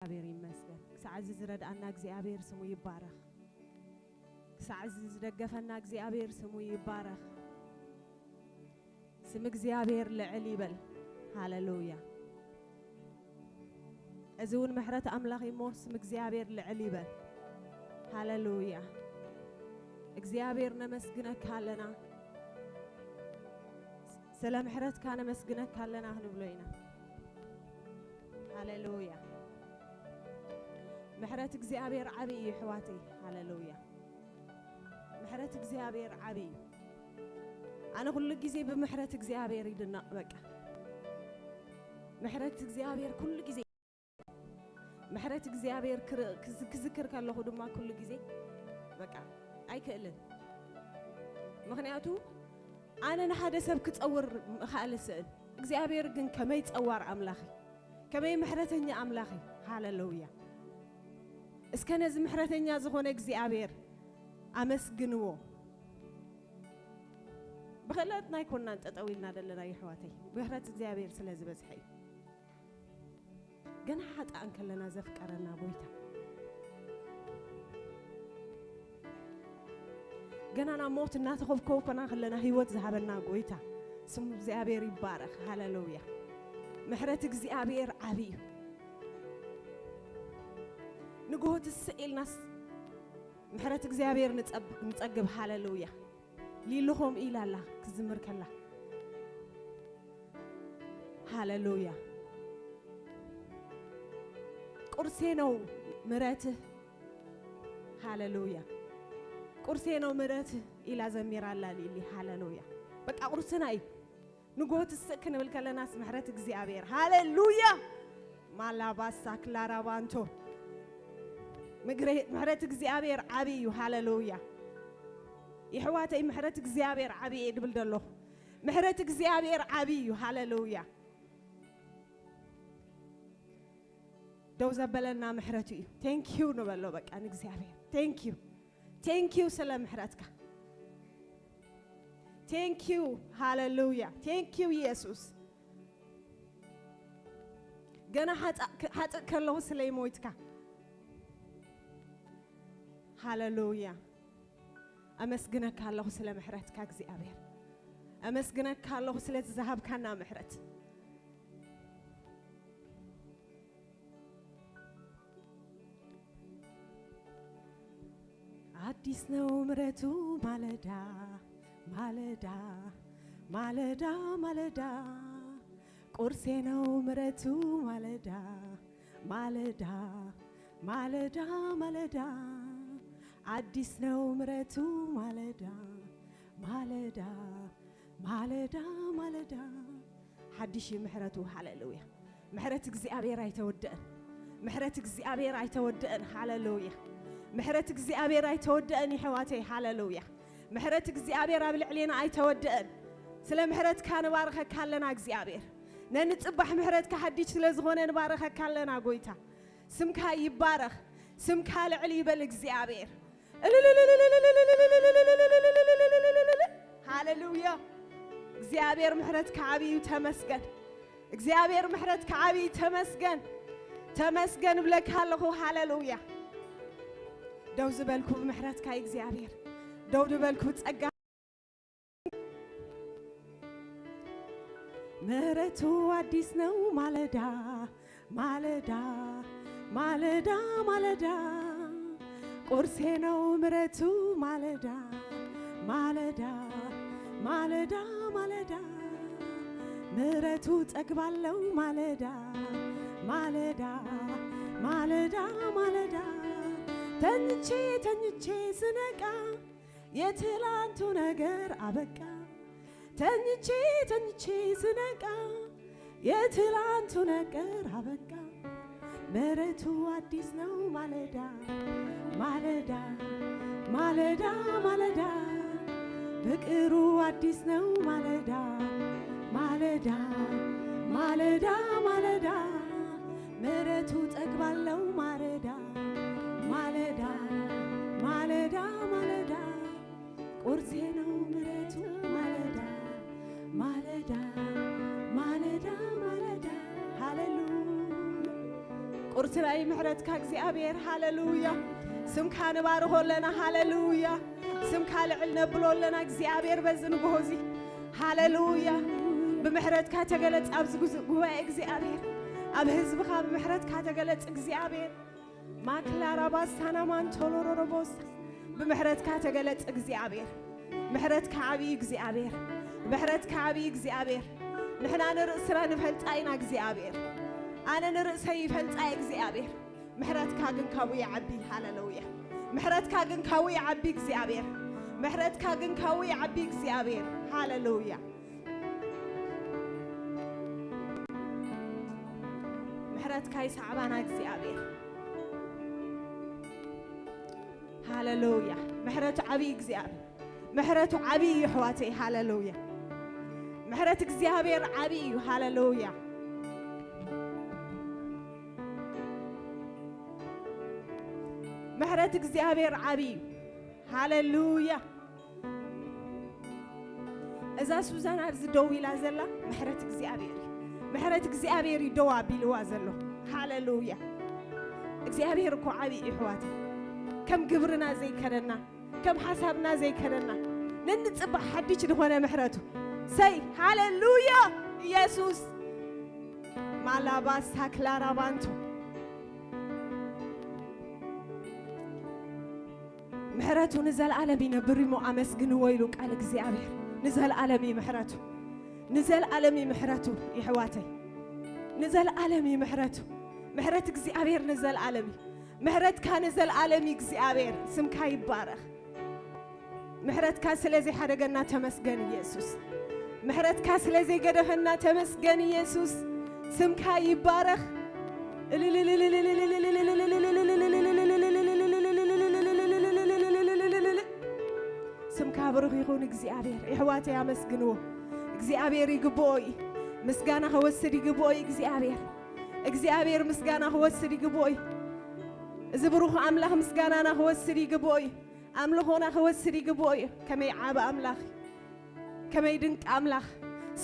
እግዚኣብሔር ይመስገን። ክሳዕ እዚ ዝረድኣና እግዚኣብሔር ስሙ ይባረኽ። ክሳዕ እዚ ዝደገፈና እግዚኣብሔር ስሙ ይባረኽ። ስም እግዚኣብሔር ልዕል ይበል። ሃሌሉያ። እዚ እውን ምሕረት ኣምላኽ እሞ ስም እግዚኣብሔር ልዕል ይበል። ሃሌሉያ። እግዚኣብሔር ነመስግነካ ኣለና። ስለ ምሕረትካ ነመስግነካ ኣለና ክንብሎ ኢና። ሃሌሉያ። ምሕረት እግዚኣብሔር ዓብዪ እዩ ኣሕዋተይ። ሃሌሉያ። ምሕረት እግዚኣብሔር ዓብዪ እዩ። ኣነ ኩሉ ግዜ ብምሕረት እግዚኣብሔር ይድነቕ። በቃ ምሕረት እግዚኣብሔር ኩሉ ግዜ፣ ምሕረት እግዚኣብሔር ክር- ክዝ- ክዝክር ከለኹ ድማ ኩሉ ግዜ በቃ ኣይክእልን። ምኽንያቱ ኣነ ንሓደ ሰብ ክጸውር ምኽኣል ስእን እግዚኣብሔር ግን ከመይ ጸዋር ኣምላኽ እዩ፣ ከመይ ምሕረተኛ ኣምላኽ እዩ። ሃሌሉያ። እስከ ነዚ ምሕረተኛ ዝኾነ እግዚኣብሔር ኣመስግንዎ። ብኽእለትና ኣይኮንናን ጠጠው ኢልና ዘለና የሕዋተይ፣ ምሕረት እግዚኣብሔር ስለ ዝበዝሐ እዩ። ገና ሓጥኣን ከለና ዘፍቀረና ጎይታ፣ ገና ናብ ሞት እናተኾብኮብና ከለና ህይወት ዝሃበና ጎይታ ስሙ እግዚኣብሔር ይባረኽ። ሃሌሉያ። ምሕረት እግዚኣብሔር ዓብዪ እዩ። ንግሆ ትስእ ኢልናስ ምሕረት እግዚኣብሔር ንጸብ- ንጸግብ። ሃሌሉያ። ሊሉ ከምኡ ኢላ ኣላ ክዝምር ከላ። ሃሌሉያ። ቁርሴ ነው ምሕረትህ። ሃሌሉያ። ቁርሴ ነው ምሕረትህ ኢላ ዘሚራ ኣላ ሊሊ። ሃሌሉያ። በቃ ቁርስና እዩ። ንግሆ ትስእ ክንብል ከለናስ ምሕረት እግዚኣብሔር። ሃሌሉያ። ማላባሳ ክላራባንቶ። ምግረ- ምሕረት እግዚኣብሔር ዓብዪ እዩ። ሃሌሉያ። የሕዋተይ ምሕረት እግዚኣብሔር ዓብዪ እየ ድብል ደለኹ። ምሕረት እግዚኣብሔር ዓብዪ እዩ። ሃሌሉያ። ደው ዘበለና ምሕረቱ እዩ። ቴንኪዩ ንበሎ በቃ ንእግዚኣብሔር። ቴንኪዩ። ቴንኪዩ ስለ ምሕረትካ። ቴንኪዩ። ሃሌሉያ። ቴንኪዩ ኢየሱስ። ገና ሓጥእ- ሓጥእ ከለኹ ስለ ይሞይትካ። ሃሌሉያ። ኣመስግነካ ኣለኹ ስለ ምሕረትካ እግዚኣብሔር። ኣመስግነካ ኣለኹ ስለቲ ዝሃብካና ምሕረት። አዲስ ነው ምሕረቱ ማለዳ ማለዳ ማለዳ ማለዳ ቁርሴ ነው ምሕረቱ ማለዳ ማለዳ ማለዳ ማለዳ አዲስ ነው ምሕረቱ ማለዳ ማለዳ ማለዳ ማለዳ ሓድሽ እዩ ምሕረቱ። ሃሌሉያ። ምሕረት እግዚኣብሔር ኣይተወደአን። ምሕረት እግዚኣብሔር ኣይተወደአን። ሃሌሉያ። ምሕረት እግዚኣብሔር ኣይተወደአን ይሕዋተይ። ሃሌሉያ። ምሕረት እግዚኣብሔር ኣብ ልዕሌና ኣይተወደአን። ስለ ምሕረትካ ንባርኸካ ኣለና እግዚኣብሔር። ነንጽባሕ ምሕረትካ ሓድሽ ስለ ዝኾነ ንባርኸካ ኣለና ጎይታ። ስምካ ይባረኽ። ስምካ ልዕል ይበል እግዚኣብሔር። ሃሌሉያ። እግዚኣብሔር ምሕረትካ ዓብዩ ተመስገን። እግዚኣብሔር ምሕረትካ ዓብዩ ተመስገን። ተመስገን እብለካ ኣለኹ። ሃሌሉያ። ደው ዝበልኩ ብምሕረትካ እግዚኣብሔር፣ ደው ዝበልኩ ጸጋ ምሕረቱ አዲስ ነው ማለዳ ማለዳ ማለዳ ማለዳ ቁርሴ ነው ምሕረቱ ማለዳ ማለዳ ማለዳ ማለዳ ምሕረቱ ጠግባለው ማለዳ ማለዳ ማለዳ ማለዳ ተኝቼ ተኝቼ ስነቃ የትላንቱ ነገር አበቃ። ተኝቼ ተኝቼ ስነቃ የትላንቱ ነገር አበቃ። ምሕረቱ አዲስ ነው ማለዳ ማለዳ ማለዳ ማለዳ ፍቅሩ አዲስ ነው ማለዳ ማለዳ ማለዳ ማለዳ ምሕረቱ ጠግባለው ማለዳ ማለዳ ማለዳ ማለዳ ቁርሴ ነው ምሕረቱ ማለዳ ማለዳ ማለዳ ማለዳ ሃሌሉያ። ስራይ ምሕረትካ እግዚኣብሔር፣ ሃሌሉያ። ስምካ ንባርኾ ኣለና፣ ሃሌሉያ። ስምካ ልዕል ነብሎ ኣለና እግዚኣብሔር በዚ ንግሆ እዚ፣ ሃሌሉያ። ብምሕረትካ ተገለጽ ኣብዚ ጉዝ-፣ ጉባኤ እግዚኣብሔር፣ ኣብ ህዝብኻ ብምሕረትካ ተገለጽ እግዚኣብሔር። ማክላራባሳና ማንቶሎሮሮቦሳ፣ ብምሕረትካ ተገለጽ እግዚኣብሔር። ምሕረትካ ዓብዪ እግዚኣብሔር፣ ምሕረትካ ዓብዪ እግዚኣብሔር። ንሕና ንርእስና ንፈልጣ ኢና እግዚኣብሔር። ኣነ ንርእሰይ ይፈልጣ እየ እግዚኣብሔር። ምሕረትካ ግን ካብኡ ይዓቢ። ሃሌሉያ። ምሕረትካ ግን ካብኡ ይዓቢ እግዚኣብሔር። ምሕረትካ ግን ካብኡ ይዓቢ እግዚኣብሔር። ሃሌሉያ። ምሕረትካ ይሰዕባና እግዚኣብሔር። ሃሌሉያ። ምሕረቱ ዓብዪ እግዚኣብሔር። ምሕረቱ ዓብዪ እዩ ኣሕዋተይ። ሃሌሉያ። ምሕረት እግዚኣብሔር ዓብዪ እዩ። ሃሌሉያ። ምሕረት እግዚኣብሔር ዓብዪ እዩ። ሃሌሉያ። እዛ ሱዛን ኣብዚ ደው ኢላ ዘላ ምሕረት እግዚኣብሔር እዩ። ምሕረት እግዚኣብሔር እዩ ደው ኣቢልዋ ዘሎ። ሃሌሉያ። እግዚኣብሔር እኮ ዓብዪ እዩ ኣሕዋተይ። ከም ግብርና ዘይከደና፣ ከም ሓሳብና ዘይከደና፣ ነንጽባሕ ሓድሽ ዝኾነ ምሕረቱ። ሰይ፣ ሃሌሉያ። ኢየሱስ ማላባሳ ክላራባንቶ ምሕረቱ ንዘለኣለም ይነብር እሞ ኣመስግንዎ ኢሉ ቃል እግዚኣብሔር። ንዘለኣለም እዩ ምሕረቱ። ንዘለኣለም እዩ ምሕረቱ ይሕዋተይ። ንዘለኣለም እዩ ምሕረቱ። ምሕረት እግዚኣብሔር ንዘለኣለም እዩ። ምሕረትካ ንዘለኣለም እዩ እግዚኣብሔር። ስምካ ይባረኽ። ምሕረትካ ስለ ዘይሓደገና ተመስገን ኢየሱስ። ምሕረትካ ስለ ዘይገደፈና ተመስገን ኢየሱስ። ስምካ ይባረኽ። ስምካ ብሩኽ ይኹን እግዚኣብሔር። የሕዋተይ ኣመስግንዎ። እግዚኣብሔር ይግብኦ እዩ። ምስጋና ክወስድ ይግብኦ እዩ እግዚኣብሔር። እግዚኣብሔር ምስጋና ክወስድ ይግብኦ እዩ። እዚ ብሩኽ ኣምላኽ ምስጋናና ክወስድ ይግብኦ እዩ። ኣምልኾና ክወስድ ይግብኦ እዩ። ከመይ ዓቢ ኣምላኽ እዩ። ከመይ ድንቂ ኣምላኽ።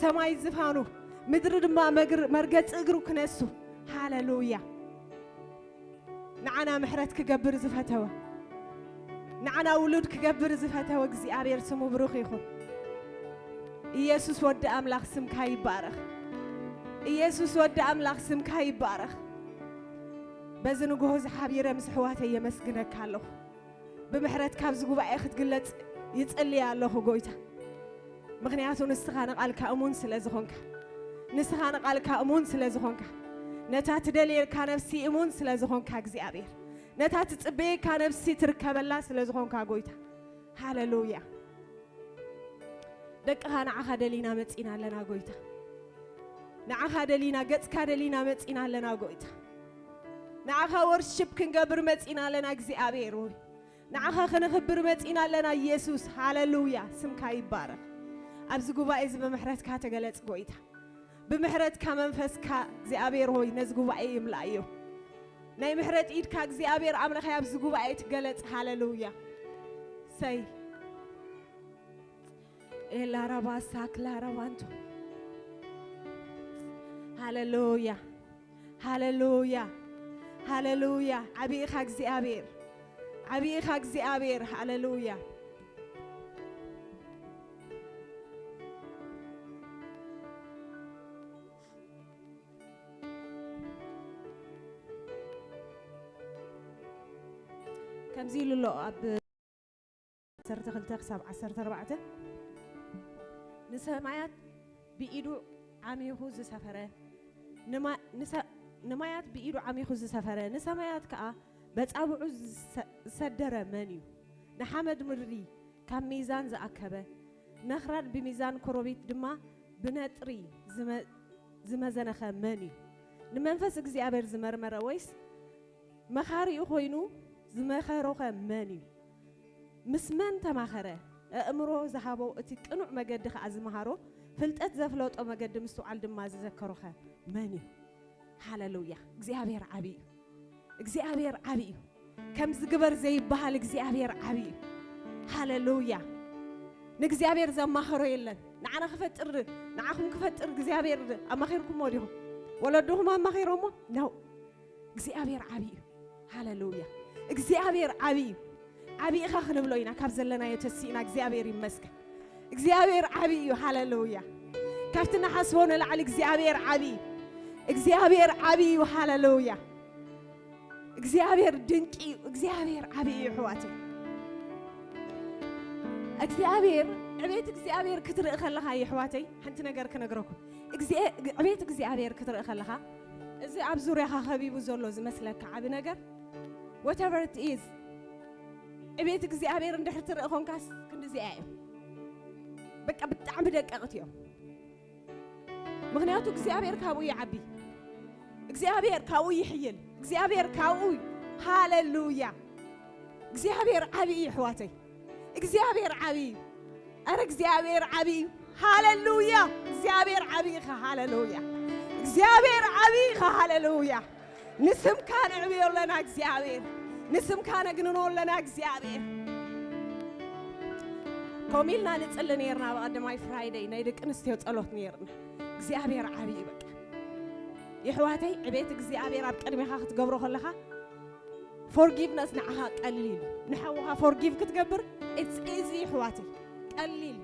ሰማይ ዝፋኑ፣ ምድሪ ድማ መግር-፣ መርገጺ እግሩ ክነሱ። ሃሌሉያ። ንዓና ምሕረት ክገብር ዝፈተወ፣ ንዓና ውሉድ ክገብር ዝፈተወ እግዚኣብሔር ስሙ ብሩኽ ይኹን። ኢየሱስ ወዲ ኣምላኽ ስምካ ይባረኽ። ኢየሱስ ወዲ ኣምላኽ ስምካ ይባረኽ። በዚ ንግሆ እዚ ሓቢረ ምስ ኣሕዋተይ የመስግነካ ኣለኹ። ብምሕረት ካብዚ ጉባኤ ክትግለጽ ይጽልይ ኣለኹ ጎይታ። ምኽንያቱ ንስኻ ንቓልካ እሙን ስለ ዝኾንካ፣ ንስኻ ንቓልካ እሙን ስለ ዝኾንካ፣ ነታ ትደልየካ ነፍሲ እሙን ስለ ዝኾንካ እግዚኣብሔር፣ ነታ ትጽበየካ ነፍሲ ትርከበላ ስለ ዝኾንካ ጎይታ። ሃሌሉያ። ደቅኻ ንዓኻ ደሊና መጺና ኣለና ጎይታ። ንዓኻ ደሊና፣ ገጽካ ደሊና መጺና ኣለና ጎይታ። ንዓኻ ወርሽፕ ክንገብር መጺና ኣለና እግዚኣብሔር ሆይ። ንዓኻ ክነኽብር መጺና ኣለና ኢየሱስ። ሃሌሉያ። ስምካ ይባረኽ። ኣብዚ ጉባኤ እዚ ብምሕረትካ ተገለጽ ጎይታ። ብምሕረትካ መንፈስካ እግዚኣብሔር ሆይ ነዚ ጉባኤ ይምላእዮ። ናይ ምሕረት ኢድካ እግዚኣብሔር ኣምላኸይ ኣብዚ ጉባኤ ትገለጽ። ሃሌሉያ። ሰይ ኤላራባሳ ክላራባንቶ። ሃሌሉያ፣ ሃሌሉያ፣ ሃሌሉያ። ዓቢ ኢኻ እግዚኣብሔር፣ ዓቢ ኢኻ እግዚኣብሔር። ሃሌሉያ። ከምዚ ኢሉ ኣሎ ኣብ ዓሰርተ ክልተ ክሳብ ዓሰርተ ኣርባዕተ፣ ንሰማያት ብኢዱ ዓሚኹ ዝሰፈረ፣ ንማ-፣ ንሰ-፣ ንማያት ብኢዱ ዓሚኹ ዝሰፈረ፣ ንሰማያት ከኣ በጻብዑ ዝሰ-፣ ዝሰደረ መን እዩ? ንሓመድ ምድሪ ካብ ሚዛን ዝኣከበ፣ ነኽራን ብሚዛን ኮረቢት ድማ ብነጥሪ ዝመ-፣ ዝመዘነኸ መን እዩ? ንመንፈስ እግዚኣብሔር ዝመርመረ ወይስ መኻሪኡ ኮይኑ ዝመኸሮኸ መን እዩ? ምስ መን ተማኸረ? ኣእምሮ ዝሃቦ፣ እቲ ቅኑዕ መገዲ ኸኣ ዝመሃሮ፣ ፍልጠት ዘፍለጦ፣ መገዲ ምስትውዓል ድማ ዝዘከሮኸ መን እዩ? ሃሌሉያ! እግዚኣብሔር ዓቢ እዩ። እግዚኣብሔር ዓቢ እዩ። ከምዚ ግበር ዘይበሃል እግዚኣብሔር ዓቢ እዩ። ሃሌሉያ! ንእግዚኣብሔር ዘማኸሮ የለን። ንዓና ክፈጥር፣ ንዓኹም ክፈጥር እግዚኣብሔር ኣማኺርኩሞ ዲኹም? ወለድኹም ኣማኺሮሞ? ነው። እግዚኣብሔር ዓብዪ እዩ። ሃሌሉያ። እግዚኣብሔር ዓብዪ እዩ። ዓብዪ ኢኻ ክንብሎ ኢና፣ ካብ ዘለናዮ ተሲእና። እግዚኣብሔር ይመስገን። እግዚኣብሔር ዓብዪ እዩ። ሃሌሉያ። ካብቲ ንሓስቦ ንላዕሊ እግዚኣብሔር ዓብዪ እዩ። እግዚኣብሔር ዓብዪ እዩ። ሃሌሉያ። እግዚኣብሔር ድንቂ እዩ። እግዚኣብሔር ዓብዪ እዩ፣ ኣሕዋተይ። እግዚኣብሔር፣ ዕቤት እግዚኣብሔር ክትርኢ ከለኻ፣ የሕዋተይ፣ ሓንቲ ነገር ክነግረኩም። እግዜ-፣ ዕቤት እግዚኣብሔር ክትርኢ ከለኻ፣ እዚ ኣብ ዙርያኻ ከቢቡ ዘሎ ዝመስለካ ዓቢ ነገር፣ whatever it is፣ ዕቤት እግዚኣብሔር እንድሕር ትርኢ ኮንካስ፣ ክንድዚኣ እዮም። በቃ፣ ብጣዕሚ ደቀቕቲ እዮም። ምኽንያቱ እግዚኣብሔር ካብኡ ይዓቢ። እግዚኣብሔር ካብኡ ይሕይል። እግዚኣብሔር ካብኡ፣ ሃሌሉያ። እግዚኣብሔር ዓብዪ እዩ፣ ኣሕዋተይ። እግዚኣብሔር ዓብዪ እዩ። ኣረ እግዚኣብሔር ዓብዪ እዩ። ሃሌሉያ። እግዚኣብሔር ዓብዪ ኢኻ። ሃሌሉያ። እግዚኣብሔር ዓብዪ ኢኻ። ሃሌሉያ። ንስምካ ነዕብዮ ኣለና እግዚኣብሔር። ንስምካ ነግንኖ ኣለና እግዚኣብሔር። ከምኡ ኢልና ንጽሊ ነይርና፣ ኣብ ቀዳማይ ፍራይደይ ናይ ደቂ ኣንስትዮ ጸሎት ነይርና። እግዚኣብሔር ዓብዪ እዩ። በቃ፣ የሕዋተይ፣ ዕቤት እግዚኣብሔር ኣብ ቅድሜኻ ክትገብሮ ከለኻ፣ ፎርጊቭነስ ንዓኻ ቀሊል እዩ። ንሓውኻ ፎርጊቭ ክትገብር፣ it's easy፣ የሕዋተይ፣ ቀሊል።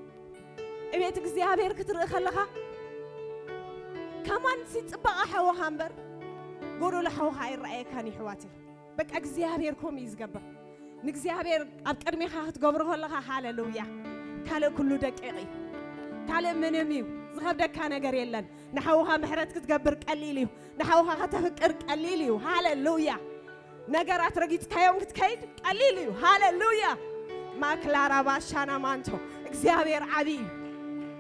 ዕቤት እግዚኣብሔር ክትርኢ ከለኻ፣ ከማን ሲ ጽባቐ ሓውኻ እምበር፣ ጎደሎ ሓውኻ ኣይረኣየካን፣ የሕዋተይ። በቃ እግዚኣብሔር ከምኡ እዩ ዝገብር። ንእግዚኣብሔር ኣብ ቅድሜኻ ክትገብሮ ከለኻ፣ ሃሌሉያ፣ ካልእ ኩሉ ደቂቕ እዩ። ካልእ ምንም እዩ። ዝኸብደካ ነገር የለን። ንሓውኻ ምሕረት ክትገብር ቀሊል እዩ። ንሓውኻ ከተፍቅር ቀሊል እዩ። ሃሌሉያ። ነገራት ረጊጽካዮም ክትከይድ ቀሊል እዩ። ሃሌሉያ። ማክላራ ባሻና ማንቶ። እግዚኣብሔር ዓብዪ እዩ።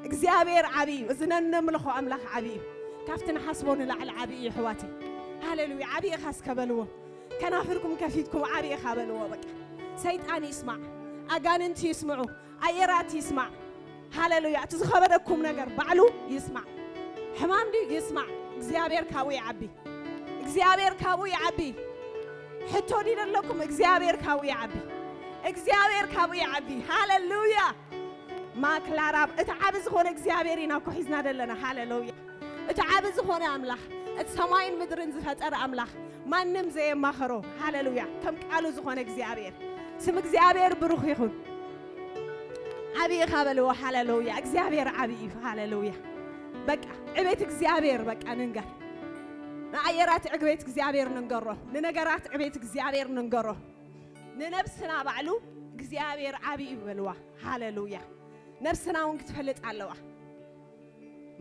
እግዚኣብሔር ዓብዪ እዩ። እዚ ነነምልኾ ኣምላኽ ዓብዪ እዩ። ካብቲ ንሓስቦ ንላዕሊ ዓብዪ እዩ፣ ኣሕዋተይ። ሃሌሉያ። ዓብዪ ኢኻ እስከ በልዎ። ከናፍርኩም ከፊትኩም ዓብዪ ኢኻ በልዎ። በቃ፣ ሰይጣን ይስማዕ፣ ኣጋንንቲ ይስምዑ፣ ኣየራት ይስማዕ። ሃሌሉያ። እቲ ዝኸበደኩም ነገር ባዕሉ ይስማዕ። ሕማም ድዩ? ይስማዕ። እግዚኣብሔር ካብኡ ይዓቢ። እግዚኣብሔር ካብኡ ይዓቢ። ሕቶ ድዩ ዘለኩም? እግዚኣብሔር ካብኡ ይዓቢ። እግዚኣብሔር ካብኡ ይዓቢ። ሃሌሉያ። ማክላራብ፣ እቲ ዓቢ ዝኾነ እግዚኣብሔር ኢና እኮ ሒዝና ዘለና። ሃሌሉያ። እቲ ዓቢ ዝኾነ ኣምላኽ፣ እቲ ሰማይን ምድርን ዝፈጠረ ኣምላኽ፣ ማንም ዘየማኸሮ፣ ሃሌሉያ፣ ከም ቃሉ ዝኾነ እግዚኣብሔር። ስም እግዚኣብሔር ብሩኽ ይኹን። ዓቢ ኢኻ በልዎ። ሃሌሉያ። እግዚኣብሔር ዓቢ እዩ። ሃሌሉያ። በቃ፣ ዕቤት እግዚኣብሔር በቃ ንንገር። ንኣየራት ዕቤት እግዚኣብሔር ንንገሮ። ንነገራት ዕቤት እግዚኣብሔር ንንገሮ። ንነብስና ባዕሉ እግዚኣብሔር ዓቢ እዩ በልዋ። ሃሌሉያ። ነብስና እውን ክትፈልጥ ኣለዋ።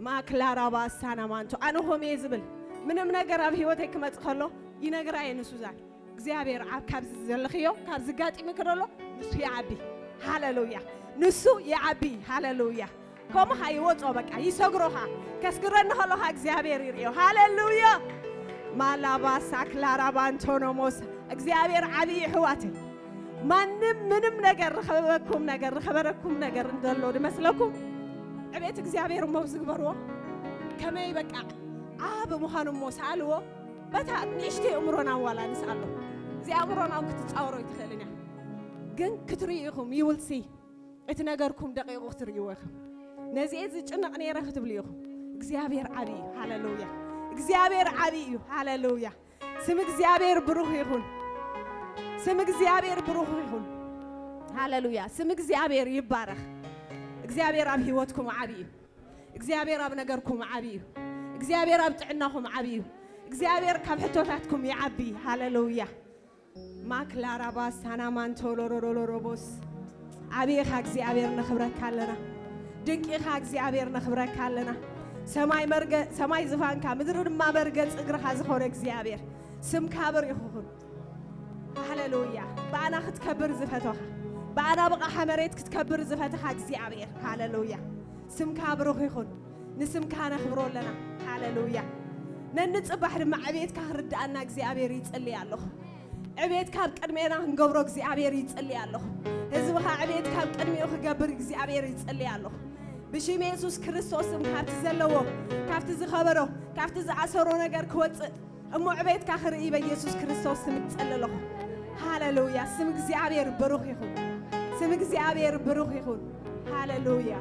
ማክላራባ ሳናማንቶ፣ ኣነ ኾም እየ ዝብል። ምንም ነገር ኣብ ህይወተይ ክመጽእ ከሎ ይነግራ እየ ንሱዛን። እግዚኣብሔር ኣብ፣ ካብዚ ዘለኽዮ፣ ካብዚ ጋጢምኪ ዘሎ ንሱ ይዓቢ። ሃሌሉያ። ንሱ ይዓቢ። ሃሌሉያ። ከምኡ ኸዓ ይወጾ፣ በቃ ይሰግሮ ኸዓ። ከስግረኒ ከሎ ኸዓ እግዚኣብሔር ይርእዮ። ሃሌሉያ። ማላባ ሳክላራባ ኣንቶኖሞስ፣ እግዚኣብሔር ዓቢ እዩ፣ ኣሕዋተይ። ማንም ምንም ነገር ዝኸበበኩም ነገር፣ ዝኸበረኩም ነገር እንተሎ ዝመስለኩም፣ ዕቤት እግዚኣብሔር እሞ ዝግበርዎ። ከመይ በቃ ዓቢ ምዃኑ እሞ ሰኣልዎ። በታ ንእሽተይ እምሮና ዋላ ንስኣሎ። እዚ ኣእምሮና እውን ክትጻወሮ ኣይትኽእልን እያ። ግን ክትርእዩ ኢኹም፣ you will see። እቲ ነገርኩም ደቂቑ ክትርእይዎ ኢኹም። ነዚ እየ ዝጭነቕ ነይረ ክትብሉ ኢኹም። እግዚኣብሔር ዓቢ እዩ። ሃሌሉያ። እግዚኣብሔር ዓቢ እዩ። ሃሌሉያ። ስም እግዚኣብሔር ብሩኽ ይኹን። ስም እግዚኣብሔር ብሩኽ ይኹን። ሃሌሉያ። ስም እግዚኣብሔር ይባረኽ። እግዚኣብሔር ኣብ ህይወትኩም ዓቢ እዩ። እግዚኣብሔር ኣብ ነገርኩም ዓቢ እዩ። እግዚኣብሔር ኣብ ጥዕናኹም ዓቢ እዩ። እግዚኣብሔር ካብ ሕቶታትኩም ይዓቢ። ሃሌሉያ። ማክላራባ ሳናማንቶ ሎሮሮሮሮቦስ። ዓቢ ኢኻ እግዚኣብሔር፣ ነኽብረካ ኣለና። ድንቂ ኢኻ እግዚኣብሔር፣ ነኽብረካ ኣለና። ሰማይ መርገ-፣ ሰማይ ዝፋንካ፣ ምድሪ ድማ መርገጺ እግርኻ ዝኾነ እግዚኣብሔር፣ ስምካ ብሩኽ ይኹን። ሃሌሉያ። ብኣና ክትከብር ዝፈተኻ፣ ብኣና ብቓሓ መሬት ክትከብር ዝፈተኻ እግዚኣብሔር፣ ሃሌሉያ። ስምካ ብሩኽ ይኹን። ንስምካ ነኽብሮ ኣለና። ሃሌሉያ። ነንጽባሕ ድማ ዕቤትካ ክርድኣና እግዚኣብሔር ይጽሊ ኣለኹ። ዕቤትካ ኣብ ቅድሜና ክንገብሮ እግዚኣብሔር ይጽሊ ኣለኹ። ህዝብኻ ዕቤትካ ኣብ ቅድሚኡ ክገብር እግዚኣብሔር ይጽሊ ኣለኹ። ብሽም የሱስ ክርስቶስ ስም ካብቲ ዘለዎ፣ ካብቲ ዝኸበሮ፣ ካብቲ ዝኣሰሮ ነገር ክወጽእ እሞ ዕቤትካ ክርኢ በኢየሱስ ክርስቶስ ስም ይጸሊ ኣለኹ። ሃሌሉያ። ስም እግዚኣብሔር ብሩኽ ይኹን። ስም እግዚኣብሔር ብሩኽ ይኹን። ሃሌሉያ።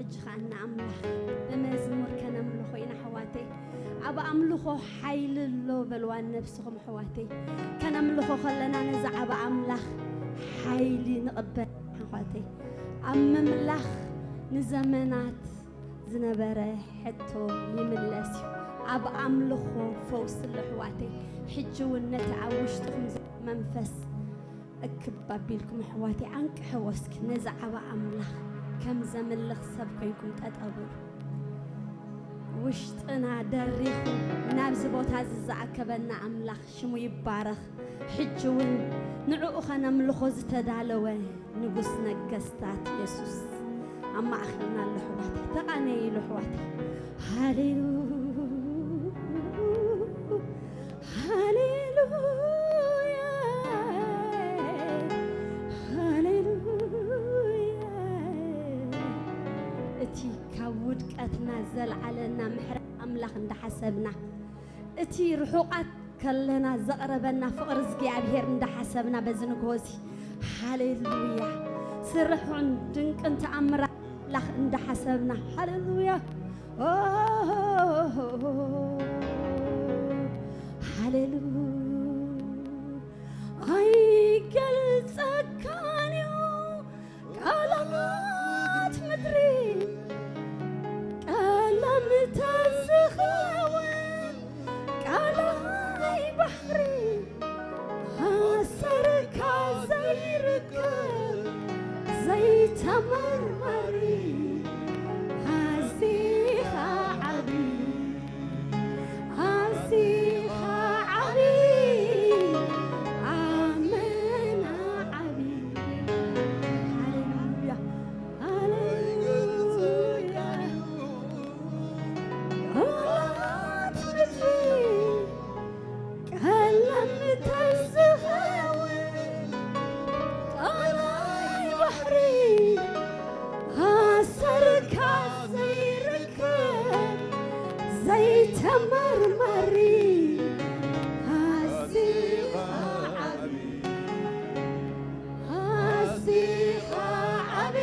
ሕጂ ኸኣ ንኣምላኽ ብመዝሙር ከነምልኾ ኢና ኣሕዋተይ። ኣብ ኣምልኾ ሓይሊ ኣሎ በልዋ ነብስኹም ኣሕዋተይ። ከነምልኾ ከለና ነዚ ዓቢ ኣምላኽ ሓይሊ ንቕበል ኣሕዋተይ። ኣብ ምምላኽ ንዘመናት ዝነበረ ሕቶ ይምለስ እዩ። ኣብ ኣምልኾ ፈውሲ ኣሎ ኣሕዋተይ። ሕጂ እውን ነቲ ኣብ ውሽጥኹም ዘሎ መንፈስ እክብ ኣቢልኩም ኣሕዋተይ ኣንቅሕዎ እስኪ። ነዚ ዓቢ ኣምላኽ ከም ዘምልኽ ሰብ ኮይንኩም ጠጠው በሉ። ውሽጥና ደሪኹ ናብዚ ቦታ እዚ ዝኣከበና ኣምላኽ ሽሙ ይባረኽ። ሕጂ እውን ንዕኡ ኸነምልኾ ዝተዳለወ ንጉስ ነገስታት የሱስ ኣብ ማእኸልና ኣሎ ኣሕዋተይ። ተቓነዩ ኢሉ ኣሕዋተይ። ሃሌሉ-፣ ሃሌሉያ፣ ሃሌሉያ። እቲ ካብ ውድቀትና ዘልዓለና ምሕረት ኣምላኽ እንዳሓሰብና፣ እቲ ርሑቓት ከለና ዘቕረበና ፍቕሪ እግዚኣብሄር እንዳሓሰብና በዚ ንግሆ እዚ፣ ሃሌሉያ፣ ስርሑን ድንቅን ተኣምራት ኣምላኽ እንዳሓሰብና፣ ሃሌሉያ፣ ኦ፣ ሃሌሉ-፣ ኣይገልጸካን እዩ ቃላት ምድሪ፣ ቀለም ተዝኸውን ቃላይ ባሕሪ፣ ኣሰርካ ዘይርከብ ዘይተመርመሪ፣ ኣዚኻ ዓቢ፣ ኣዚኻ ዓቢ፣ ኣመና ዓቢ። ሃሌሉያ፣ ሃሌሉያ። ቃላት ምድሪ ቀለም ተዝኸውን ቃላይ ባሕሪ፣ ኣሰርካ ዘይርከብ ዘይተመርመሪ፣ ኣዚኻ ዓቢ፣ ኣዚኻ ዓቢ፣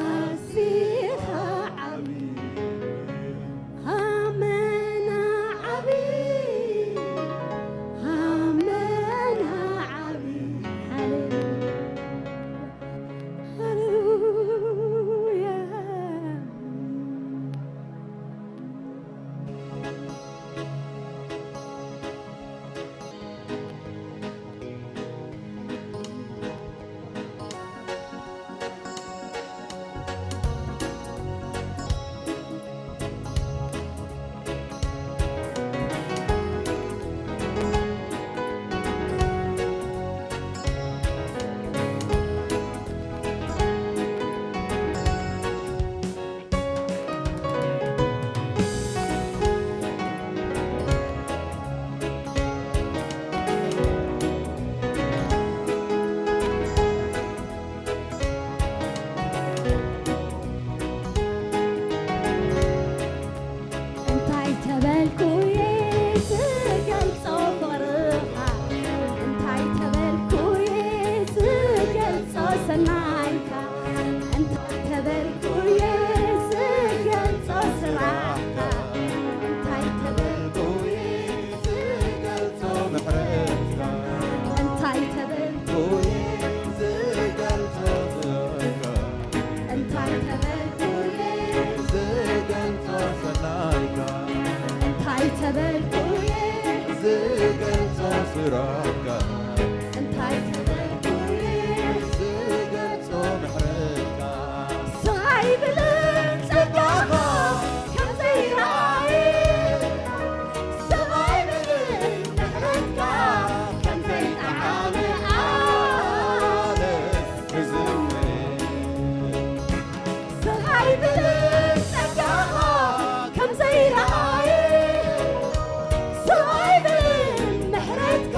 ኣዚኻ ዓቢ፣ ኣመና ዓቢ፣ ኣመና ዓቢ። ሃሌሉያ፣ ሃሌሉያ። እንታይ ተበልኩ እየ ዝገልጾ ፍቕርኻ? እንታይ ተበልኩ እየ ዝገልጾ ሰናይካ? እንታይ ተበልኩ እየ ዝገልጾ ስራሕካ? እንታይ ተበልኩ እየ ዝገልጾ ምሕረትካ? እንታይ ተበልኩ እየ ዝገልጾ ፍቕርካ? እንታይ ተበልኩ እየ ዝገልጾ ሰናይካ? እንታይ ተበልኩ እየ ዝገልጾ ስራሕካ? እንታይ ተበልኩ እየ ዝገልጾ ምሕረትካ? ስቕ ኣይብልን ጸጋኻ ከም ዘይረኣየ፣ ስቕ ኣይብልን ምሕረትካ ከም ዘይጠዓመ ኣነስ ክዝምር። ስቕ ኣይብልን ጸጋኻ ከም ዘይረኣየ፣ ስቕ ኣይብልን ምሕረትካ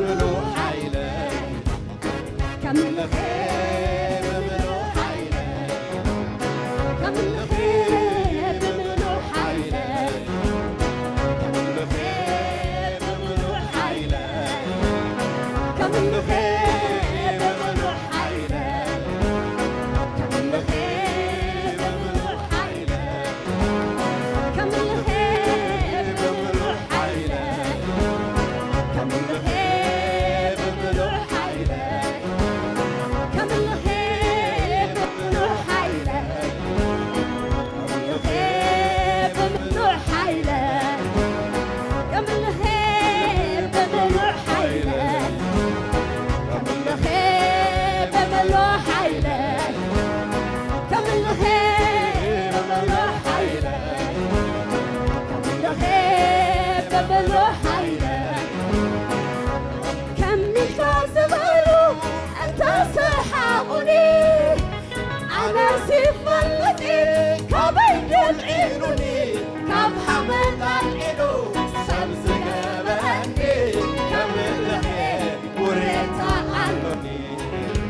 ብምሉእ ሓይለ ከምልኸ ብምሉእ ሓይለ ከምልኸ ብምሉእ ሓይለ ከምልኸ ብምሉእ ሓይለ ከምልኸ ብምሉእ ሓይለ ከምልኸ ብምሉእ ሓይለ ከምልኸ ብምሉእ ሓይለ ከምልኸ ብምሉእ ሓይለ ከምልኸ ብምሉእ ሓይለ ከምልኸ ብምሉእ ሓይለ ከምልኸ ብምሉእ ሓይለ ከምልኸ ብምሉእ ሓይለ ከምልኸ ብምሉእ ሓይለ ከምልኸ ብምሉእ ሓይለ ከም ሚልካ ዝበሉ እንተሰሓቑኒ ኣነስ ይፈልጥ ካበይ ድልዒሉኒ ካብ ሓመድ ኣልዒሉ ሰብ ዝገበረኒ ከምልኸ ውሬታ ኣሎኒ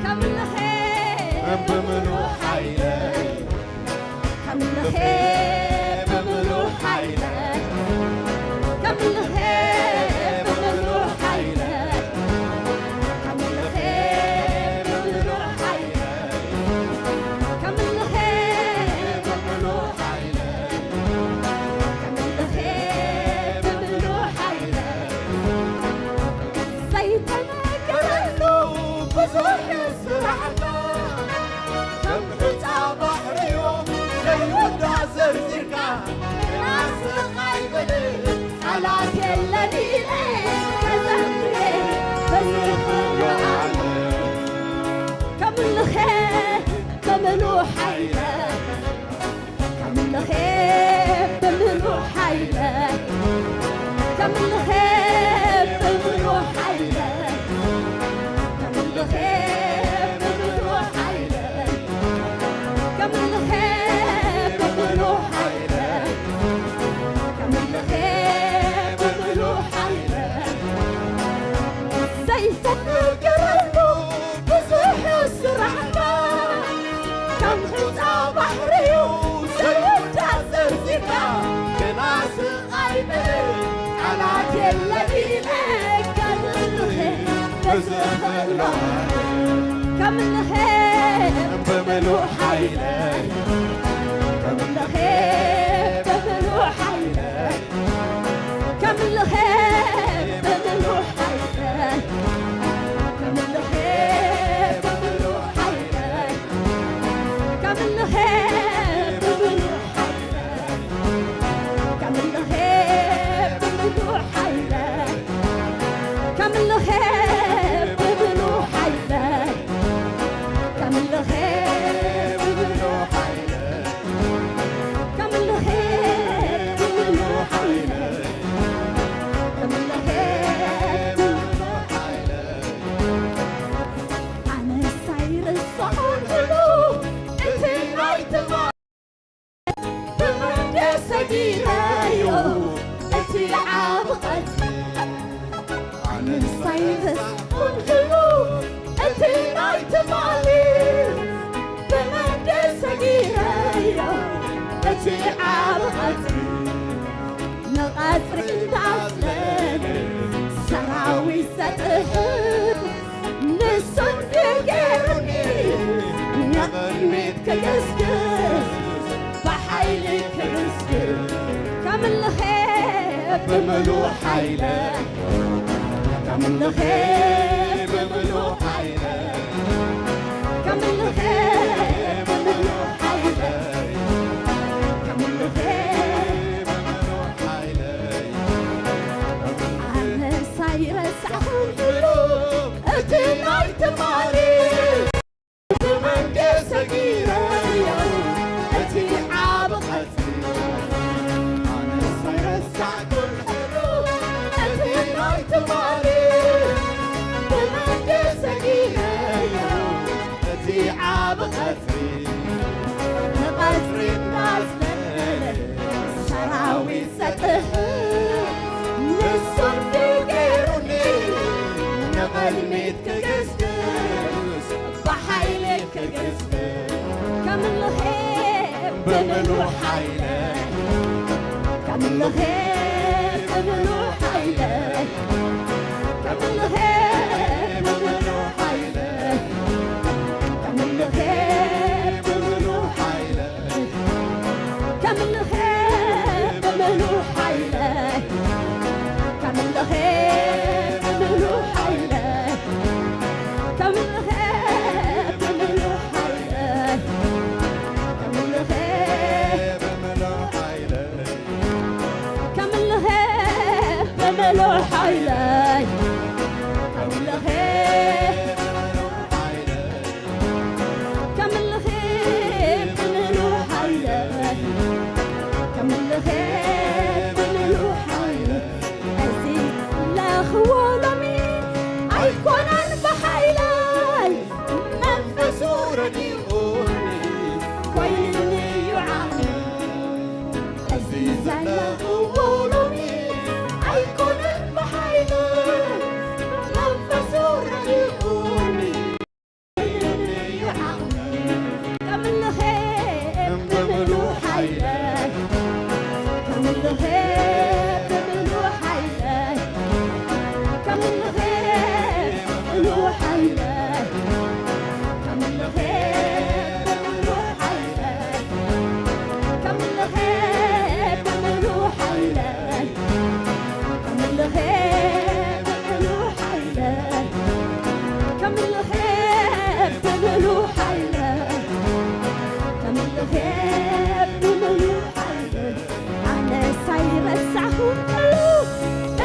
ከምልኸ ብምሉእ ሓይለ ከምልኸ ብምሉእ ሓይለ ከምልኸ ብምሉእ ሓይለ ከምልኸ ብምሉእ ሓይለ ከምልኸ ብምሉእ ሓይለ ከምልኸ ብምሉእ ሓይለ ዘይተነገረሉ ብዙሕ ስራሕካ ከም ሑጻ ባሕሪ'ዩ ዘይውዳእ ዘርዚርካ ግና ስቕ ኣይብል ቃላት የለን ኢለ ከዘምሬ በዝኽሎ ኣነ ከምልኸ ብምሉእ ሓይለ ከምልኸ ብምሉእ ሓይለ ከምልኸ ብምሉእ ሓይለ ከምልኸ ብምሉእ ሓይለ ከምልኸ ብምሉእ ሓይለ ከምልኸ ብምሉእ ሓይለ ዘይተነገረሉ ብዙሕ ስራሕካ ከም ሑጻ ባሕሪ'ዩ ዘይውዳእ ዘርዚርካ ግና ስቕ ኣይብል ቃላት የለን ኢለ ከምልኸ በዝኽሎ ከምልኸ ብምሉእ ሓይለ ከምልኸ ብምሉእ ሓይለ ከምልኸ ብምሉእ ሓይለ ከምልኸ ብምሉእ ሓይለ ከምልኸ ብምሉእ ሓይለ ከምልኸ ብምሉእ ሓይለ ከምልኸ ብምሉእ ሓይለ ከምልኸ ብምሉእ ሓይለ ከምልኸ ብምሉእ ሓይለ ከምልኸ ብምሉእ ሓይለ ኣነስ ኣይርስዖን እሉ እቲ ናይ ትማ ብመንገሰ ጊረዮ እቲ ዓብ ቐትሪ ኣነስ ኣይርስዖን እሉ እቲ ናይ ትማሊ ብመንገሰ ጊረዮ እቲ ዓብ ቐትሪ ንቐጽሪ እንዳጽለለ ሰራዊት ዘጥፍእ ንሱ እንድዩ ገይሩኒ ንቕድሚት ክግስግስ ብሓይሊ ክግስግስ ከምልኸ ብምሉእ ሓይለ ከምልኸ ብምሉእ ሓይለ ከምልኸ ብምሉእ ሓይለ ከምልኸ ብምሉእ ሓይለ ኣነስ ኣይረሳዕኹን እሉ እቲ ናይ ትማሊ ብመንገሰ ጊረዮ እቲ ዓብ ቐትሪ ኣነስ ኣይረሳዕኩን እሉ እቲ ናይ ትማሊ ንቕድሚት ክግስግስ፣ ብሓይሊ ክግስግስ፣ ከምልኸ ብምሉእ ሓይለ፣ ከምልኸ ብምሉእ ሓይለ፣ ከምልኸ ብምሉእ ሓይለ፣ ከምልኸ ብምሉእ ሓይለ። ከምልኸ ብምሉእ ሓይለ፣ ከምልኸ ብምሉእ ሓይለ፣ ከምልኸ ብምሉእ ሓይለ፣ ከምልኸ ብምሉእ ሓይለ፣ ከምልኸ ብምሉእ ሓይለ፣ ከምልኸ ከምልኸ ብምሉእ ሓይለ፣ ከምልኸ ብምሉእ ሓይለ። እዚ ለኽዎ ሎሚ ኣይኮነን ብሓይለይ፣ መንፈሱ ረዲኡኒ ኮይኑኒ እዩ ዓቕሚ። እዚ ዘለኽዎ ሎሚ ኣይኮነን ብሓይለይ፣ መንፈሱ ረዲኡኒ ከምልኸ ብምሉእ ሓይለ፣ ከምልኸ ብምሉእ ሓይለ፣ ከምልኸ ብምሉእ ሓይለ፣ ከምልኸ ብምሉእ ሓይለ፣ ከምልኸ ብምሉእ ሓይለ። ከምልኸ ብምሉእ ሓይለ፣ ከምልኸ ብምሉእ ሓይለ፣ ከምልኸ ብምሉእ ሓይለ። ኣነስ ኣይረሳዕኩን ኩሉ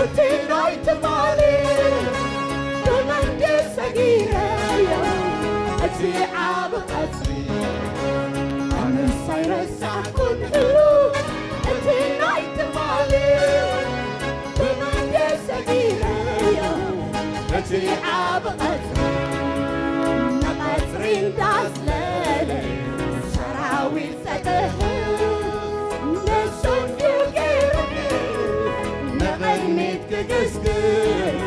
እቲ ናይ ትማሊ፣ ብመንገድ ሰጊረዮ እቲ ዓቢ ቀጽሪ። ኣነስ ኣይረሳዕኩን ኩሉ እቲ ናይ ትማሊ፣ ብመንገድ ሰጊረዮ እቲ ዓቢ ቀጽሪ። ንቐጽሪ እንዳጽለለ ሰራዊት ጸጥሑ፣ ንሱ እንድዩ ገይሩኒ ንቕድሚት ክግስግስ፣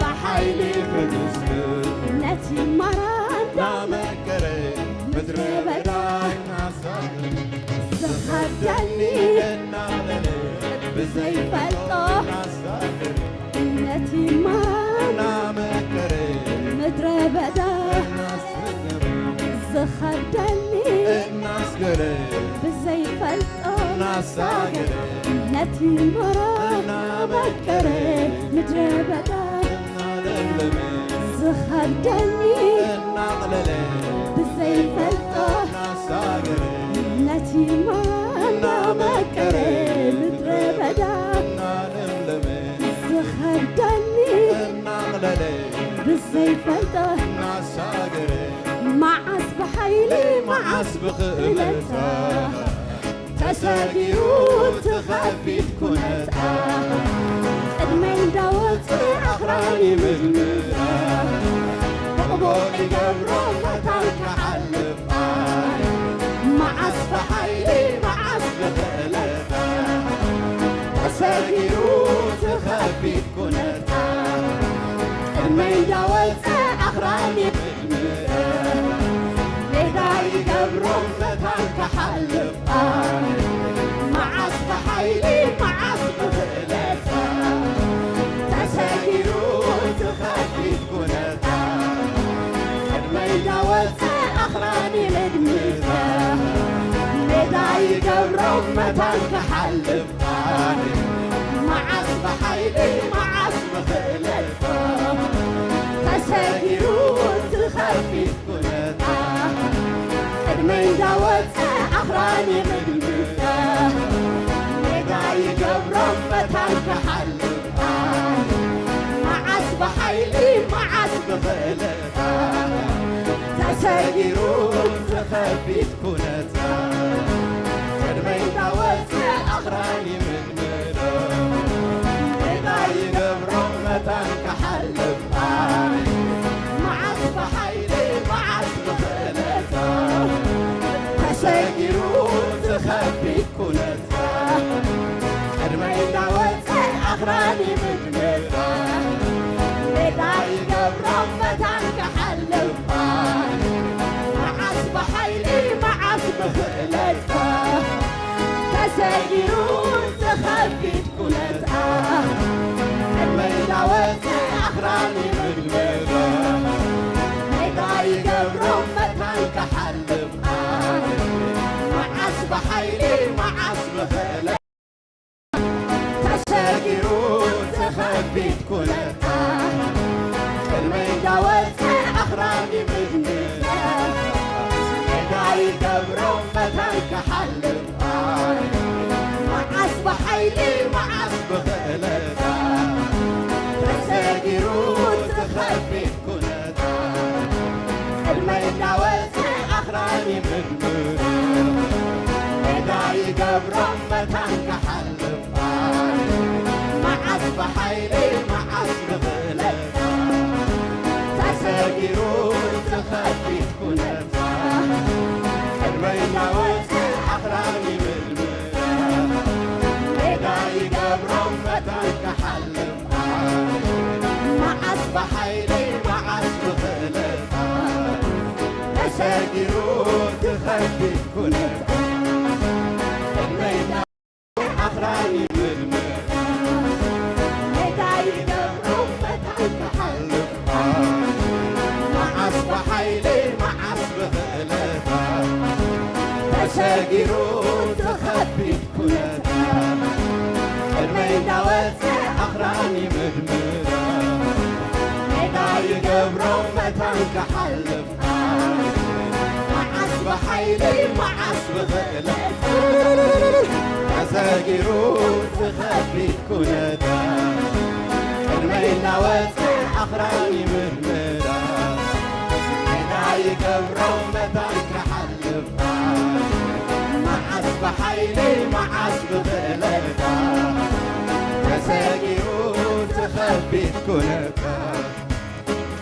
ብሓይሊ ክግስግስ። ነቲ ማራ እንዳመከረ ምድረ በዳ እናሳገረ፣ ዝኸብደኒ እናቕለለ ብዘይፈልጦ እናሳገረ፣ ነቲ ማራ እናመከረ ምድረ በዳ እናሳገረ፣ ዝኸብደኒ እናስገረ ብዘይፈልጦ እናሳገረ፣ ነቲ ማራ እናመከረ ምድረ በዳ እናለመለመ፣ ዝኸብደኒ እናቕለለ ብዘይፈልጦ እናሳገረ፣ ነቲ ማራ እናመከረ ምድረ በዳ እናለምለመ፣ ዝኸብደኒ እናቕለለ ብዘይፈልጦ እናሳገረ፣ መዓስ ብሓይሊ መዓስ ብኽእለታ ተሰጊሩ እቲ ኸቢድ ኩነታ፣ ቅድመይ እንዳወፀ ኣኽራን ይምልምላ፣ ጥቕቡቕ ይገብሮ መታን ክሓልፍ ኣነ፣ መዓስ ብሓይሊ መዓስ ብኽእለታ ተሰጊሩ እቲ ኸቢድ ኩነታ፣ ቅድመይ እንዳወፀ ኣኽራን ይምልምላ፣ ሜዳ ይገብሮ መታን ክሓልፍ ኣነ፣ መዓስ ብሓይሊ መዓስ ብኽእለታ ተሰጊሩ እቲ ኸቢድ ኩነታ፣ ቅድመይ እንዳወፀ ኣኽራን ይምልምላ፣ ሜዳ ይገብሮ መታን ክሓልፍ ኣነ፣ መዓስ ብሓይሊ መዓስ ብኽእለታ ተሰጊሩ እቲ ኸቢድ ኩነታ፣ ቅድመይ እንዳወፀ ኣኽራን ይምልምላ፣ ሜዳ ይገብሮ መታን ክሓልፍ ኣነ፣ መዓስ ብሓይሊ መዓስ ብኽእለታ ተሰጊሩ እቲ ኸቢድ ኩነታ፣ ቅድመይ እንዳወፀ ኣኽራን ይምልምላ፣ ሜዳ ይገብሮ መታን ክሓልፍ ኣነ፣ መዓስ ብሓይሊ መዓስ ብኽእለታ ተሰጊሩ እቲ ኸቢድ ኩነታ፣ ቅድመይ እንዳወፀ ኣኽራን ይምልምላ፣ ሜዳ ይገብሮ ወፀ ኣኽራን ይምድምዳ፣ ሜዳ ይገብሮ መታን ክሓልፍ። መዓስ ብሓይሊ መዓስ ብኽእለታ ተሰጊሩ እቲ ኸቢድ ኩነታ። ቅድመይ እናወፀ ኣኽራን ይምድምዳ፣ ሜዳ ይገብሮ መታን ክሓልፍ። መዓስ ብሓይሊ መዓስ ብኽእለታ ተሰጊሩ እቲ ኸቢድ ኩነታ። ቅድመይ እናወፀ ኣኽራን ይምድምዳ፣ ሜዳ ይገብሮ መታን ክሓልፍ። መዓስ ብሓይሊ መዓስ ብኽእለታ ተሰጊሩ እቲ ኸቢድ ኩነታ። ቅድመይ ኣኽራን ይምድምዳ፣ ሜዳ ይገብሮ መታን ክሓልፍ። መዓስ ብሓይሊ መዓስ ብኽእለታ ተሰጊሩ እቲ ኸቢድ ኩነታ። ቅድመይ እንዳወፀ ኣኽራን ይምድምዳ፣ ሜዳ ይገብሮ መታን ክሓልፍ። መዓስ ብሓይሊ መዓስ ብኽእለት ተሰጊሩ እቲ ኸቢድ ኩነታ። ቅድመይ እናወፀ ኣኽራን ይምድምዳ፣ ሜዳ ይገብሮ መታን ክሓልፍ። መዓስ ብሓይሊ መዓስ ብኽእለታ ተሰጊሩ እቲ ኸቢድ ኩነታ።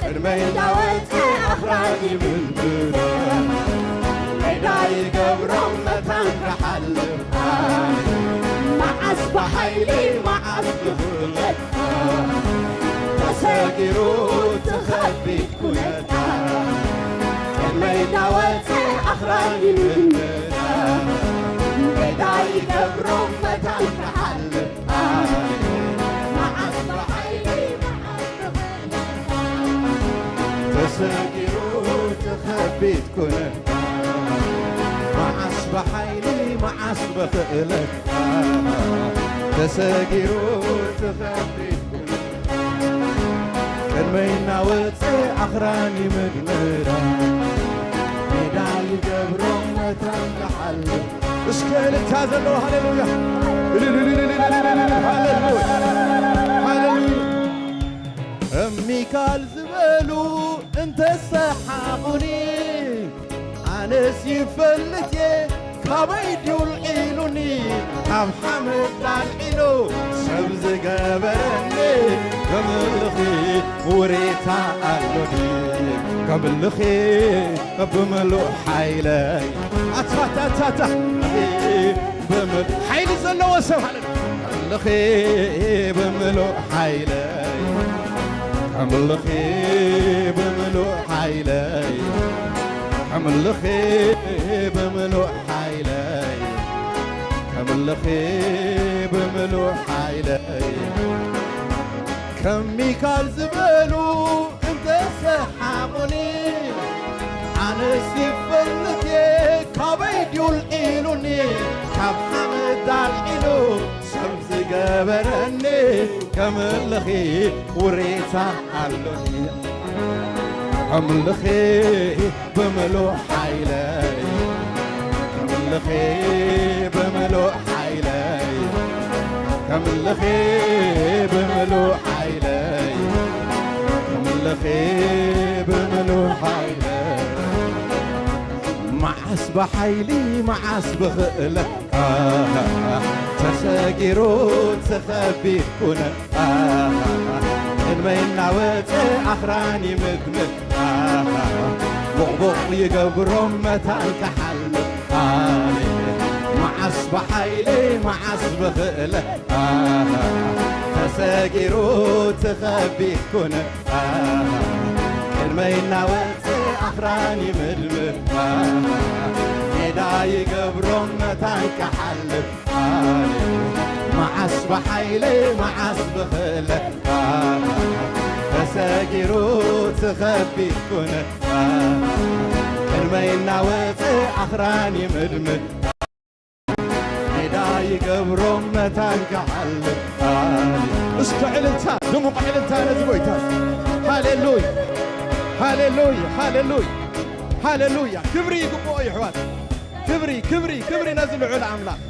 ቅድመይ እንዳወፀ ኣኽራን ይምድምዳ፣ ሜዳ ይገብሮ መታን ክሓልፍ። መዓስ ብሓይሊ መዓስ ብኽእለት ተሰጊሩ እቲ ኸቢድ ኩነታ። ቅድመይ እንዳወፀ ኣኽራን ይምድምዳ፣ ሜዳ ይገብሮ መታን ክሓልፍ። መዓስ ብሓይሊ መዓስ ብኽእለት ተሰጊሩ እቲ ኸቢድ ኩነታ። መዓስ ብሓይሊ መዓስ ብኽእለት ተሰጊሩ እቲ ኸቢድ ኩነታ። ቅድመይ እናወፀ ኣኽራን ይምድምዳ፣ ሜዳ ይገብሮ መታን ክሓልፍ። እስከ እልልታ ዘለዎ ሃሌሉያ። ሃሌሉያ። ሃሌሉያ። እሚካል ዝበሉ እንተሰሓቑኒ፣ ኣነስ ይፈልጥ እየ ካበይ ድዩ ልዒሉኒ፣ ካብ ሓመድ ኣልዒሉ ሰብ ዝገበረኒ። ከምልኺ ውሬታ ኣሎኒ፣ ከምልኺ ብምሉእ ሓይለይ። ኣታታታታ። ብምል-፣ ሓይሊ ዘለዎ ሰብ ሃሌሉያ። ከምልኺ ብምሉእ ሓይለይ፣ ከምልኺ ብምሉእ ሓይለይ፣ ከምልኺ ብምሉእ ሓይለይ፣ ከምልኺ ብምሉእ ሓይለይ። ከም ሚካል ዝበሉ እንተሰሓቑኒ፣ ኣነስ ይፈልጥ እየ ካበይ ድዩ ልዒሉኒ፣ ካብ ሓመድ ኣልዒሉ ሰብ ዝገበረኒ። ከምልኺ ውሬታ ኣሎኒ፣ ከምልኺ ብምሉእ ሓይለይ፣ ከምልኺ ብምሉእ ሓይለይ፣ ከምልኺ ብምሉእ ሓይለይ፣ ከምልኺ ብምሉእ ሓይለይ። መዓስ ብሓይሊ መዓስ ብኽእለት ተሰጊሩ እቲ ኸቢድ ኩነ። ቅድመይ እናወፀ ኣኽራን ይምድምድ፣ ቦቕቦቕ ይገብሮ መታን ክሓልፍ። መዓስ ብሓይሊ መዓስ ብኽእለት ተሰጊሩ እቲ ኸቢድ ኩነ። ቅድመይ እናወፀ ኣኽራን ይምድምድ፣ ሜዳ ይገብሮ መታን ክሓልፍ። መዓስ ብሓይለይ መዓስ ብኽእለት ተሰጊሩ እቲ ኸቢድ ኩነት። ቅድመይ እናወፀ ኣኽራን ይምድምድ፣ ሜዳ ይገብሮ መታን ክሓልፍ። እስከ ዕልልታ፣ ድሙቕ ዕልልታ ነዚ ጎይታ። ሃሌሉያ። ሃሌሉያ፣ ሃሌሉያ፣ ሃሌሉያ። ክብሪ ይግብኦ እዩ፣ ኣሕዋት። ክብሪ፣ ክብሪ፣ ክብሪ ነዚ ልዑል ኣምላኽ።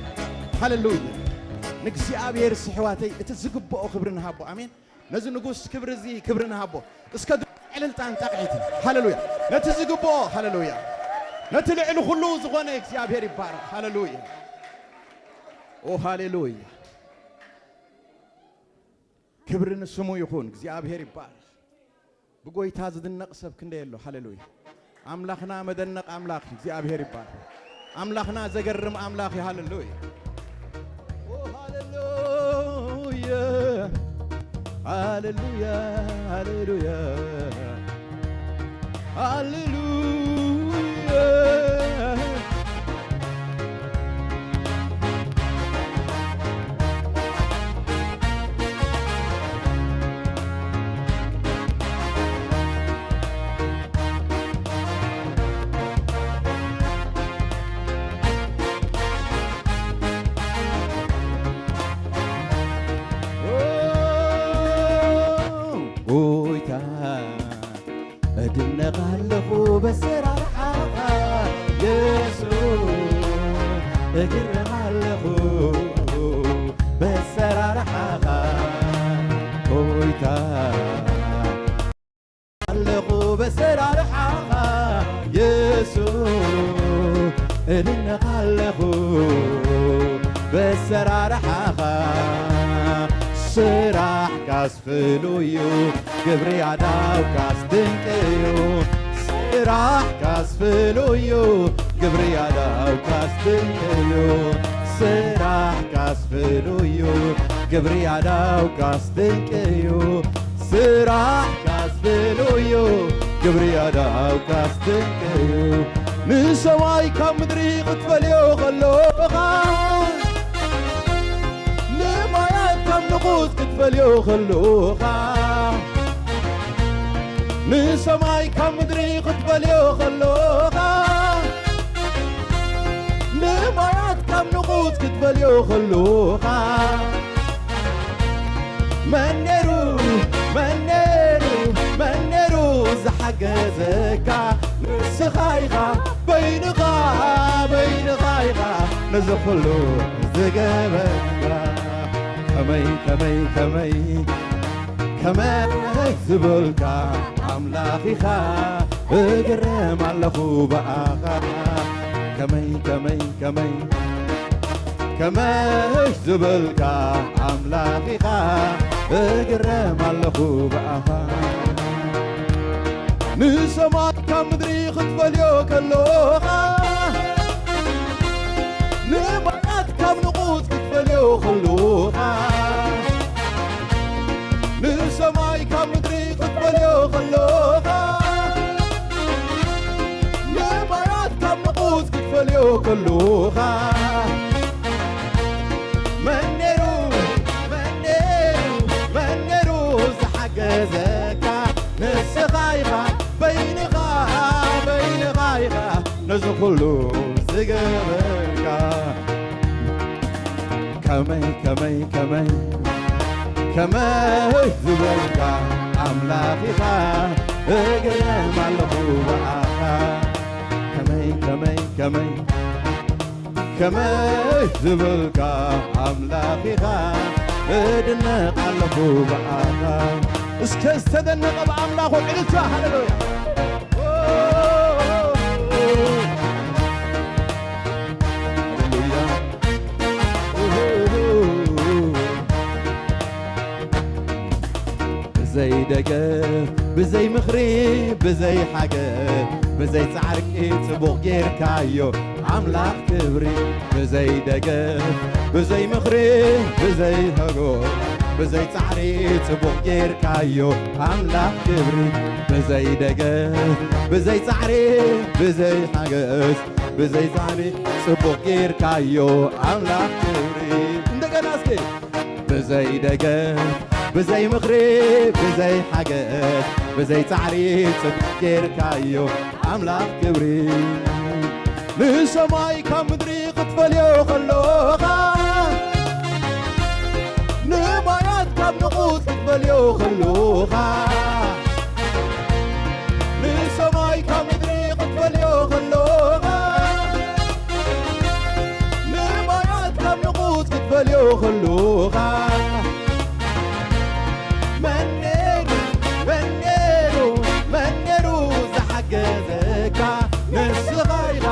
ሃሌሉያ። ንእግዚኣብሔር፣ ኣሕዋተይ፣ እቲ ዝግብኦ ክብሪ ንሃቦ። ኣሜን። ነዚ ንጉስ ክብሪ፣ እዚ ክብሪ ንሃቦ። እስከ ድ-፣ ዕልልታን ጣቕዒትን። ሃሌሉያ። ነቲ ዝግብኦ፣ ሃሌሉያ። ነቲ ልዕሊ ኩሉ ዝኾነ እግዚኣብሔር ይባረኽ። ሃሌሉያ። ኦ፣ ሃሌሉያ። ክብሪ ንስሙ ይኹን። እግዚኣብሔር ይባረኽ። ብጎይታ ዝድነቕ ሰብ ክንደይ ኣሎ። ሃሌሉያ። ኣምላኽና መደነቕ ኣምላኽ እዩ። እግዚኣብሔር ይባረኽ። ኣምላኽና ዘገርም ኣምላኽ እዩ። ሃሌሉያ። ኦ፣ ሃሌሉያ። ሃሌሉያ። ሃሌሉያ። ሃሌሉያ። ጎይታ፣ እድነቕ ኣለኹ በሰራርሓኻ የሱስ፣ እግረም ኣለኹ በሰራርሓኻ ጎይታ። ኣለኹ በሰራርሓኻ የሱስ፣ እድነቕ ኣለኹ በሰራርሓኻ። ስራሕካስ ፍሉይ እዩ፣ ግብሪ ኣእዳውካስ ድንቅ እዩ። ስራሕካስ ፍሉይ እዩ፣ ግብሪ ኣእዳውካስ ድንቅ እዩ። ስራሕካስ ፍሉይ እዩ፣ ግብሪ ኣእዳውካስ ድንቅ እዩ። ስራሕካስ ፍሉይ እዩ፣ ግብሪ ኣእዳውካስ ድንቅ እዩ። ንሰማይ ካብ ምድሪ ክትፈልዮ ከለኻ፣ ንማያት ካብ ንቑጽ ክትፈልዮ ከለኻ፣ ንሰማይ ካብ ምድሪ ክትፈልዮ ከለኻ፣ ንማያት ካብ ንቑጽ ክትፈልዮ ከለኻ፣ መን ነይሩ፣ መን ነይሩ፣ መን ነይሩ ዝሓገዘካ? ንስኻ ኢኻ፣ በይንኻ፣ በይንኻ ኢኻ ነዚ ኩሉ ዝገበርካ። ከመይ፣ ከመይ፣ ከመይ፣ ከመይ ዝበልካ ኣምላኽ ኢኻ፣ እግረም ኣለኹ ብኣኻ። ከመይ፣ ከመይ፣ ከመይ፣ ከመይ ዝበልካ ኣምላኽ ኢኻ፣ እግረም ኣለኹ ብኣኻ። ንሰማይ ካብ ምድሪ ክትፈልዮ ከለኻ፣ ንማያት ካብ ንቑጽ ክትፈልዮ ከለኻ፣ ንሰማይ ካብ ምድሪ ክትፈልዮ ከለኻ፣ ንማያት ካብ ንቑጽ ክትፈልዮ ከለኻ፣ መን ነይሩ፣ መን ነይሩ፣ መን ነይሩ ዝሓገዘካ? ንስኻ ኢኻ፣ በይንኻ፣ በይንኻ ኢኻ ነዚ ኩሉ ዝገበርካ። ከመይ፣ ከመይ፣ ከመይ፣ ከመይ ዝበልካ ኣምላኽ ኢኻ፣ እግረም ኣለኹ ብኣኻ። ከመይ፣ ከመይ፣ ከመይ፣ ከመይ ዝበልካ ኣምላኽ ኢኻ፣ እድነቕ ኣለኹ ብኣኻ። እስከ ዝተደነቐ ብኣምላኹ ዕልልታ፣ ሃሌሉያ። ሃሌሉያ። ብዘይ ደገፍ፣ ብዘይ ምኽሪ፣ ብዘይ ሓገዝ፣ ብዘይ ጻዕሪ ጽቡቕ ጌርካዮ ኣምላኽ ክብሪ። ብዘይ ደገፍ፣ ብዘይ ምኽሪ፣ ብዘይ ሓገዝ፣ ብዘይ ጻዕሪ ጽቡቕ ጌርካዮ ኣምላኽ ክብሪ። ብዘይ ደገፍ፣ ብዘይ ጻዕሪ፣ ብዘይ ሓገዝ፣ ብዘይ ጻዕሪ ጽቡቕ ጌርካዮ ኣምላኽ ክብሪ። እንደገና እስኪ። ብዘይ ደገፍ፣ ብዘይ ምኽሪ፣ ብዘይ ሓገዝ፣ ብዘይ ጻዕሪ ጽቡቕ ጌርካዮ ኣምላኽ ክብሪ። ንሰማይ ካብ ምድሪ ክትፈልዮ ከለኻ፣ ንማያት ካብ ንቑጽ ክትፈልዮ ከለኻ፣ ን ኩሉኻ መኔሩ መኔሩ መኔሩ ዝሓገዘካ ንስኻ ኢኻ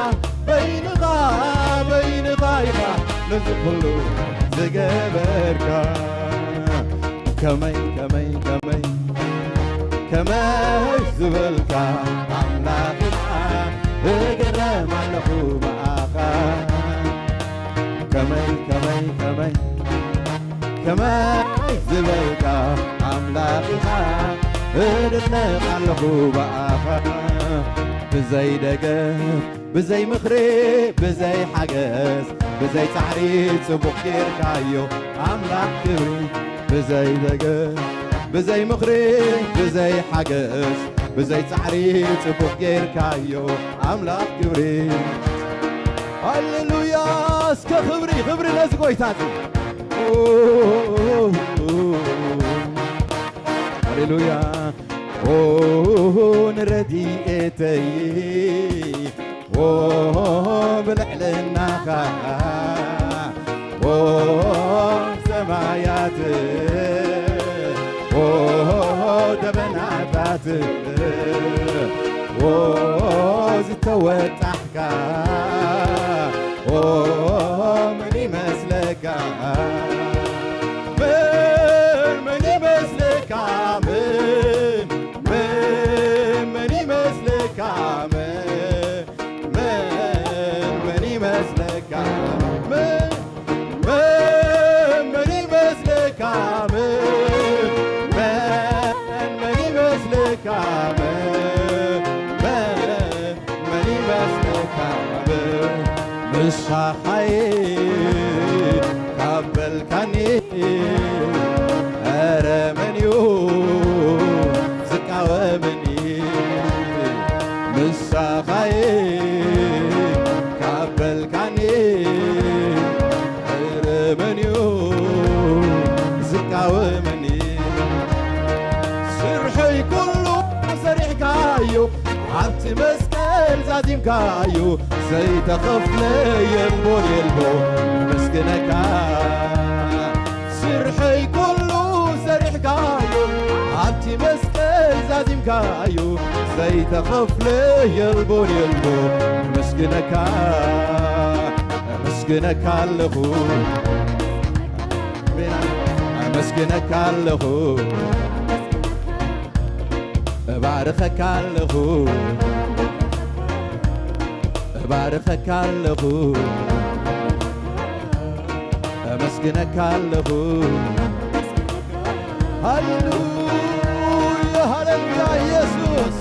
በይንኻ በይንኻ ኢኻ ነዚ ኩሉ ዝገበርካ ከመይ ከመይ ከመይ ከመይ ዝበልካ ኣምላኽና እግረም ኣለኹ ብኣኻ ከመይ ከመይ ከመይ ከመይ ዝበልካ ኣምላኽኻ እድነቕ ኣለኹ ብኣኻ ብዘይ ደገፍ ብዘይ ምኽሪ ብዘይ ሓገዝ ብዘይ ጻዕሪ ጽቡቕ ጌርካዮ ኣምላኽ ክብሪ ብዘይ ደገፍ ብዘይ ምኽሪ ብዘይ ሓገዝ ብዘይ ጻዕሪ ጽቡቕ ጌርካዮ ኣምላኽ ክብሪ ሃሌሉያ እስከ ክብሪ ክብሪ ነዚ ጎይታ እዚ ሃሌሉያ ኦ ንረድኤተይ ኦ ብልዕልናኻ ኦ ሰማያት ኦ ደበናታት ኦ ዝተወጣሕካ ኦ መን ይመስለካ መን መን ይመስለካ መን መን መን ይመስለካ መን መን መን ይመስለካ መን መን መን ይመስለካ መን መን መን ይመስለካ መን መን መን ይመስለካ መን ምሳኻይ ካብ በልካኒ ኧረ መን እዩ ዝቃወመኒ ምሳኻይ ካብ በልካኒ ኧረ መን እዩ ዝቃወመኒ ስርሐይ ኩሉ ሰሪሕካዮ ኣብቲ መስቀል ዛዚምካዮ ዘይተኸፍለ የልቦን የልቦ መስግነካ ስርሐይ ኩሉ ሰሪሕካዮ ኣብቲ መስቀል ዛዚምካዮ ዘይተኸፍለ የልቦን የልቦ መስግነካ መስግነካ ኣለኹ ኣመስግነካ ኣለኹ እባርኸካ ኣለኹ እባርኸካ ኣለኹ እመስግነካ ኣለኹ ሃሌሉያ ሃሌሉያ ኢየሱስ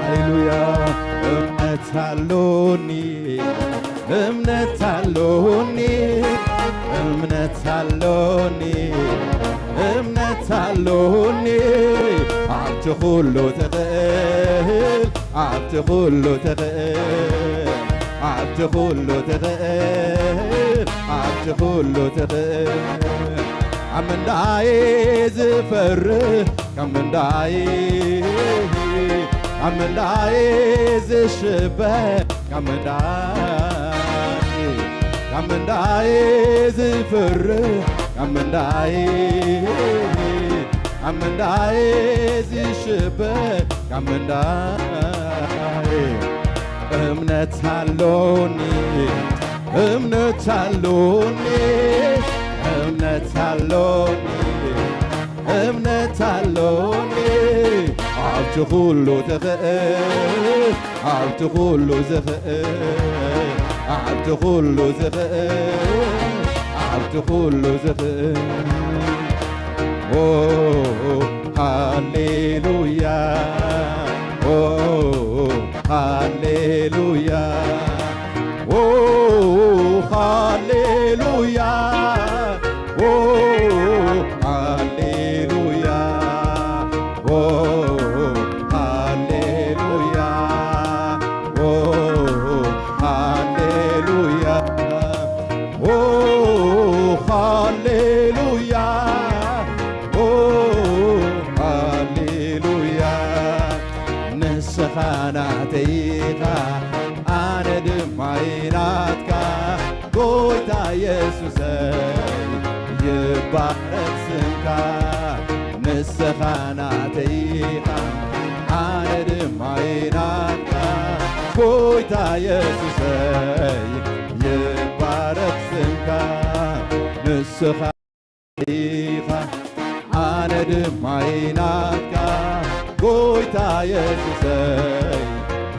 ሃሌሉያ እምነት ኣሎኒ እምነት ኣሎኒ እምነት ኣሎኒ እምነት ኣሎኒ ኣብቲ ኩሉ ትኽእል ኣብቲ ኩሉ ትኽእል ኣብቲ ኩሉ ትኽእል ኣብቲ ኩሉ ትኽእል ኣብ ምንዳይ ዝፈርህ ካብ ምንዳይ ካብ ምንዳይ ዝሽበ ካብ ምንዳይ ካብ ምንዳይ ዝፍርህ ካብ ምንዳይ ካብ ምንዳይ ዝሽበ ካብ ምንዳይ እምነት ኣሎኒ እምነት ኣሎኒ እምነት ኣሎኒ እምነት ኣሎኒ ኣብቲ ኩሉ ትኽእል ኣብቲ ኩሉ ዝኽእል ኣብቲ ኩሉ ዝኽእል ኣብቲ ኩሉ ዝኽእል ኦ ሃሌሉያ ኦ ሃሌሉያ ኦ ሃሌሉያ ኦ ሃሌሉያ ኦ ሃሌሉያ ኦ ሃሌሉያ ኦ ሃሌሉያ ኦ ሃሌሉያ ንስኻ ናተይ ኢኻ ኣነ ድማ ኢላ የሱሰይ ይባረክ ስምካ፣ ንስኻ ናተይ ኢኻ፣ ኣነ ድማ ናትካ። ጎይታ የሱሰይ ይባረክ ስምካ፣ ንስኻ ኢኻ፣ ኣነ ድማ ናትካ። ጎይታ የሱሰይ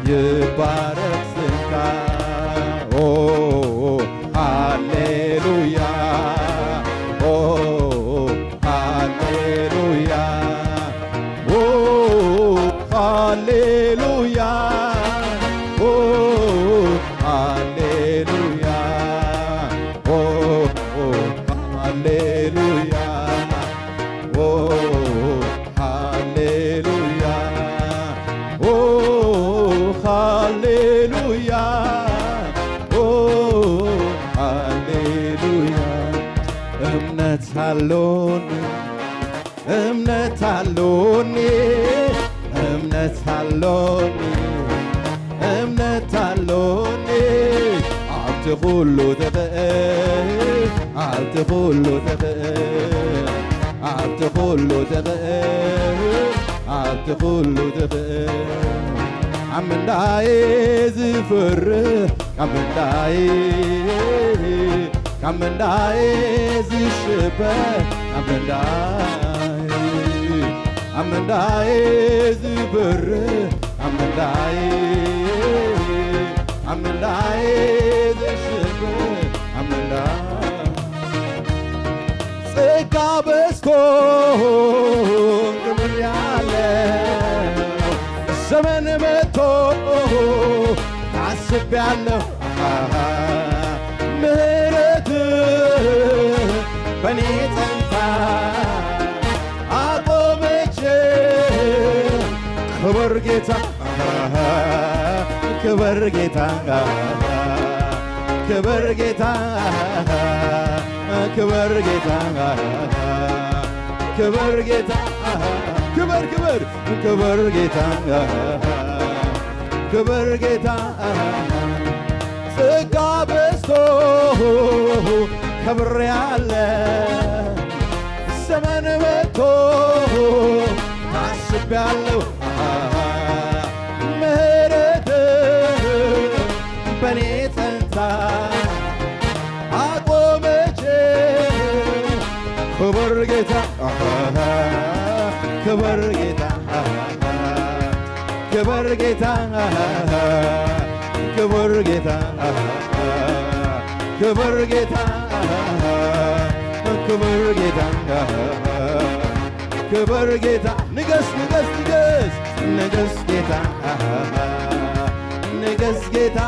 ይባረክ ስምካ። ኦ ሃሌሉያ፣ ኦ ሃሌሉያ፣ ኦ ሃሌሉያ፣ ኦ ሃሌሉያ፣ ኦ ሃሌሉያ፣ ኦ ሃሌሉያ፣ ኦ ሃሌሉያ፣ ኦ ሃሌሉያ። እምነት ኣሎኒ፣ እምነት ኣሎኒ፣ እምነት ኣሎኒ፣ እምነት ኣሎኒ። ኣብቲ ኩሉ ትኽእል፣ ኣብቲ ኩሉ ትኽእል፣ ኣብቲ ኩሉ ትኽእል፣ ኣብቲ ኩሉ ትኽእል። ኣብ ምንዳይ ዝፈርህ፣ ኣብ ምንዳይ፣ ካብ ምንዳይ ዝሽበ፣ ካብ ምንዳይ፣ ኣብ ምንዳይ ዝበርህ፣ ኣብ ምንዳይ፣ ኣብ ምንዳይ ዝሽበ፣ ኣብ ምንዳይ ጸጋ በዝቶ ክብር ያለው ዘመን መጥቶ ታስቤያለሁ። ምህረት በኔ ጸንታ አቆመች። ክብር ጌታ፣ ክብር ጌታ፣ ክብር ጌታ፣ ክብር ጌታ፣ ክብር ጌታ፣ ክብር፣ ክብር፣ ክብር ጌታ፣ ክብር ጌታ። ጸጋ በዝቶ ከብሬያለሁ፣ ዘመን መጥቶ ታስቤያለሁ። ምህረት በኔ ጸንታ አቆመች። ክብር ጌታ፣ ክብር ጌታ፣ ክብር ጌታ፣ ክብር ጌታ፣ ክብር ጌታ፣ ክብር ጌታ፣ ክብር ጌታ። ንገስ፣ ንገስ፣ ንገስ፣ ንገስ ጌታ፣ ንገስ ጌታ፣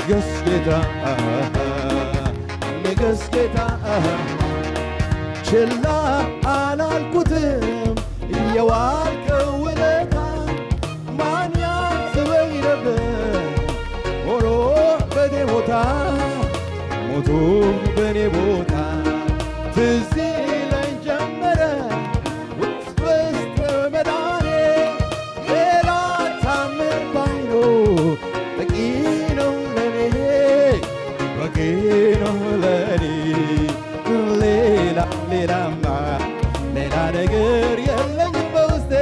ንገስ ጌታ፣ ንገስ ጌታ። ችላ አላልኩትም የዋልከው ውለታ፣ ማን ያስበኝ ነበር ሆኖ በኔ ቦታ፣ ሞቶ በኔ ቦታ። ትዝ ይለኝ ጀመረ ውስጥ ውስጥ መዳኔ፣ ሌላ ታምር ባይኖር በቂ ነው ለኔ፣ በቂ ነው ለኔ። ሌላ፣ ሌላማ፣ ሌላ ነገር የለኝም በውስጤ።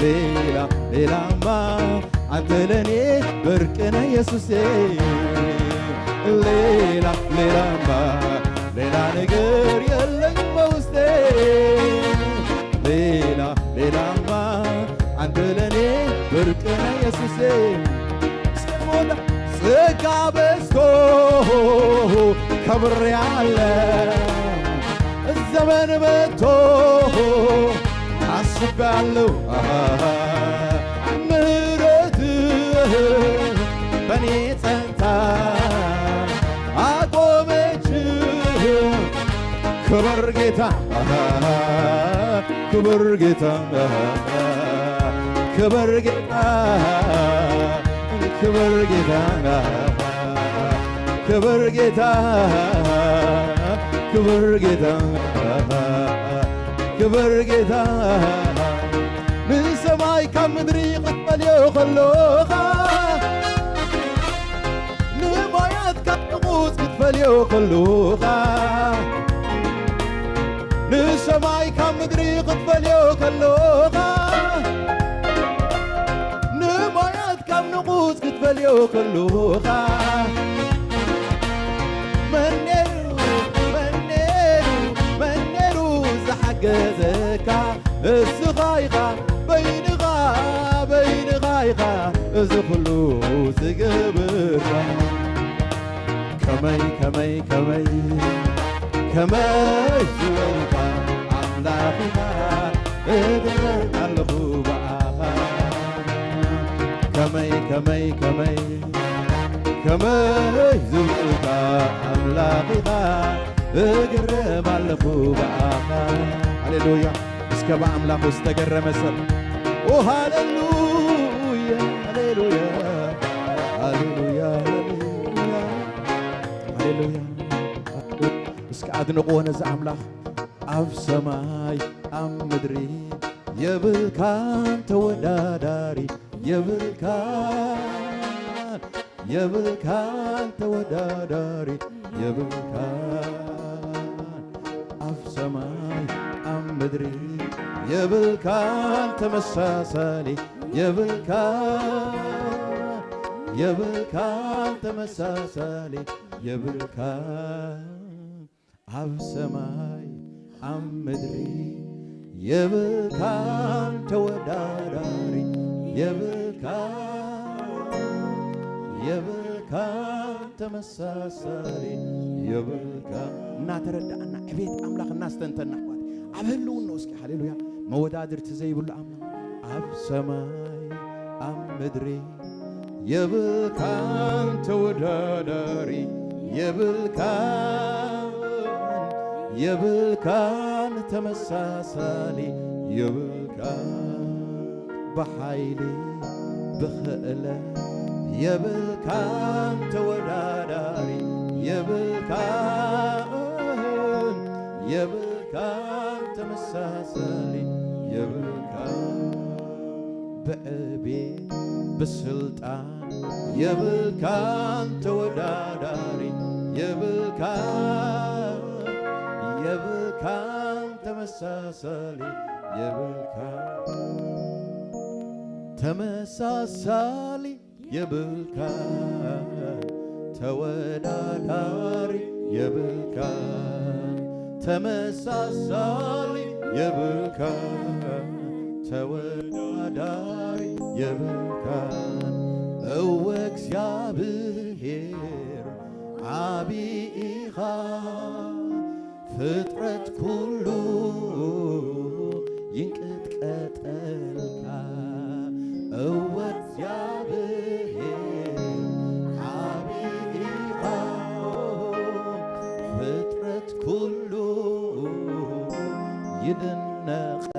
ሌላ፣ ሌላማ፣ አንተ ለኔ ብርቅ ነህ ኢየሱሴ። ሌላ፣ ሌላማ፣ ሌላ ነገር የለኝም በውስጤ። ሌላ፣ ሌላማ፣ አንተ ለኔ ብርቅ ነህ ኢየሱሴ። ጸጋ በዝቶ ከብሬያለሁ፣ ዘመን መጥቶ ታስቤያለሁ። ምህረት በኔ ጸንታ አቆመች። ክብር ጌታ፣ ክብር ጌታ፣ ክብር ጌታ፣ ክብር ጌታ፣ ክብር ጌታ፣ ክብር ጌታ፣ ክብር ጌታ። ንሰማይ ካብ ምድሪ ክትፈልዮ ከለኻ፣ ንማይ ካብ ንቑጽ ክትፈልዮ ከሎኻ፣ ንሰማይ ካብ ምድሪ ክትፈልዮ ከሎኻ፣ ንማያት ካብ ንቑጽ ክትፈልዮ ከሎኻ፣ መን ነይሩ፣ መን ነይሩ፣ መን ነይሩ ዝሓገዘካ? እስኻ ኢኻ በይንኻ፣ በይንኻ ኢኻ እዚ ኩሉ ዝገበርካ። ከመይ፣ ከመይ፣ ከመይ፣ ከመይ ዝበልካ ኣምላኽ ኢኻ፣ እድነቅ ኣለኹ ብኣኻ። ከመይ፣ ከመይ፣ ከመይ፣ ከመይ ዝበልካ ኣምላኽ ኢኻ፣ እግረም ኣለኹ ብኣኻ። ሃሌሉያ። እስከ ብኣምላኹ ዝተገረመ ሰብ። ኦ፣ ሃሌሉያ፣ ሃሌሉያ፣ ሃሌሉያ፣ ሃሌሉያ፣ ሃሌሉያ። እስከ ኣድንቕዎ ነዚ ኣምላኽ። ኣብ ሰማይ ኣብ ምድሪ የብልካን ተወዳዳሪ፣ የብልካን፣ የብልካን ተወዳዳሪ፣ የብልካን። ኣብ ሰማይ ኣብ ምድሪ የብልካን ተመሳሳሊ፣ የብልካን፣ የብልካን ተመሳሳሊ፣ የብልካን። ኣብ ሰማይ ኣብ ምድሪ የብልካን ተወዳዳሪ፣ የብልካን፣ የብልካን ተመሳሳሊ፣ የብልካን። እናተረዳእና ዕቤት ኣምላኽ እናስተንተና፣ ኣሕዋት፣ ኣብ ህልውናኡ እስኪ፣ ሃሌሉያ፣ መወዳድርቲ ዘይብሉ ኣምላኽ። ኣብ ሰማይ ኣብ ምድሪ የብልካን ተወዳዳሪ፣ የብልካን፣ የብልካን ተመሳሳሊ፣ የብልካን። ብሓይሊ ብኽእለት የብልካን ተወዳዳሪ፣ የብልካን፣ የብልካን ተመሳሳሊ፣ የብልካን። ብዕቤት ብስልጣን የብልካን ተወዳዳሪ፣ የብልካን፣ የብልካን ተመሳሳሊ፣ የብልካን። ተመሳሳሊ የብልካን፣ ተወዳዳሪ የብልካን። ተመሳሳሊ የብልካን፣ ተወዳዳሪ የብልካን። እወ እግዚኣብሔር ዓቢ ኢኻ፣ ፍጥረት ኩሉ ይንቀጥቀጠልካ። እወ እግዚኣብሔር ዓቢ ኢኻ፣ ፍጥረት ኩሉ ይድነቐልካ።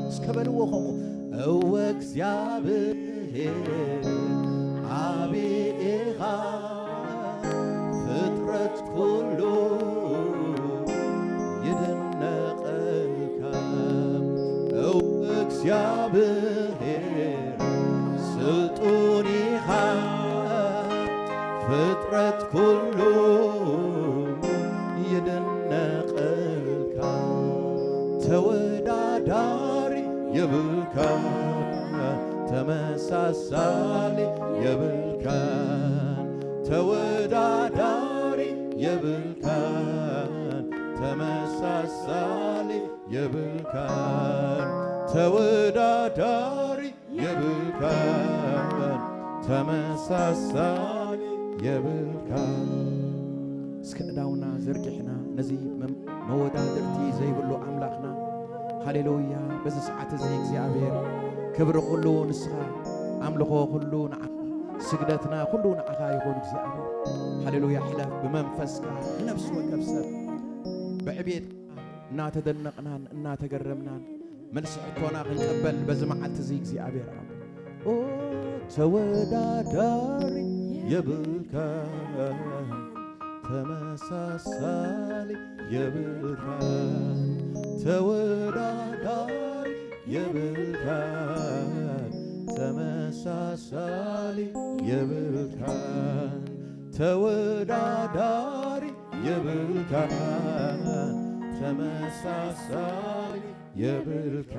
እስከ በልዎ ከምኡ፣ እወ እግዚኣብሔር ዓቢ ኢኻ፣ ፍጥረት ኩሉ ይድነቐልካ። እወ እግዚኣብሔር ስልጡን ኢኻ፣ ፍጥረት ኩሉ ይድነቐልካ። ተወዳዳሪ የብልካን፣ ተመሳሳሊ የብልካን። ተወዳዳሪ የብልካን፣ ተመሳሳሊ የብልካን። ተወዳዳሪ የብልካን፣ ተመሳሳሊ የብልካን። እስከ እዳውና ዘርጊሕና ነዚ መም-፣ መወዳድርቲ ዘይብሉ ኣምላኽና፣ ሃሌሉያ። በዚ ሰዓት እዚ እግዚኣብሔር ክብሪ ኩሉ ንስኻ፣ ኣምልኾ ኩሉ ንዓኻ፣ ስግደትና ኩሉ ንዓኻ ይኹን እግዚኣብሔር። ሃሌሉያ። ሕለፍ ብመንፈስካ ንነፍሲ ወከፍ ሰብ ብዕቤት እናተደነቕናን እናተገረምናን መልሲ ሕቶና ክንቀበል በዚ መዓልቲ እዚ እግዚኣብሔር ኣብ ኦ ተወዳዳሪ የብልካ፣ ተመሳሳሊ የብልካ፣ ተወዳዳሪ የብልካ፣ ተመሳሳሊ የብልካ። ተወዳዳሪ የብልካ፣ ተመሳሳሊ የብልካ።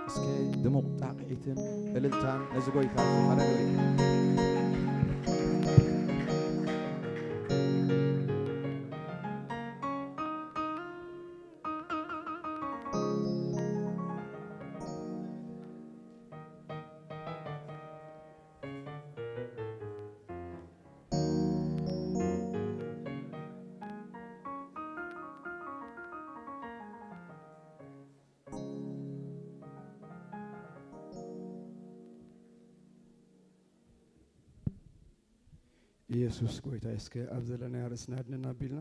እስከ ድሙቕ ጣቕዒትን እልልታን ነዚ ጎይታ። ሃሌሉያ። ኢየሱስ ጎይታ። እስከ ኣብ ዘለናዮ ርእስና ኣድንና ኣቢልና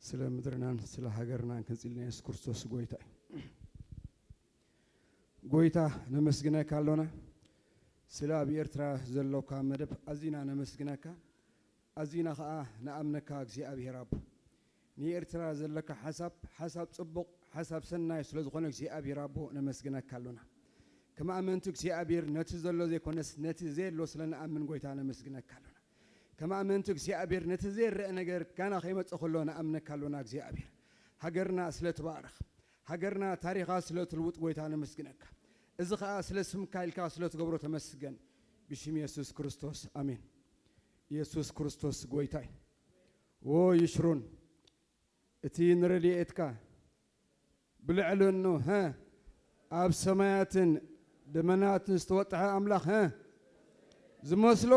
ስለ ምድርናን ስለ ሃገርናን ክንጽልና። ኢየሱስ ክርስቶስ ጎይታ እዩ። ጎይታ፣ ነመስግነካ ኣሎና። ስለ ኣብ ኤርትራ ዘሎካ መደብ ኣዚና ነመስግነካ። ኣዚና ኸኣ ንኣምነካ እግዚኣብሔር ኣቦ። ንኤርትራ ዘለካ ሓሳብ፣ ሓሳብ ጽቡቕ፣ ሓሳብ ሰናይ ስለ ዝኾነ እግዚኣብሔር ኣቦ ነመስግነካ ኣሎና። ከም ኣመንቲ እግዚኣብሔር ነቲ ዘሎ ዘይኮነስ ነቲ ዘየሎ ስለ ንኣምን ጎይታ ነመስግነካ ኣሎና። ከም ኣመንቲ እግዚኣብሔር ነቲ ዘይረአ ነገር ጋና ከይመጽእ ከሎ ንኣምነካ ኣሎና እግዚኣብሔር። ሃገርና ስለ ትባረኽ፣ ሃገርና ታሪኻ ስለ ትልውጥ ጎይታ ነመስግነካ። እዚ ኸኣ ስለ ስምካ ኢልካ ስለ ትገብሮ ተመስገን። ብሽም የሱስ ክርስቶስ ኣሜን። የሱስ ክርስቶስ ጎይታ እዩ። ዎ ይሽሩን እቲ ንረድኤትካ ብልዕሊ እኑ፣ ሀ፣ ኣብ ሰማያትን ደመናትን ዝተወጥሐ ኣምላኽ፣ ሀ፣ ዝመስሎ?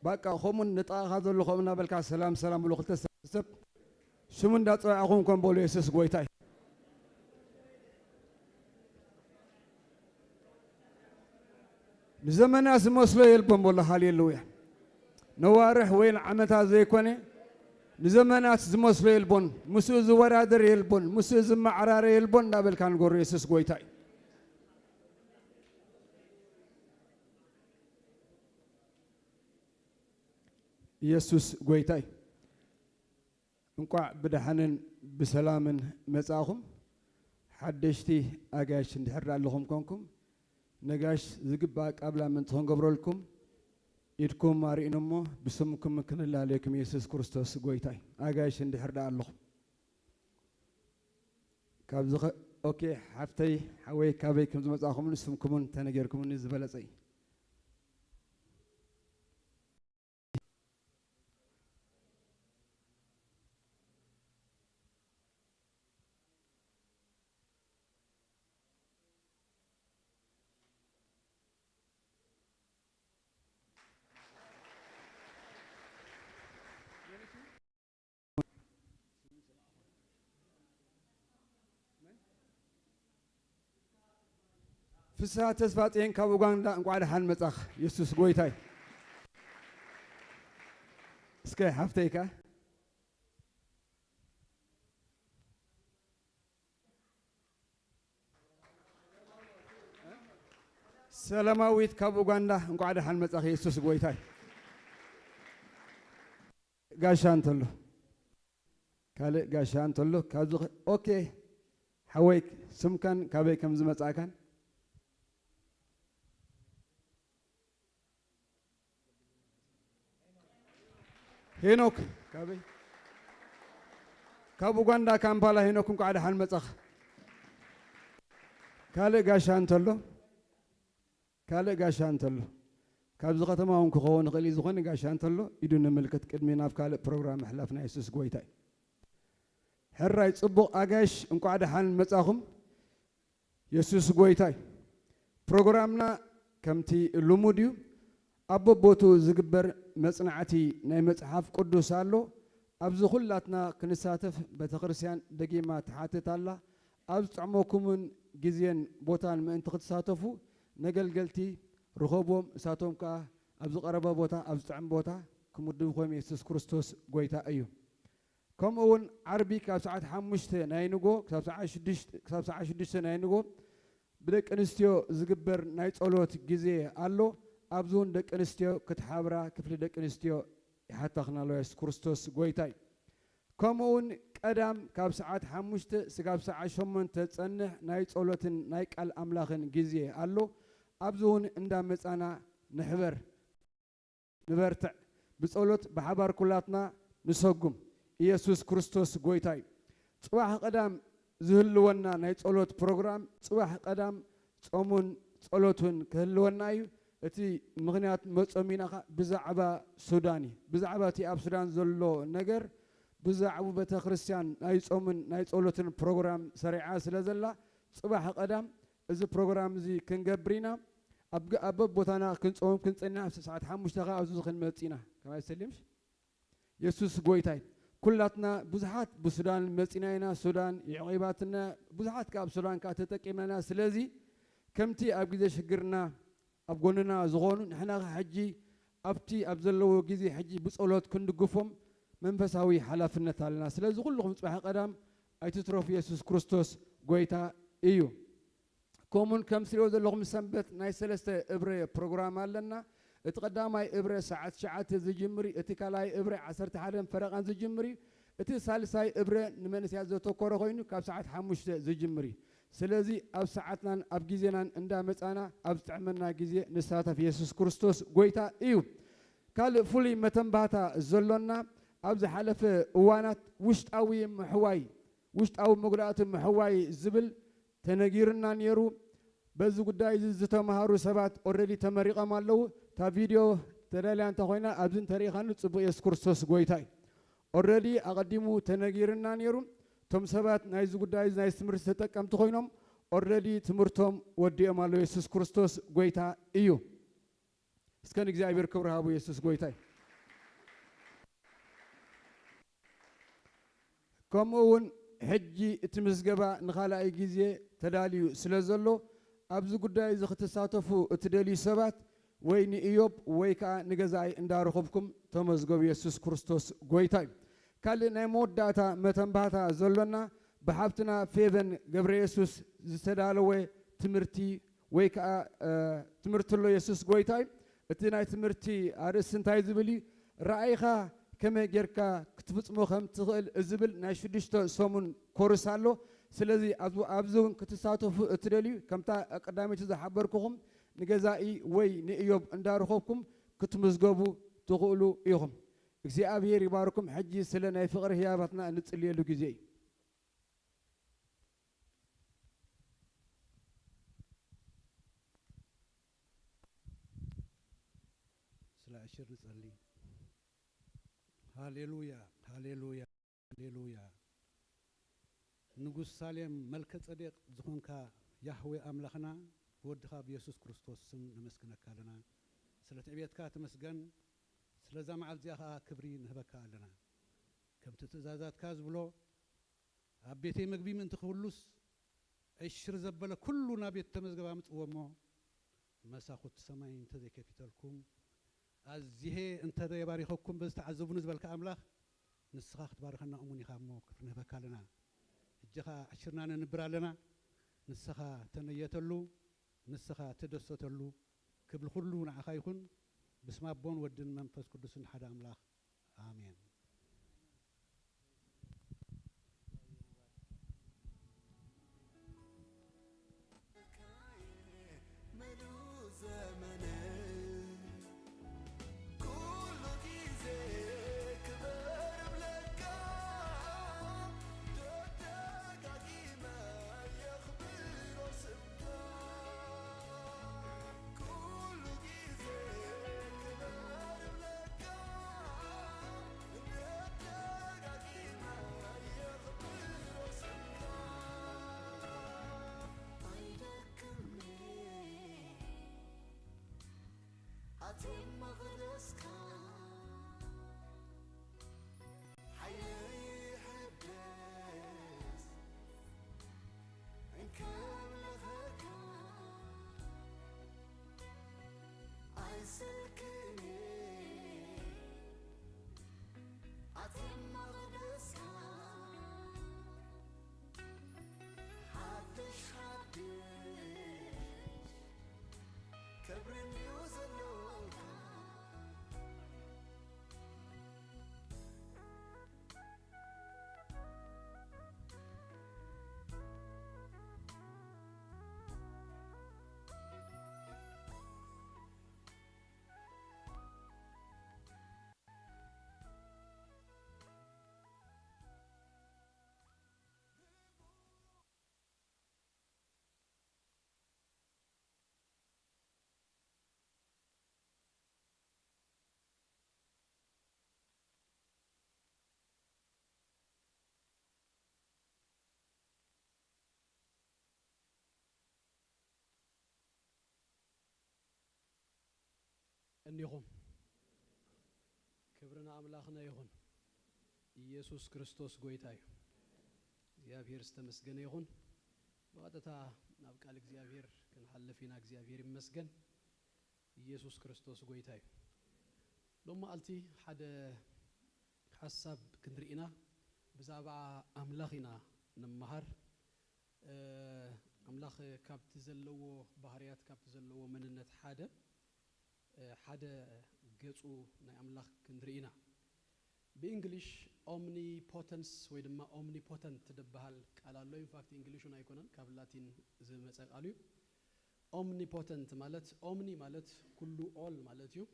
ባቃ፣ ከምኡ ንጥቓኻ ዘሎ ከምኡ እናበልካ ሰላም ሰላም ብሎ። ክልተ ሰብ ሽሙ እንዳጸዋዕኹም ከም በሉ፣ የሱስ ጎይታ እዩ። ንዘመናት ዝመስሎ የልቦን በሎ። ሃሌሉያ። ነዋርሕ ወይ ንዓመታት ዘይኮነ፣ ንዘመናት ዝመስሎ የልቦን፣ ምስኡ ዝወዳደር የልቦን፣ ምስኡ ዝመዓራረ የልቦን እንዳበልካ ንገሮ። የሱስ ጎይታ እዩ። የሱስ ጎይታ እዩ። እንቋዕ ብደሓንን ብሰላምን መጻእኹም። ሓደሽቲ ኣጋይሽ እንድሕር ደኣ ኣለኹም ኮንኩም፣ ነጋሽ ዝግባእ ቃብላ ምእንቲ ክንገብረልኩም፣ ኢድኩም ኣርእዩኒ እሞ፣ ብስምኩም ክንላለየኩም፣ የሱስ ክርስቶስ ጎይታ እዩ። ኣጋይሽ እንድሕር ደኣ ኣለኹም። ካብዚ ኸ-፣ ኦኬ፣ ሓፍተይ፣ ሓወይ፣ ካበይ ከም ዝመጻእኹምን ስምኩምን እንተነገርኩምኒ ዝበለጸ እዩ። ፍስሃ ተስፋጽዮን ካብ ኡጋንዳ፣ እንቋዕ ደሓን መጻኽ። የሱስ ጎይታይ። እስከ ሓፍተይ ከኣ። ሰላማዊት ካብ ኡጋንዳ፣ እንቋዕ ደሓን መጻኺ። የሱስ ጎይታይ። ጋሻ እንተሎ፣ ካልእ ጋሻ እንተሎ፣ ካብዚ ኸ-፣ ኦኬ፣ ሓወይ፣ ስምካን ካበይ ከም ዝመጻእካን። ሄኖክ፣ ካበይ? ካብ ኡጋንዳ፣ ካምፓላ። ሄኖክ፣ እንቋዕ ደሓን መጻኻ። ካልእ ጋሻ እንተሎ፣ ካልእ ጋሻ እንተሎ፣ ካብዚ ከተማ እውን ክኸውን ይኽእል እዩ። ዝኾነ ጋሻ እንተሎ፣ ኢዱ ንምልክት ቅድሚ ናብ ካልእ ፕሮግራም ምሕላፍና። የሱስ ጎይታ እዩ። ሕራይ ጽቡቕ ኣጋይሽ፣ እንቋዕ ደሓን መጻኹም። የሱስ ጎይታ እዩ። ፕሮግራምና ከምቲ ልሙድ እዩ። ኣብ በቦቱ ዝግበር መጽናዕቲ ናይ መጽሓፍ ቅዱስ ኣሎ። ኣብዚ ኩላትና ክንሳተፍ ቤተ ክርስቲያን ደጊማ ትሓትት ኣላ። ኣብ ዝጥዕመኩምን ግዜን ቦታን ምእንቲ ክትሳተፉ ነገልገልቲ ርኸብዎም። ንሳቶም ከኣ ኣብ ዝቐረበ ቦታ፣ ኣብ ዝጥዕም ቦታ ክምድብኹም። የሱስ ክርስቶስ ጎይታ እዩ። ከምኡ እውን ዓርቢ ካብ ሰዓት ሓሙሽተ ናይ ንጎ ክሳብ ሰዓት ሽዱሽተ፣ ክሳብ ሰዓት ሽዱሽተ ናይ ንጎ ብደቂ ኣንስትዮ ዝግበር ናይ ጸሎት ግዜ ኣሎ። ኣብዚ እውን ደቂ ኣንስትዮ ክትሓብራ ክፍሊ ደቂ ኣንስትዮ ይሓታኽና ኣሎ። የሱስ ክርስቶስ ጎይታ እዩ። ከምኡ እውን ቀዳም ካብ ሰዓት ሓሙሽተ ስጋብ ሰዓት ሸሞንተ ዝጸንሕ ናይ ጸሎትን ናይ ቃል ኣምላኽን ግዜ ኣሎ። ኣብዚ እውን እንዳመጻና ንሕበር። ንበርትዕ። ብጸሎት ብሓባር ኩላትና ንሰጉም። ኢየሱስ ክርስቶስ ጎይታ እዩ። ጽባሕ ቀዳም ዝህልወና ናይ ጸሎት ፕሮግራም፣ ጽባሕ ቀዳም ጾሙን ጸሎቱን ክህልወና እዩ። እቲ ምኽንያት መጾም ኢና ኸ ብዛዕባ ሱዳን እዩ። ብዛዕባ እቲ ኣብ ሱዳን ዘሎ ነገር፣ ብዛዕባ ቤተ ክርስቲያን ናይ ጾምን ናይ ጸሎትን ፕሮግራም ሰሪዓ ስለ ዘላ፣ ጽባሕ ቀዳም እዚ ፕሮግራም እዚ ክንገብር ኢና። ኣብ ግ-፣ ኣብ በቦታና ክንጾም ክንጽንሕ፣ ሰዓት ሓሙሽተ ኸኣ ኣብዚ ክንመጽእ ኢና። ከማይ ሰሊምሽ? የሱስ ጎይታይ። ኩላትና ብዙሓት ብሱዳን መጺና ኢና። ሱዳን የዕቂባትና፣ ብዙሓት ከኣ ኣብ ሱዳን ከኣ ተጠቂምና ኢና። ስለዚ ከምቲ ኣብ ግዜ ሽግርና ኣብ ጎንና ዝኾኑ፣ ንሕና ኸ ሕጂ ኣብቲ ኣብ ዘለዎ ግዜ ሕጂ ብጸሎት ክንድግፎም መንፈሳዊ ሓላፍነት ኣለና። ስለዚ ኩልኹም ጽባሕ ቀዳም ኣይትትረፉ፣ የሱስ ክርስቶስ ጎይታ እዩ። ከምኡውን ከም ትሪኦ ዘለኹም ሰንበት ናይ ሰለስተ እብረ ፕሮግራም ኣለና። እቲ ቀዳማይ እብረ ሰዓት ትሽዓተ ዝጅምር እዩ። እቲ ካልኣይ እብረ ዓሰርተ ሓደ ፈረቓን ዝጅምር እዩ። እቲ ሳልሳይ እብረ ንመንእሰያት ዘተኮረ ኮይኑ ካብ ሰዓት ሓሙሽተ ዝጅምር እዩ። ስለዚ ኣብ ሰዓትናን ኣብ ግዜናን እንዳመጻና ኣብ ዝጥዕመና ግዜ ንሳተፍ። የሱስ ክርስቶስ ጎይታ እዩ። ካልእ ፍሉይ መተንባህታ ዘሎና፣ ኣብ ዝሓለፈ እዋናት ውሽጣዊ ምሕዋይ፣ ውሽጣዊ መጉዳእቲ ምሕዋይ ዝብል ተነጊሩና ነይሩ። በዚ ጉዳይ እዚ ዝተምሃሩ ሰባት ኦልሬዲ ተመሪቖም ኣለዉ። እታ ቪድዮ ተዳልያ እንተኾይና ኣብዚ እንተሪኢኻኒ ጽቡቕ። የሱስ ክርስቶስ ጎይታ እዩ። ኦልሬዲ ኣቐዲሙ ተነጊሩና ነይሩ። እቶም ሰባት ናይዚ ጉዳይ እዚ ናይ ትምህርቲ ተጠቀምቲ ኮይኖም ኦልሬዲ ትምህርቶም ወዲኦም ኣለዉ። የሱስ ክርስቶስ ጎይታ እዩ። እስከ ንእግዚኣብሔር ክብሪ ሃቡ። የሱስ ጎይታ እዩ። ከምኡ እውን ሕጂ እቲ ምዝገባ ንኻልኣይ ግዜ ተዳልዩ ስለ ዘሎ፣ ኣብዚ ጉዳይ እዚ ክትሳተፉ እትደልዩ ሰባት ወይ ንኢዮብ ወይ ከኣ ንገዛኢ እንዳረኸብኩም ተመዝገቡ። የሱስ ክርስቶስ ጎይታ እዩ። ካልእ ናይ መወዳእታ መተንባህታ ዘሎና ብሓብትና ፌቨን ገብረ የሱስ ዝተዳለወ ትምህርቲ ወይ ከኣ፣ እ፣ ትምህርቲ ኣሎ። የሱስ ጎይታ እዩ። እቲ ናይ ትምህርቲ ኣርእስቲ እንታይ ዝብል እዩ? ራእይኻ ከመይ ጌርካ ክትፍጽሞ ከም ትኽእል ዝብል ናይ ሽዱሽተ ሰሙን ኮርስ ኣሎ። ስለዚ ኣብዚ፣ ኣብዚ እውን ክትሳተፉ እትደልዩ፣ ከምታ ቀዳመይቲ ዝሓበርኩኹም፣ ንገዛኢ ወይ ንእዮብ እንዳረኸብኩም ክትምዝገቡ ትኽእሉ ኢኹም። እግዚኣብሔር ይባርኩም። ሕጂ ስለ ናይ ፍቕሪ ህያባትና እንጽልየሉ ግዜ እዩ። ስለ ኣሽር ንጸሊ። ሃሌሉያ፣ ሃሌሉያ፣ ሃሌሉያ። ንጉስ ሳሌም መልከ ጸዴቅ ዝኾንካ ያህዌ ኣምላኽና፣ ብወድኻ ብየሱስ ክርስቶስ ስም ነመስግነካ ኣለና። ስለ ትዕቤትካ ተመስገን፣ ስለዛ መዓልቲ እዚኣ ኸኣ ክብሪ ንህበካ ኣለና። ከምቲ ትእዛዛትካ ዝብሎ፣ ኣብ ቤተይ መግቢ ምእንቲ ክህሉስ፣ ዕሽር ዘበለ ኩሉ ናብ ቤት ተመዝገባ ምጽዎ እሞ፣ መሳኹቲ ሰማይ እንተ ዘይከፊተልኩም፣ ኣዚሄ እንተ ዘይባሪኸኩም፣ በዚ ተዓዘቡኒ ዝበልካ ኣምላኽ፣ ንስኻ ክትባርኸና እሙን ኢኻ እሞ፣ ክብሪ ንህበካ ኣለና። ሕጂ ኸኣ ዕሽርና ነንብር ኣለና። ንስኻ ተነየተሉ፣ ንስኻ ተደሰተሉ። ክብሪ ኩሉ ንዓኻ ይኹን። ብስመ ኣቦን ወድን መንፈስ ቅዱስን ሓደ ኣምላኽ ኣሜን። እኒኹም። ክብሪ ንኣምላኽና ይኹን። ኢየሱስ ክርስቶስ ጎይታ እዩ። እግዚኣብሔር ዝተመስገነ ይኹን። ብቐጥታ ናብ ቃል እግዚኣብሔር ክንሓልፍ ኢና። እግዚኣብሔር ይመስገን። ኢየሱስ ክርስቶስ ጎይታ እዩ። ሎም መዓልቲ ሓደ ሓሳብ ክንርኢ ኢና። ብዛዕባ ኣምላኽ ኢና ንመሃር። እ፣ ኣምላኽ ካብቲ ዘለዎ ባህርያት፣ ካብቲ ዘለዎ መንነት ሓደ፣ እ፣ ሓደ ገጹ ናይ ኣምላኽ ክንርኢ ኢና። ብእንግሊሽ ኦምኒፖተንስ ወይ ድማ ኦምኒፖተንት ዝበሃል ቃል ኣሎ። ኢንፋክት እንግሊሹን ኣይኮነን፣ ካብ ላቲን ዝመጸ ቃል እዩ። ኦምኒፖተንት ማለት፣ ኦምኒ ማለት ኩሉ፣ ኦል ማለት እዩ።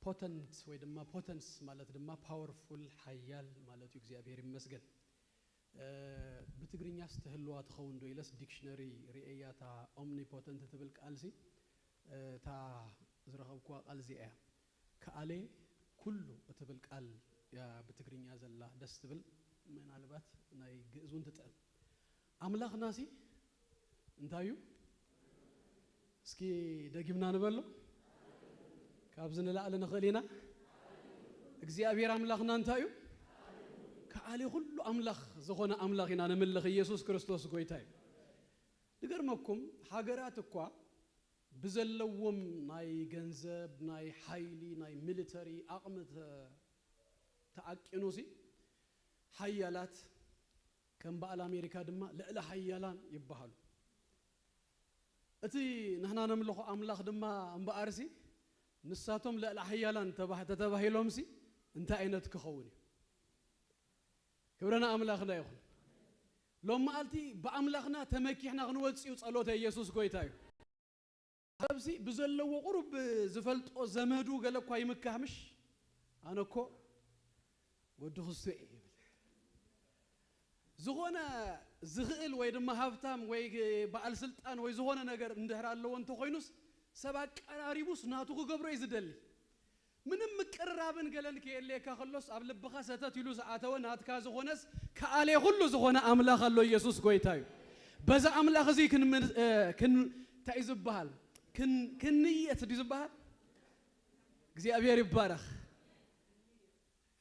ፖተንት ወይ ድማ ፖተንስ ማለት ድማ ፓወርፉል፣ ሓያል ማለት እዩ። እግዚኣብሔር ይመስገን። እ፣ ብትግርኛስ ትህልዋ ትኸውን ዶ ኢለስ ዲክሽነሪ ርእየያ እታ ኦምኒፖተንት ትብል ቃልሲ፣ እ፣ እታ ዝረኸብኩዋ ቃል እዚኣ እያ። ከኣሌ ኩሉ እትብል ቃል እያ ብትግርኛ ዘላ፣ ደስ ትብል። ምናልባት ናይ ግእዝ እውን ትጥዕም። ኣምላኽናሲ እንታይ እዩ? እስኪ ደጊምና ንበሎ። ካብዚ ንላዕሊ ንኽእል ኢና። እግዚኣብሔር ኣምላኽና እንታይ እዩ? ከኣሌ ኩሉ ኣምላኽ ዝኾነ ኣምላኽ ኢና ንምልኽ። ኢየሱስ ክርስቶስ ጎይታ እዩ። ዝገርመኩም፣ ሃገራት እኳ ብዘለዎም ናይ ገንዘብ፣ ናይ ሓይሊ፣ ናይ ሚሊተሪ ዓቕሚ ተ-፣ ተኣቂኑሲ ሓያላት፣ ከም በዓል ኣሜሪካ ድማ ልዕሊ ሓያላን ይበሃሉ። እቲ ንሕና ነምልኾ ኣምላኽ ድማ እምበኣርሲ ንሳቶም ልዕሊ ሓያላን ተባህ-፣ ተተባሂሎምሲ እንታይ ዓይነት ክኸውን እዩ? ክብሪ ንኣምላኽና ይኹን። ሎም መዓልቲ ብኣምላኽና ተመኪሕና ክንወጽእ እዩ ጸሎተ። ኢየሱስ ጎይታ እዩ። ሰብሲ ብዘለዎ ቁሩብ ዝፈልጦ ዘመዱ ገለ እኳ ይምካህ፣ ምሽ? ኣነ እኮ ወዲ ክስቶ እየ ይብል። ዝኾነ ዝኽእል ወይ ድማ ሃብታም ወይ በዓል ስልጣን ወይ ዝኾነ ነገር እንድሕር ኣለዎ እንተኾይኑስ፣ ሰብ ኣቀራሪቡስ ናቱ ክገብሮ እዩ ዝደሊ። ምንም ምቅርራብን ገለን ከየድልየካ ከሎስ፣ ኣብ ልብኻ ሰተት ኢሉ ዝኣተወ ናትካ ዝኾነስ ከኣሌ ኩሉ ዝኾነ ኣምላኽ ኣሎ። ኢየሱስ ጎይታ እዩ። በዛ ኣምላኽ እዚ ክን-፣ እ፣ ክን-፣ እንታይ እዩ ዝበሃል? ክን-፣ ክንየት ድዩ ዝበሃል? እግዚኣብሔር ይባረኽ።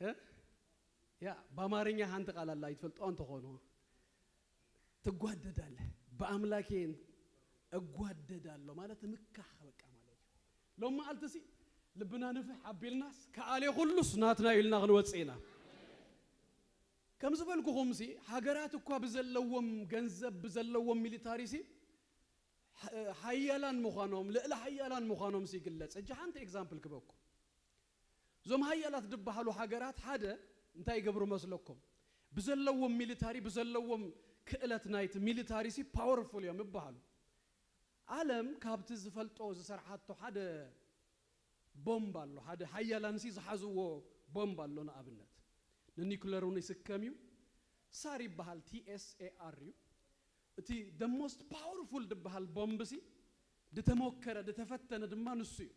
እ? ያ፣ በአማርኛ ሓንቲ ቃል ኣላ፣ ይትፈልጦ እንተኾኑ። ትጓደዳለህ። በአምላኬ እጓደዳለሁ ማለት ምካህ በቃ ማለት እዩ። ሎም መዓልቲ ሲ ልብና ንፍሕ ኣቢልናስ ከኣሌ ኩሉስ ናትና ኢልና ክንወፅእ ኢና። ከም ዝበልኩኹም ሲ ሃገራት እኳ ብዘለዎም ገንዘብ፣ ብዘለዎም ሚሊታሪ ሲ ሓ-፣ ሓያላን ምዃኖም፣ ልዕሊ ሓያላን ምዃኖም ሲ ይግለጽ። ሕጂ ሓንቲ ኤግዛምፕል ክበኩም። እዞም ሃያላት ዝበሃሉ ሃገራት ሓደ እንታይ ይገብሩ መስለኩም? ብዘለዎም ሚሊታሪ፣ ብዘለዎም ክእለት ናይቲ ሚሊታሪ ሲ ፓወርፉል እዮም ይበሃሉ። ዓለም ካብቲ ዝፈልጦ ዝሰርሓቶ ሓደ ቦምብ ኣሎ፣ ሓደ ሃያላን ሲ ዝሓዝዎ ቦምብ ኣሎ። ንኣብነት ንኒኩለር እውን ይስከም እዩ። ሳር ይበሃል፣ ቲ ኤስ ኤ ኣር እዩ። እቲ the most powerful ዝበሃል ቦምብ ሲ ዝተሞከረ፣ ዝተፈተነ ድማ ንሱ እዩ።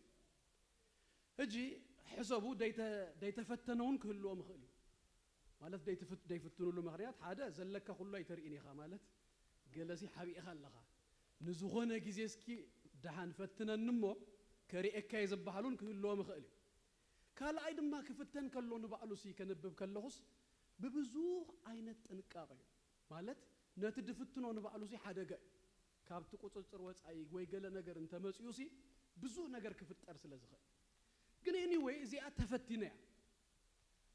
ሕጂ ሕሰቡ፣ ደይተ-፣ ደይተፈተነ እውን ክህልዎ ምኽእል እዩ። ማለት ደይትፍት-፣ ደይፍትኑሉ ምኽንያት ሓደ ዘለካ ኩሉ ኣይተርእን ኢኻ፣ ማለት ገለሲ ሓቢእኻ ኣለኻ። ንዝኾነ ግዜ እስኪ ደሓን ፈትነኒ እሞ ከርእየካ እየ ዝበሃል እውን ክህልዎ ምኽእል እዩ። ካልኣይ ድማ ክፍተን ከሎ ንባዕሉ ሲ ከንብብ ከለኹስ ብብዙሕ ዓይነት ጥንቃቐ እዩ። ማለት ነቲ ድፍትኖ ንባዕሉ ሲ ሓደጋ እዩ። ካብቲ ቁፅፅር ወፃኢ ወይ ገለ ነገር እንተመፅኡ ሲ ብዙሕ ነገር ክፍጠር ስለ ዝኽእል። ግን ኤኒወይ እዚኣ ተፈቲነ እያ።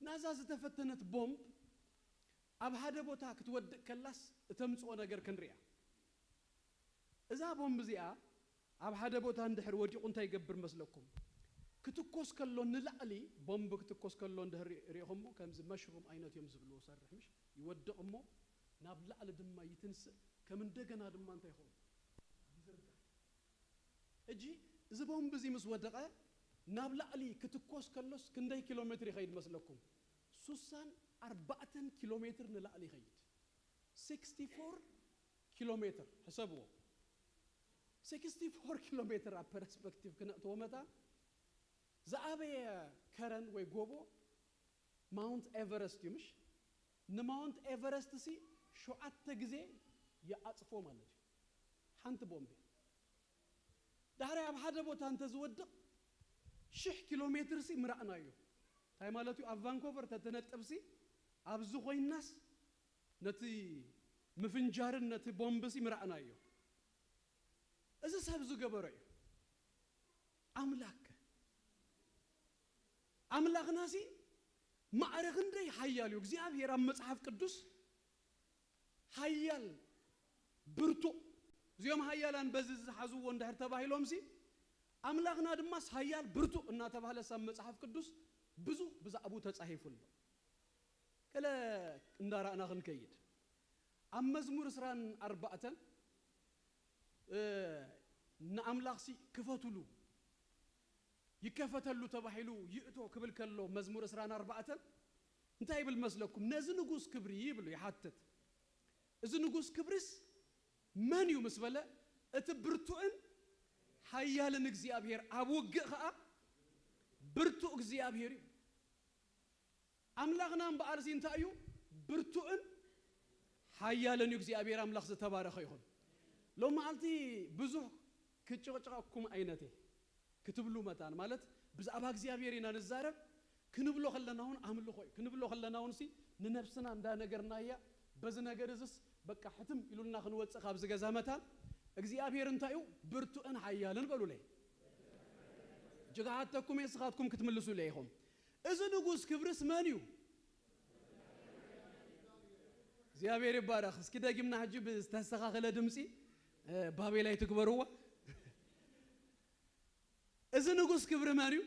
ናዛ ዝተፈተነት ቦምብ ኣብ ሓደ ቦታ ክትወድቅ ከላስ እተምፅኦ ነገር ክንሪኣ። እዛ ቦምብ እዚኣ ኣብ ሓደ ቦታ እንድሕር ወዲቑ እንታይ ይገብር መስለኩም? ክትኮስ ከሎ ንላዕሊ፣ ቦምብ ክትኮስ ከሎ እንድሕር ሪ-፣ ሪኢኹሞ፣ ከምዚ መሽሩም ዓይነት እዮም ዝብልዎ ሰርሕ፣ ምሽ? ይወድቕ እሞ ናብ ላዕሊ ድማ ይትንስእ፣ ከም እንደገና ድማ እንታይ ይኸውን? ይዝርጋሕ። ሕጂ እዚ ቦምብ እዚ ምስ ወደቐ ናብ ላዕሊ ክትኮስ ከሎስ ክንደይ ኪሎ ሜትር ይኸይድ መስለኩም? ሱሳን ኣርባዕተን ኪሎ ሜትር ንላዕሊ ይኸይድ። ሲክስቲ ፎር ኪሎ ሜትር ሕሰብዎ። ሲክስቲ ፎር ኪሎ ሜትር ኣብ ፐርስፔክቲቭ ክነእትዎ መታ ዝዓበየ ከረን ወይ ጎቦ ማውንት ኤቨረስት እዩ፣ ምሽ? ንማውንት ኤቨረስት ሲ ሸውዓተ ግዜ ይዓጽፎ ማለት እዩ። ሓንቲ ቦምብ እያ። ዳሕራይ ኣብ ሓደ ቦታ እንተዝወድቕ ሽሕ ኪሎ ሜትር ሲ ምራእናዮ። እንታይ ማለት እዩ? ኣብ ቫንኮቨር ተተነጥብ ሲ ኣብዚ ኮይናስ ነቲ ምፍንጃርን ነቲ ቦምብ ሲ ምራእናዮ። እዚ ሰብ ዝገበሮ እዩ። ኣምላክ ኣምላኽና ሲ ማዕረ ክንደይ ሓያል እዩ። እግዚኣብሔር ኣብ መጽሓፍ ቅዱስ ሓያል ብርቱዕ፣ እዚኦም ሓያላን በዚ ዝሓዝዎ እንድሕር ተባሂሎም ሲ ኣምላኽና ድማስ ሓያል ብርቱዕ እናተባህለ ሳብ መጽሓፍ ቅዱስ ብዙ ብዛዕባኡ ተጻሂፉ ኣሎ። ገለ እንዳራእና ክንከይድ ኣብ መዝሙር ዕስራን ኣርባዕተን ንኣምላኽ ሲ ክፈቱሉ ይከፈተሉ ተባሂሉ ይእቶ ክብል ከሎ መዝሙር ዕስራን ኣርባዕተን እንታይ ይብል መስለኩም? ነዚ ንጉስ ክብሪ ይብሉ ይሓትት። እዚ ንጉስ ክብሪስ መን እዩ ምስ በለ እቲ ብርቱዕን ሓያልን እግዚኣብሔር ኣብ ውግእ ኸዓ ብርቱዕ እግዚኣብሔር እዩ። ኣምላኽና እምበኣር ሲ እንታይ እዩ? ብርቱዕን ሓያልን እዩ። እግዚኣብሔር ኣምላኽ ዝተባረኸ ይኹን። ሎም መዓልቲ ብዙሕ ክጭቕጭቐኩም ኣይነቴ ክትብሉ መታን ማለት ብዛዕባ እግዚኣብሔር ኢና ንዛረብ። ክንብሎ ከለና እውን ኣምልኾ እዩ። ክንብሎ ከለና እውን ሲ ንነብስና እንዳነገርናያ በዚ ነገር እዝስ በቃ ሕትም ኢሉልና ክንወፅእ ካብዚ ገዛ መታን እግዚኣብሔር እንታይ እዩ? ብርቱዕን ሓያልን በሉለይ። ጅግሓተኩም የስኻትኩም ክትምልሱለይ ኢኹም። እዚ ንጉስ ክብርስ መን እዩ? እግዚኣብሔር ይባረኽ። እስኪ ደጊምና ሕጂ ብዝተስተኻኸለ ድምፂ ባቤላይ ትግበርዎ። እዚ ንጉስ ክብሪ መን እዩ?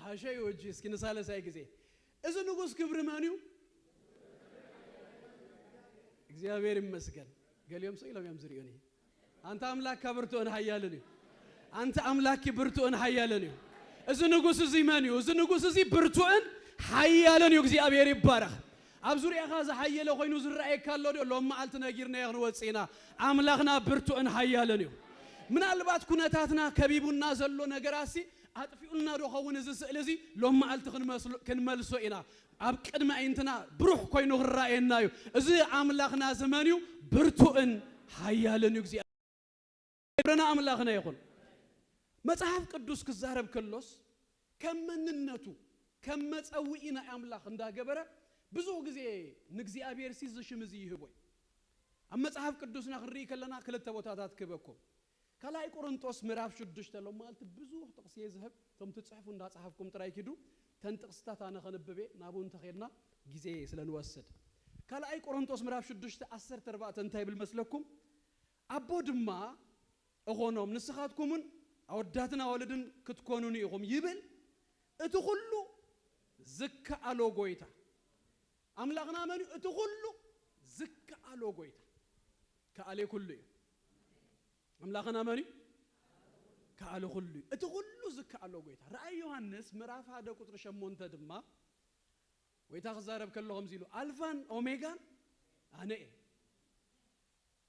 ሓሸዩ እጂ እስኪ ንሳለሳይ ግዜ እዚ ንጉስ ክብሪ መን እዩ? እግዚኣብሔር ይመስገን። ገሊኦም ሰው ኢሎም እዮም ዝርእዩኒ። ኣንተ ኣምላክ ብርቱዕን ሓያልን እዩ። ኣንተ ኣምላክ ብርቱዕን ሓያልን እዩ። እዚ ንጉስ እዚ መን እዩ? እዚ ንጉስ እዚ ብርቱዕን ሓያልን እዩ። እግዚኣብሔር ይባረኽ። ኣብ ዙርያኻ ዝሓየለ ኮይኑ ዝረኣየካ ኣሎ ዶ? ሎም መዓልቲ ነጊርናዮ ክንወፅእ ኢና። ኣምላኽና ብርቱዕን ሓያልን እዩ። ምናልባት ኩነታትና ከቢቡና ዘሎ ነገራሲ ኣጥፊኡልና ዶ ኸውን እዚ ስእሊ እዚ? ሎም መዓልቲ ክንመልሶ ኢና። ኣብ ቅድሚ ኣዒንትና ብሩህ ኮይኑ ክረኣየና እዩ። እዚ ኣምላኽና እዚ መን እዩ? ብርቱዕን ሓያልን እዩ። እግዚኣብሔር ክብሪ ንኣምላኽና ይኹን። መጽሓፍ ቅዱስ ክዛረብ ከሎስ ከም መንነቱ ከም መጸውዒ ናይ ኣምላኽ እንዳገበረ ብዙሕ ግዜ ንእግዚኣብሔር ሲ እዚ ሽም እዚ ይህቦ እዩ። ኣብ መጽሓፍ ቅዱስና ክንርኢ ከለና ክልተ ቦታታት ክህበኩም። ካልኣይ ቆሮንጦስ ምዕራፍ ሽዱሽተ ሎም መዓልቲ ብዙሕ ጥቕሲ እየ ዝህብ። እቶም ትጽሕፉ እንዳጸሓፍኩም ጥራይ ኪዱ። እተን ጥቕስታት ኣነ ከንብብ እየ፣ ናብኡ እንተኸድና ግዜ ስለ ንወስድ። ካልኣይ ቆሮንጦስ ምዕራፍ ሽዱሽተ ዓሰርተ ኣርባዕተ እንታይ ይብል መስለኩም? ኣቦ ድማ እኾኖም፣ ንስኻትኩምን ኣወዳትን ኣዋልድን ክትኮኑኒ ኢኹም ይብል እቲ ኩሉ ዝከኣሎ ጎይታ። ኣምላኽና መን እዩ? እቲ ኩሉ ዝከኣሎ ጎይታ። ከኣሌ ኩሉ እዩ። ኣምላኽና መን እዩ? ከኣሌ ኩሉ እዩ። እቲ ኩሉ ዝከኣሎ ጎይታ። ራእይ ዮሃንስ ምዕራፍ ሓደ ቁጽሪ ሸሞንተ ድማ ጎይታ ክዛረብ ከሎ ከምዚ ኢሉ፣ ኣልፋን ኦሜጋን ኣነ እየ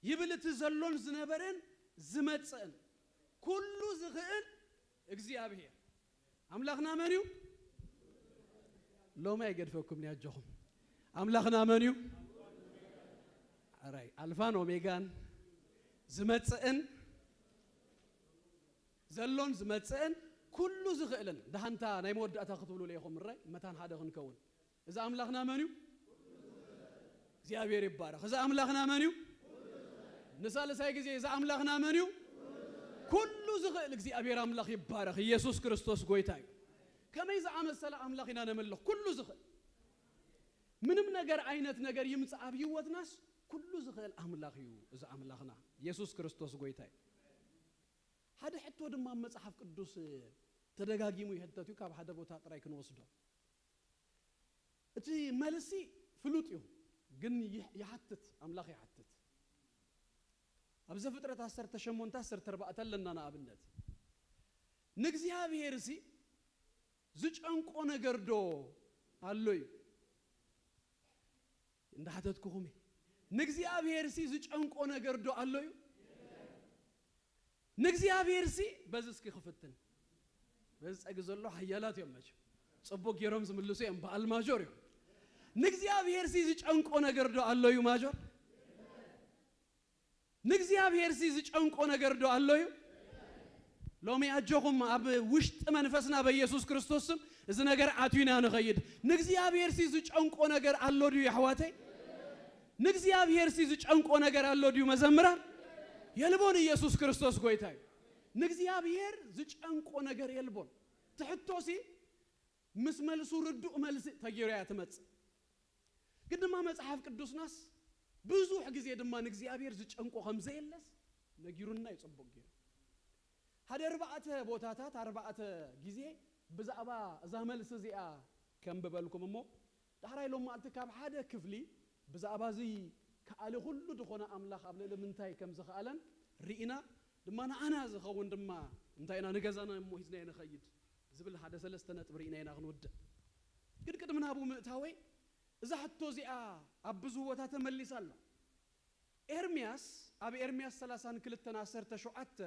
ይብል፣ እቲ ዘሎን ዝነበረን ዝመጽእን ኩሉ ዝኽእል እግዚኣብሔር። ኣምላኽና መን እዩ? ሎሚ ኣይገድፈኩም ኣጆኹም። ኣምላኽና መን እዩ? ኣራይ ኣልፋን ኦሜጋን ዝመጽእን ዘሎን ዝመጽእን ኩሉ ዝኽእልን። ደሓንታ ናይ መወዳእታ ክትብሉ ኢኹም። እራይ መታን ሓደ ክንከውን። እዚ ኣምላኽና መን እዩ? እግዚኣብሔር ይባረኽ። እዚ ኣምላኽና መን እዩ? ንሳልሳይ ግዜ፣ እዚ ኣምላኽና መን እዩ? ኩሉ ዝኽእል እግዚኣብሔር ኣምላኽ ይባረኽ። ኢየሱስ ክርስቶስ ጎይታ እዩ። ከመይ ዝኣመሰለ ኣምላኽ ኢና ነምልኽ? ኩሉ ዝኽእል። ምንም ነገር፣ ዓይነት ነገር ይምጻእ ኣብ ህይወትናስ፣ ኩሉ ዝኽእል ኣምላኽ እዩ እዚ ኣምላኽና። ኢየሱስ ክርስቶስ ጎይታ እዩ። ሓደ ሕቶ ድማ ኣብ መጽሓፍ ቅዱስ ተደጋጊሙ ይሕተት እዩ፣ ካብ ሓደ ቦታ ጥራይ ክንወስዶ። እቲ መልሲ ፍሉጥ እዩ፣ ግን ይሕ-፣ ይሓትት፣ ኣምላኽ ይሓትት። ኣብ ዘፍጥረት ዓሰርተ ሸሞንተ ዓሰርተ ኣርባዕተ ኣለና ንኣብነት። ንእግዚኣብሔርሲ ዝጨንቆ ነገር ዶ ኣሎ እዩ? እንዳሓተትኩኹም እየ። ንእግዚኣብሔርሲ ዝጨንቆ ነገር ዶ ኣሎ እዩ? ንእግዚኣብሔርሲ በዚ እስኪ ክፍትን። በዚ ጸጊ ዘሎ ሓያላት እዮም መቸም። ጽቡቅ ገይሮም ዝምልሱ እዮም፣ በዓል ማጆር እዮም። ንእግዚኣብሔርሲ ዝጨንቆ ነገር ዶ ኣሎ እዩ ማጆር? ንእግዚኣብሔርሲ ዝጨንቆ ነገር ዶ ኣሎ እዩ? ሎሚ ኣጆኹም ኣብ ውሽጢ መንፈስና በኢየሱስ ክርስቶስ ስም እዚ ነገር ኣትዩና ንኸይድ። ንእግዚኣብሔር ሲ ዝጨንቆ ነገር ኣሎ ድዩ ኣሕዋተይ? ንእግዚኣብሔር ሲ ዝጨንቆ ነገር ኣሎ ድዩ መዘምራን? የልቦን። ኢየሱስ ክርስቶስ ጎይታ እዩ። ንእግዚኣብሔር ዝጨንቆ ነገር የልቦን። ትሕቶ ሲ ምስ መልሱ ርዱእ መልሲ ተገይሩ እያ ትመጽእ። ግን ድማ መጽሓፍ ቅዱስናስ ብዙሕ ግዜ ድማ ንእግዚኣብሔር ዝጨንቆ ከም ዘየለስ ነጊሩና እዩ ጽቡቕ ገይሩ። ሓደ ኣርባዕተ ቦታታት ኣርባዕተ ግዜ ብዛዕባ እዛ መልሲ እዚኣ ከንብበልኩም እሞ ዳሕራይ ሎም መዓልቲ ካብ ሓደ ክፍሊ ብዛዕባ እዚ ከኣሊ ኩሉ ዝኾነ ኣምላኽ ኣብ ልዕሊ ምንታይ ከም ዝኸኣለን ርኢና ድማ ንኣና ዝኸውን ድማ እንታይ ኢና ንገዛና እሞ ሂዝና ንኸይድ ዝብል ሓደ ሰለስተ ነጥቢ ርኢና ኢና ክንውድእ። ግን ቅድሚ ናብኡ ምእታወይ እዛ ሕቶ እዚኣ ኣብ ብዙ ቦታ ተመሊሳ ኣላ። ኤርምያስ ኣብ ኤርምያስ ሰላሳን ክልተን ዓሰርተ ሸውዓተ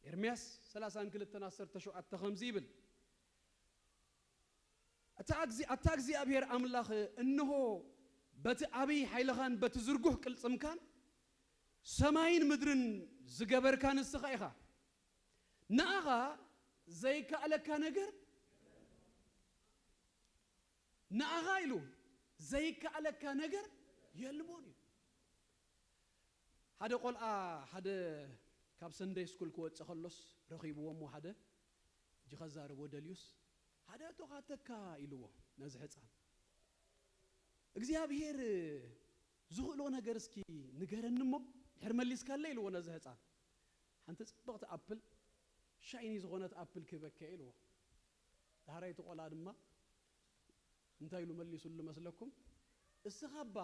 ኤርምያስ ሰላሳን ክልተን ዓሰርተ ሸውዓተ ከምዚ ይብል ኣታ እግዚኣብሔር ኣምላኽ እንሆ በቲ ዓብይ ሓይልኻን በቲ ዝርጉሕ ቅልጽምካን ሰማይን ምድርን ዝገበርካ ንስኻ ኢኻ። ንኣኻ ዘይከኣለካ ነገር ንኣኻ ኢሉ ዘይከኣለካ ነገር የልቦን እዩ። ሓደ ቆልዓ ሓደ ካብ ሰንደይ ስኩል ክወፅእ ከሎስ ረኺብዎ እሞ ሓደ እጂ ከዛርቦ ደልዩስ ሓደ እቶ ካተካ ኢልዎ ነዚ ህፃን እግዚኣብሔር ዝኽእሎ ነገር እስኪ ንገረኒ እሞ ድሕር መሊስካለ ኢልዎ ነዚ ህፃን ሓንቲ ፅብቕቲ ኣፕል ሻይኒ ዝኾነት ኣፕል ክህበካ ኢልዎ ዳሕራይ እቲ ቆልዓ ድማ እንታይ ኢሉ መሊሱሉ መስለኩም? እስኻ እባ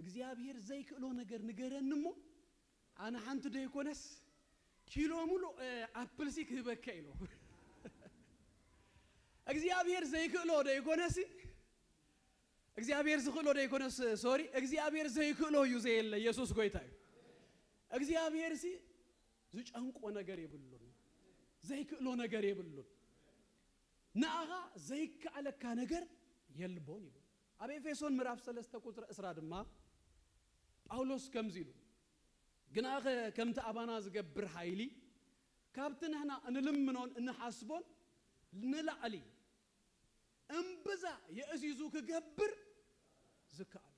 እግዚኣብሔር ዘይክእሎ ነገር ንገረኒ እሞ ኣነ ሓንቲ ዶ ይኮነስ ኪሎ ሙሉእ ኣፕልሲ ክህበካ ኢሉ እግዚኣብሔር ዘይክእሎ ዶ ይኮነሲ እግዚኣብሔር ዝኽእሎ ዶ ይኮነስ ሶሪ እግዚኣብሔር ዘይክእሎ እዩ ዘየለ ኢየሱስ ጎይታ እዩ እግዚኣብሔር ሲ ዝጨንቆ ነገር የብሉን ዘይክእሎ ነገር የብሉን ንኣኻ ዘይከኣለካ ነገር የልቦን ይብል ኣብ ኤፌሶን ምዕራፍ ሰለስተ ቁፅሪ ዕስራ ድማ ጳውሎስ ከምዚ ኢሉ ግናኸ ከምቲ ኣባና ዝገብር ሓይሊ ካብቲ ንሕና እንልምኖን እንሓስቦን ንላዕሊ እምብዛ የእዚዙ ክገብር ዝከኣሎ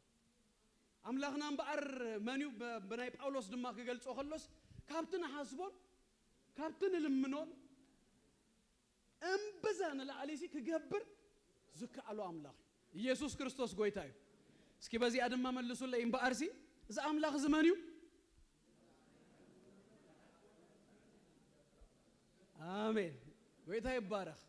ኣምላኽና እምበኣር መን እዩ ብናይ ጳውሎስ ድማ ክገልጾ ከሎስ ካብቲ ንሓስቦን ካብቲ ንልምኖን እምብዛ ንላዕሊ ሲ ክገብር ዝከኣሎ ኣምላኽ እዩ። ኢየሱስ ክርስቶስ ጎይታ እዩ። እስኪ በዚኣ ድማ መልሱለይ እምበኣር ሲ እዚ ኣምላኽ እዚ መን እዩ? ኣሜን። ጎይታ ይባረኽ።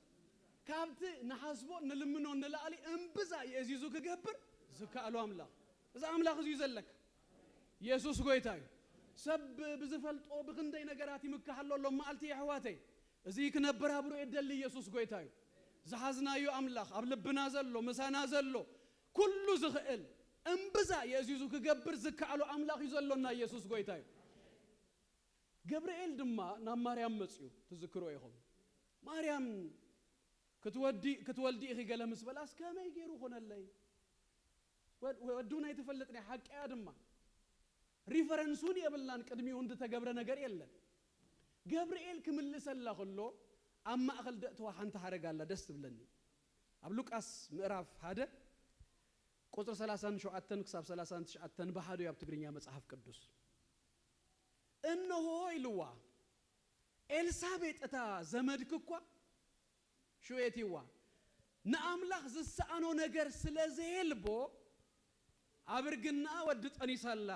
ካብቲ ንሓስቦ ንልምኖ ንላዕሊ እምብዛ የእዚዙ ክገብር ዝከኣሎ ኣምላኽ እዚ ኣምላኽ እዚ እዩ ዘለካ። ኢየሱስ ጎይታ እዩ። ሰብ ብዝፈልጦ ብኽንደይ ነገራት ይምካሕ ኣሎ ሎም መዓልቲ የሕዋተይ እዚ ክነብር ኣብሩ የደሊ ኢየሱስ ጎይታ እዩ። ዝሓዝናዮ ኣምላኽ ኣብ ልብና ዘሎ ምሳና ዘሎ ኩሉ ዝኽእል እምብዛ የእዚዙ ክገብር ዝከኣሎ ኣምላኽ እዩ ዘሎና ኢየሱስ ጎይታ እዩ። ገብርኤል ድማ ናብ ማርያም መፅዩ ትዝክሮ ኢኹም። ማርያም ክትወዲ ክትወልዲ ኢኺ ገለ ምስ በላስ ከመይ ገይሩ ኾነለይ? ወድ- ወዱ ናይ ትፈልጥ ናይ ሓቀያ ድማ ሪፈረንስ እውን የብልናን ቅድሚኡ እንድተገብረ ነገር የለን። ገብርኤል ክምልሰላ ከሎ ኣብ ማእኸል ደእተዋ ሓንቲ ሓረግ ኣላ ደስ ትብለኒ። ኣብ ሉቃስ ምዕራፍ ሓደ ቁፅሪ ሰላሳን ሸውዓተን ክሳብ ሰላሳን ትሽዓተን ብሓደ እዩ ኣብ ትግርኛ መፅሓፍ ቅዱስ። እንሆ ኢልዋ ኤልሳቤጥ እታ ዘመድኪ እኳ ሽው የእትይዋ ንኣምላኽ ዝሰኣኖ ነገር ስለ ዘየልቦ ኣብ እርግናኣ ወዲ ጠኒሳላ።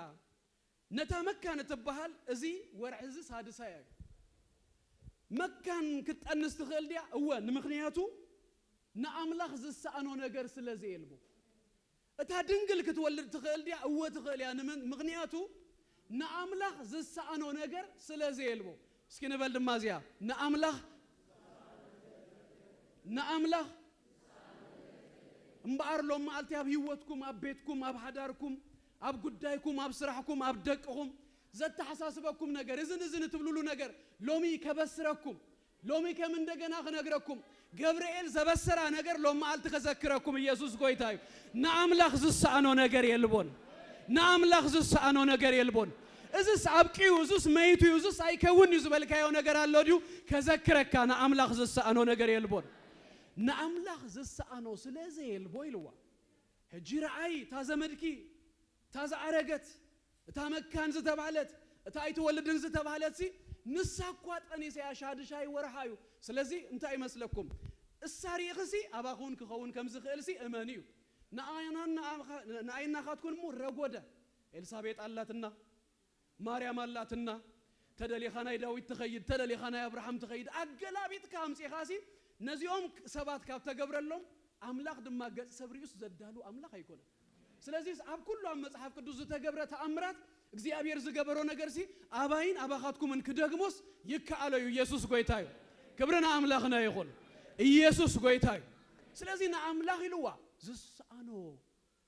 ነታ መካን እትበሃል እዚ ወርሒ እዚ ሳድሳያ እዩ። መካን ክትጠንስ ትኽእል ድያ? እወ፣ ንምኽንያቱ ንኣምላኽ ዝሰኣኖ ነገር ስለ ዘየልቦ። እታ ድንግል ክትወልድ ትኽእል ድያ? እወ ትኽእል እያ። ንምን? ምኽንያቱ ንኣምላኽ ዝሰኣኖ ነገር ስለ ዘየልቦ። እስኪ ንበል ድማ እዚኣ ንኣምላኽ ንኣምላኽ እምበኣር ሎም መዓልቲ ኣብ ህይወትኩም፣ ኣብ ቤትኩም፣ ኣብ ሓዳርኩም፣ ኣብ ጉዳይኩም፣ ኣብ ስራሕኩም፣ ኣብ ደቅኹም ዘተሓሳስበኩም ነገር እዝን እዝን እትብልሉ ነገር ሎሚ ከበስረኩም ሎሚ ከም እንደገና ክነግረኩም ገብርኤል ዘበሰራ ነገር ሎም መዓልቲ ከዘክረኩም ኢየሱስ ጎይታ እዩ። ንኣምላኽ ዝሰኣኖ ነገር የልቦን። ንኣምላኽ ዝሰኣኖ ነገር የልቦን። እዝስ ኣብቂዩ፣ እዝስ መይቱ እዩ፣ እዝስ ኣይከውን እዩ ዝበልካዮ ነገር ኣሎ ድዩ? ከዘክረካ፣ ንኣምላኽ ዝሰኣኖ ነገር የልቦን። ንኣምላኽ ዝሰኣኖ ስለ ዘየልቦ ኢልዋ። ሕጂ ረኣይ፣ እታ ዘመድኪ፣ እታ ዝኣረገት፣ እታ መካን ዝተባህለት፣ እታ ኣይትወልድን ዝተባህለት ሲ፣ ንሳ እኳ ጠኒሳ እያ፣ ሻድሻይ ወርሓ እዩ። ስለዚ እንታይ ይመስለኩም? እሳ ርኢኽሲ፣ ኣባኹን ክኸውን ከም ዝኽእል ሲ እመን እዩ። ንኣይናን ንኣኻ-፣ ንኣይናኻትኩን እሞ ረጎደ። ኤልሳቤጥ ኣላትና፣ ማርያም ኣላትና፣ ተደሊኻ ናይ ዳዊት ትኸይድ፣ ተደሊኻ ናይ ኣብርሃም ትኸይድ፣ ኣገላቢጥካ ኣምጺኻሲ፣ ነዚኦም ሰባት ካብ ተገብረሎም፣ ኣምላኽ ድማ ገጽ ሰብ ሪኡስ ዘዳሉ ኣምላኽ ኣይኮነን። ስለዚስ ኣብ ኩሉ ኣብ መጽሓፍ ቅዱስ ዝተገብረ ተኣምራት፣ እግዚኣብሔር ዝገበሮ ነገርሲ፣ ኣባይን ኣባኻትኩምን ክደግሞስ ይከኣሎ እዩ። ኢየሱስ ጎይታ እዩ። ክብሪ ንኣምላኽና ይኹን። ኢየሱስ ጎይታ እዩ። ስለዚ ንኣምላኽ ኢልዋ ዝሰኣኖ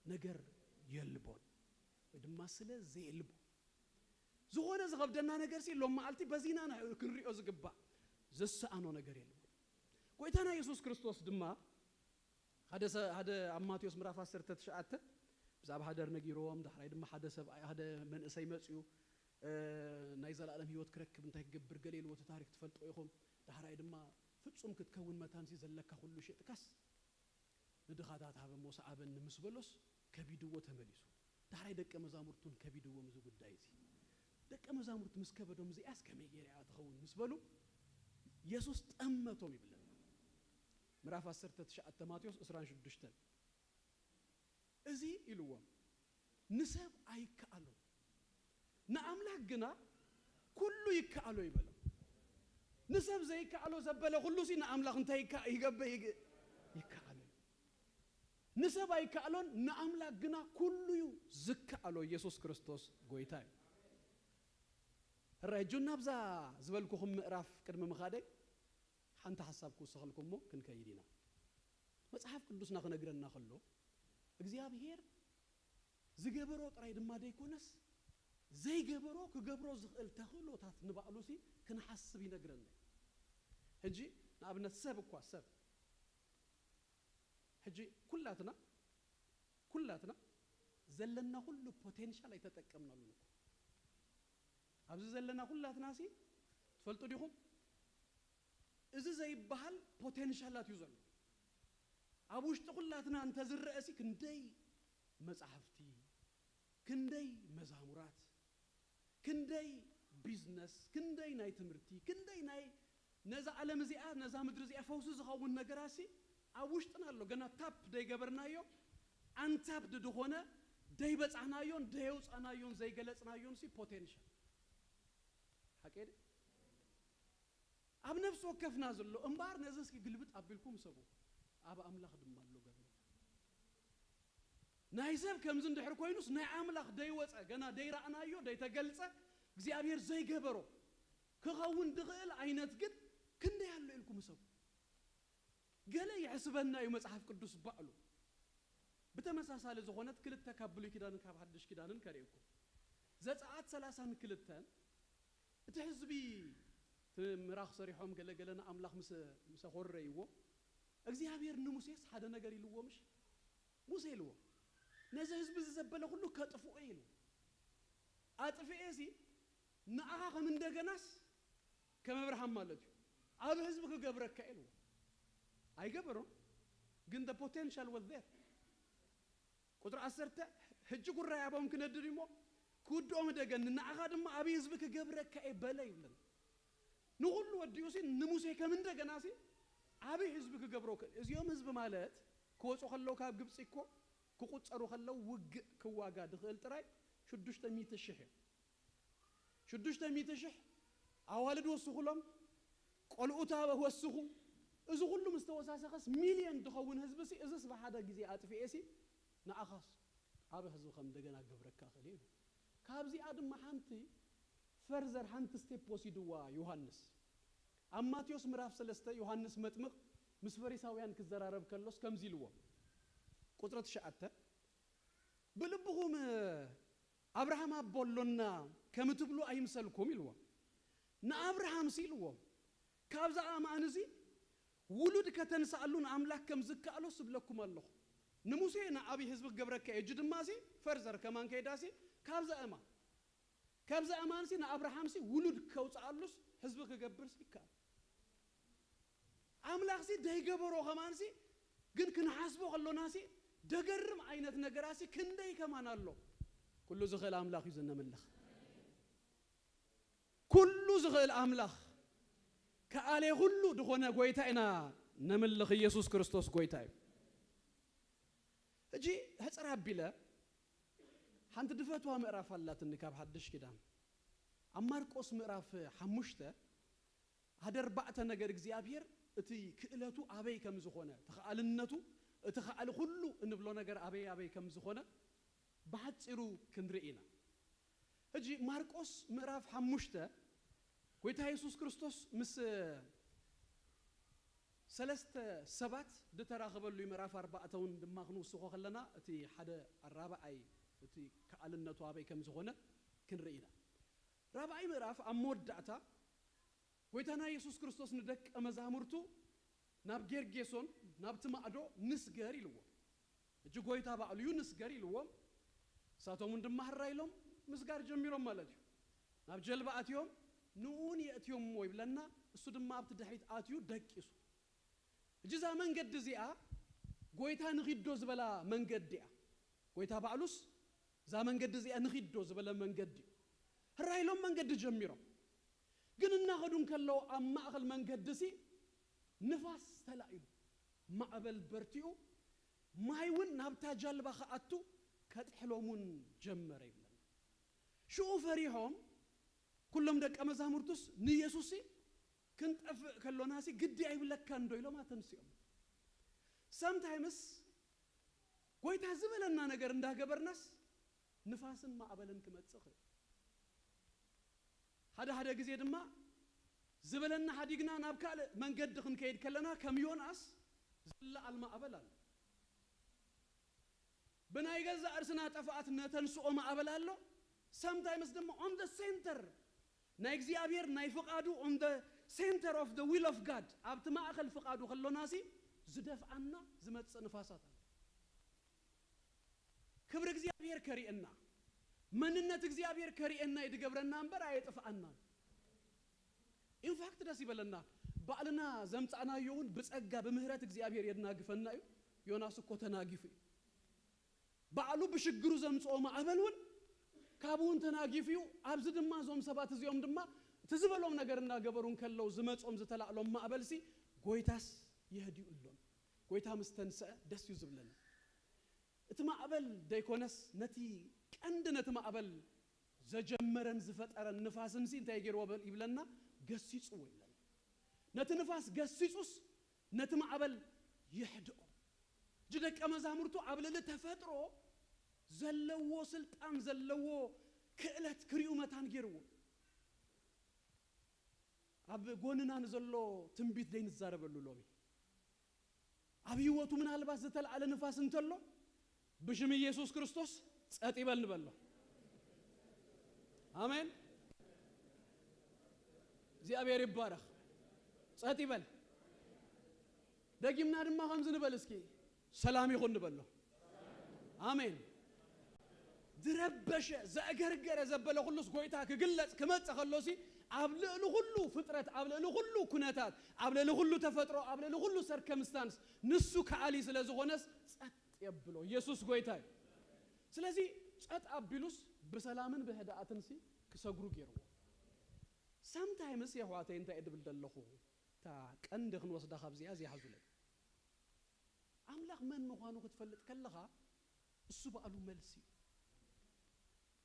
ነገር የልቦን፣ ወይ ድማ ስለ ዘየልቦ። ዝኾነ ዝኸብደና ነገርሲ ሎም መዓልቲ በዚና ንሕ-፣ ክንሪኦ ዝግባእ ዝሰኣኖ ነገር የልቦን። ጎይታና ኢየሱስ ክርስቶስ ድማ ሓደ ሰ-፣ ሓደ ኣብ ማቴዎስ ምዕራፍ ዓሰርተ ትሽዓተ ብዛዕባ ሃደር ነጊርዎም፣ ዳሕራይ ድማ ሓደ ሰብኣይ፣ ሓደ መንእሰይ መጽዩ፣ እ፣ ናይ ዘላለም ህይወት ክረክብ እንታይ ክገብር ገለ ኢልዎ፣ እቲ ታሪክ ትፈልጦ ኢኹም። ዳሕራይ ድማ ፍጹም ክትከውን መታንሲ ዘለካ ኩሉ ሽጥካስ ንድኻታት ሃብ እሞ ሰዓበኒ ምስ በሎስ ከቢድዎ ተመሊሱ። ዳሕራይ ደቀ መዛሙርቱን ከቢድዎም እዚ ጉዳይ እዚ። ደቀ መዛሙርቱ ምስ ከበዶም እዚኣስ ከመይ ገይራ እያ ትኸውን ምስ በሉ የሱስ ጠመቶም ይብለና። ምዕራፍ ዓሰርተ ትሽዓተ ማቴዎስ ዕስራን ሽዱሽተን። እዚ ኢልዎም ንሰብ ኣይከኣሎን፣ ንኣምላኽ ግና ኩሉ ይከኣሎ ይበሎም። ንሰብ ዘይከኣሎ ዘበለ ኩሉ ሲ ንኣምላኽ እንታይ ይከ-፣ ይገብር ይግ-፣ ይከኣሎ እዩ። ንሰብ ኣይከኣሎን፣ ንኣምላኽ ግና ኩሉ እዩ ዝከኣሎ። ኢየሱስ ክርስቶስ ጎይታ እዩ። ሕራይ፣ ሕጂ ናብዛ ዝበልኩኹም ምዕራፍ ቅድሚ ምኻደይ ሓንቲ ሓሳብ ክውስኸልኩም እሞ ክንከይድ ኢና። መጽሓፍ ቅዱስና ክነግረና ከሎ፣ እግዚኣብሔር ዝገበሮ ጥራይ ድማ ደይኮነስ፣ ዘይገበሮ ክገብሮ ዝኽእል ተኽእሎታት ንባዕሉሲ ክንሓስብ ይነግረና እዩ። ሕጂ ንኣብነት ሰብ እኳ፣ ሰብ፣ ሕጂ ኩላትና፣ ኩላትና ዘለና ኩሉ ፖቴንሻል ኣይተጠቀምናሉን እኮ። ኣብዚ ዘለና ኩላትናሲ ትፈልጡ ዲኹም? እዚ ዘይበሃል ፖቴንሻላት እዩ ዘሎ። ኣብ ውሽጢ ኩላትና እንተዝረአሲ ክንደይ መጻሕፍቲ፣ ክንደይ መዛሙራት፣ ክንደይ ቢዝነስ፣ ክንደይ ናይ ትምህርቲ፣ ክንደይ ናይ ነዛ ዓለም እዚኣ፣ ነዛ ምድሪ እዚኣ ፈውሲ ዝኸውን ነገራሲ ኣብ ውሽጥና ኣሎ። ገና ታፕ ደይገበርናዮ፣ ኣንታፕድ ዝኾነ ደይበጻሕናዮን ደየውጻናዮን ዘይገለጽናዮን ሲ ፖቴንሻል። ሓቂ ድዩ? ኣብ ነፍሲ ወከፍና ዘሎ እምበኣር፣ ነዚ እስኪ ግልብጥ ኣቢልኩም ሰቡ። ኣብ ኣምላኽ ድማ ኣሎ ገለ። ናይ ሰብ ከምዚ እንድሕር ኮይኑስ፣ ናይ ኣምላኽ ደይወጸ፣ ገና ደይረኣናዮ፣ ደይተገልጸ፣ እግዚኣብሔር ዘይገበሮ ክኸውን ድኽእል ዓይነት ግን ክንደይ ኣሎ ኢልኩም ሰቡ። ገለ ይሕስበና እዩ መጽሓፍ ቅዱስ ባዕሉ። ብተመሳሳሊ ዝኾነት ክልተ ካብ ብሉይ ኪዳንን ካብ ሓድሽ ኪዳንን ከርእየኩም። ዘጸኣት ሰላሳን ክልተን፣ እቲ ህዝቢ እቲ ምራኽ ሰሪሖም ገለ ገለ ንኣምላኽ ምስ፣ ምስ ኣኾረይዎ፣ እግዚኣብሔር ንሙሴስ ሓደ ነገር ኢልዎ ምሽ? ሙሴ ኢልዎ፣ "ነዚ ህዝቢ እዚ ዘበለ ኩሉ ከጥፍኦ" ኢልዎ። ኣጥፍኤ ሲ ንኣኻ ከም እንደገናስ ከም ኣብርሃም ማለት እዩ። ኣብ ህዝቢ ክገብረካ ኢልዎ። ኣይገበሮን፣ ግን the potential was there። ቁጽሪ ዓሰርተ፣ "ሕጂ ጉራይ ኣቦም ክነድር እሞ ክውድኦም እደገኒ፣ ንኣኻ ድማ ኣብይ ህዝቢ ክገብረካ እየ" በለ ይብለና። ንኹሉ ወዲኡ ሲ ንሙሴ ከም እንደገና ሲ ዓብይ ህዝቢ ክገብሮ ክእል። እዚኦም ህዝቢ ማለት ክወፁ ከለዉ ካብ ግብፂ እኮ ክቁፀሩ ከለዉ ውግእ ክዋጋ ድኽእል ጥራይ ሽዱሽተ ሚእቲ ሽሕ እዮም። ሽዱሽተ ሚእቲ ሽሕ ኣዋልድ ወስኹሎም፣ ቆልኡታ ወስኹ። እዚ ኩሉ ምስ ተወሳሰኸስ ሚልዮን ድኸውን ህዝቢ ሲ እዝስ ብሓደ ግዜ ኣጥፍኤ ሲ ንኣኻስ ዓቢ ህዝቢ ከም እንደገና ክገብረካ እኽእል እዩ። ካብዚኣ ድማ ሓንቲ ፈርዘር ሓንቲ ስቴፕ ወሲድዋ ዮሃንስ። ኣብ ማቴዎስ ምዕራፍ ሰለስተ ዮሃንስ መጥምቕ ምስ ፈሪሳውያን ክዘራረብ ከሎስ ከምዚ ኢልዎም። ቁጽሪ ትሽዓተ፣ "ብልብኹም ኣብርሃም ኣቦ ኣሎና ከም እትብሉ ኣይምሰልኩም" ኢልዎም። "ንኣብርሃምሲ" ኢልዎም፣ "ካብዛ ኣማን እዚ ውሉድ ከተንስኣሉ ንኣምላኽ ከም ዝከኣሎስ እብለኩም ኣለኹ። ንሙሴ ንዓብዪ ህዝቢ ክገብረካ እየ፣ እጂ ድማሲ ፈርዘር ከማን ከይዳሲ ካብዛ እማን ካብዚ ኣማንሲ ንኣብርሃምሲ ውሉድ ከውፅኣሉስ ህዝቢ ክገብርሲ ይከኣል። ኣምላኽሲ ደይገበሮ ከማንሲ ግን ክንሓስቦ ከሎናሲ ደገርም ዓይነት ነገራሲ ክንደይ ከማን ኣሎ። ኩሉ ዝኽእል ኣምላኽ እዩ ዘነምልኽ። ኩሉ ዝኽእል ኣምላኽ፣ ከኣሌ ኩሉ ዝኾነ ጎይታ ኢና ነምልኽ። ኢየሱስ ክርስቶስ ጎይታ እዩ። ሕጂ ሕፅር ኣቢለ ሓንቲ ድፈትዋ ምዕራፍ ኣላትኒ ካብ ሓድሽ ኪዳን። ኣብ ማርቆስ ምዕራፍ ሓሙሽተ ሓደ ኣርባዕተ ነገር እግዚኣብሔር እቲ ክእለቱ ኣበይ ከም ዝኾነ፣ ተኸኣልነቱ፣ እቲ ኸኣሊ ኩሉ እንብሎ ነገር ኣበይ ኣበይ ከም ዝኾነ ብሓጺሩ ክንርኢ ኢና። ሕጂ ማርቆስ ምዕራፍ ሓሙሽተ ጎይታ የሱስ ክርስቶስ ምስ ሰለስተ ሰባት ዝተራኸበሉ እዩ። ምዕራፍ ኣርባዕተ እውን ድማ ክንውስኾ ከለና እቲ ሓደ ኣራብኣይ እቲ ከኣልነቱ ኣበይ ከም ዝኾነ ክንርኢ ኢና። ራብኣይ ምዕራፍ ኣብ መወዳእታ ጎይታና የሱስ ክርስቶስ ንደቀ መዛሙርቱ ናብ ጌርጌሶን ናብቲ ማዕዶ ንስገር ኢልዎም። ሕጂ ጎይታ ባዕሉ እዩ ንስገር ኢልዎም። ንሳቶም እውን ድማ ህራ ኢሎም ምስጋር ጀሚሮም ማለት እዩ። ናብ ጀልባ ኣትዮም ንኡን የእትዮምዎ ይብለና። እሱ ድማ ኣብቲ ድሕሪት ኣትዩ ደቂሱ። ሕጂ እዛ መንገዲ እዚኣ ጎይታ ንኺዶ ዝበላ መንገዲ እያ። ጎይታ ባዕሉስ እዛ መንገዲ እዚኣ ንኺዶ ዝበለ መንገዲ እዩ። ህራ ኢሎም መንገዲ ጀሚሮም። ግን እናኸዱ እንከለዉ ኣብ ማእኸል መንገዲ ሲ ንፋስ ተላኢሉ፣ ማዕበል በርቲኡ፣ ማይ እውን ናብታ ጃልባ ክኣቱ ከጥሕሎም እውን ጀመረ ይብለና። ሽኡ ፈሪሖም ኩሎም ደቀ መዛሙርቱስ ንየሱስ ሲ ክንጠፍእ ከሎና ሲ ግዲ ኣይብለካን ዶ ኢሎም ኣተንስኦም። Sometimes ጎይታ ዝበለና ነገር እንዳገበርናስ ንፋስን ማዕበልን ክመጽእ ይኽእል። ሓደ ሓደ ግዜ ድማ ዝበለና ሓዲግና ናብ ካልእ መንገዲ ክንከይድ ከለና ከም ዮናስ ዝለዓል ማዕበል ኣሎ። ብናይ ገዛእ ርእስና ጥፍኣት ነተንስኦ ማዕበል ኣሎ። Sometimes ድማ on the center ናይ እግዚኣብሔር ናይ ፍቓዱ on the center of the will of God ኣብቲ ማእኸል ፍቓዱ ከሎና ሲ ዝደፍኣና ዝመጽእ ንፋሳት ኣሎ። ክብሪ እግዚኣብሔር ከርእየና መንነት እግዚኣብሔር ከርእየና እዩ ድገብረና እምበር ኣየጥፍኣናን። In fact ደስ ይበለና ባዕልና ዘምጻእናዮ እውን ብጸጋ ብምህረት እግዚኣብሔር የድናግፈና እዩ። ዮናስ እኮ ተናጊፉ እዩ። ባዕሉ ብሽግሩ ዘምጽኦ ማዕበል እውን ካብኡ እውን ተናጊፉ እዩ። ኣብዚ ድማ እዞም ሰባት እዚኦም ድማ እቲ ዝበሎም ነገር እናገበሩ እንከለዉ ዝመጾም ዝተላዕሎም ማዕበልሲ ጎይታስ የህድኡ ኣሎን። ጎይታ ምስ ተንስአ ደስ እዩ ዝብለኒ። እቲ ማዕበል ደይኮነስ ነቲ ቀንዲ ነቲ ማዕበል ዘጀመረን ዝፈጠረን ንፋስንሲ እንታይ ገይርዎ በል ይብለና? ገሲጽዎ ይብለና። ነቲ ንፋስ ገሲጹስ ነቲ ማዕበል የሕድኦ። እጂ ደቀ መዛሙርቱ ኣብ ልዕሊ ተፈጥሮ ዘለዎ ስልጣን ዘለዎ ክእለት ክሪኡ መታን ገይርዎ። ኣብ ጎንና ንዘሎ ትንቢት ዘይንዛረበሉ ሎሚ ኣብ ህይወቱ ምናልባት ዝተልዓለ ንፋስ እንተሎ ብሽም ኢየሱስ ክርስቶስ ጸጥ ይበል ንበሎ። ኣሜን። እግዚኣብሔር ይባረኽ። ጸጥ ይበል። ደጊምና ድማ ከምዚ ንበል እስኪ፣ ሰላም ይኹን ንበሎ። ኣሜን። ዝረበሸ ዘእገርገረ ዘበለ ኩሉስ ጎይታ ክግለጽ ክመጽእ ከሎሲ ኣብ ልዕሊ ኩሉ ፍጥረት ኣብ ልዕሊ ኩሉ ኩነታት ኣብ ልዕሊ ኩሉ ተፈጥሮ ኣብ ልዕሊ ኩሉ ሰርከምስታንስ ንሱ ከኣሊ ስለ ዝኾነስ ጸጥ የብሎ። ኢየሱስ ጎይታ እዩ። ስለዚ ጸጥ ኣቢሉስ ብሰላምን ብህድኣትንሲ ክሰግሩ ገይርዎ። ሳምታይምስ የሕዋተይ እንታይ እድብል ደለኹ እታ ቀንዲ ክንወስዳ ካብዚኣ ዝያሕዙለይ ኣምላኽ መን ምዃኑ ክትፈልጥ ከለኻ እሱ ባዕሉ መልሲ እዩ።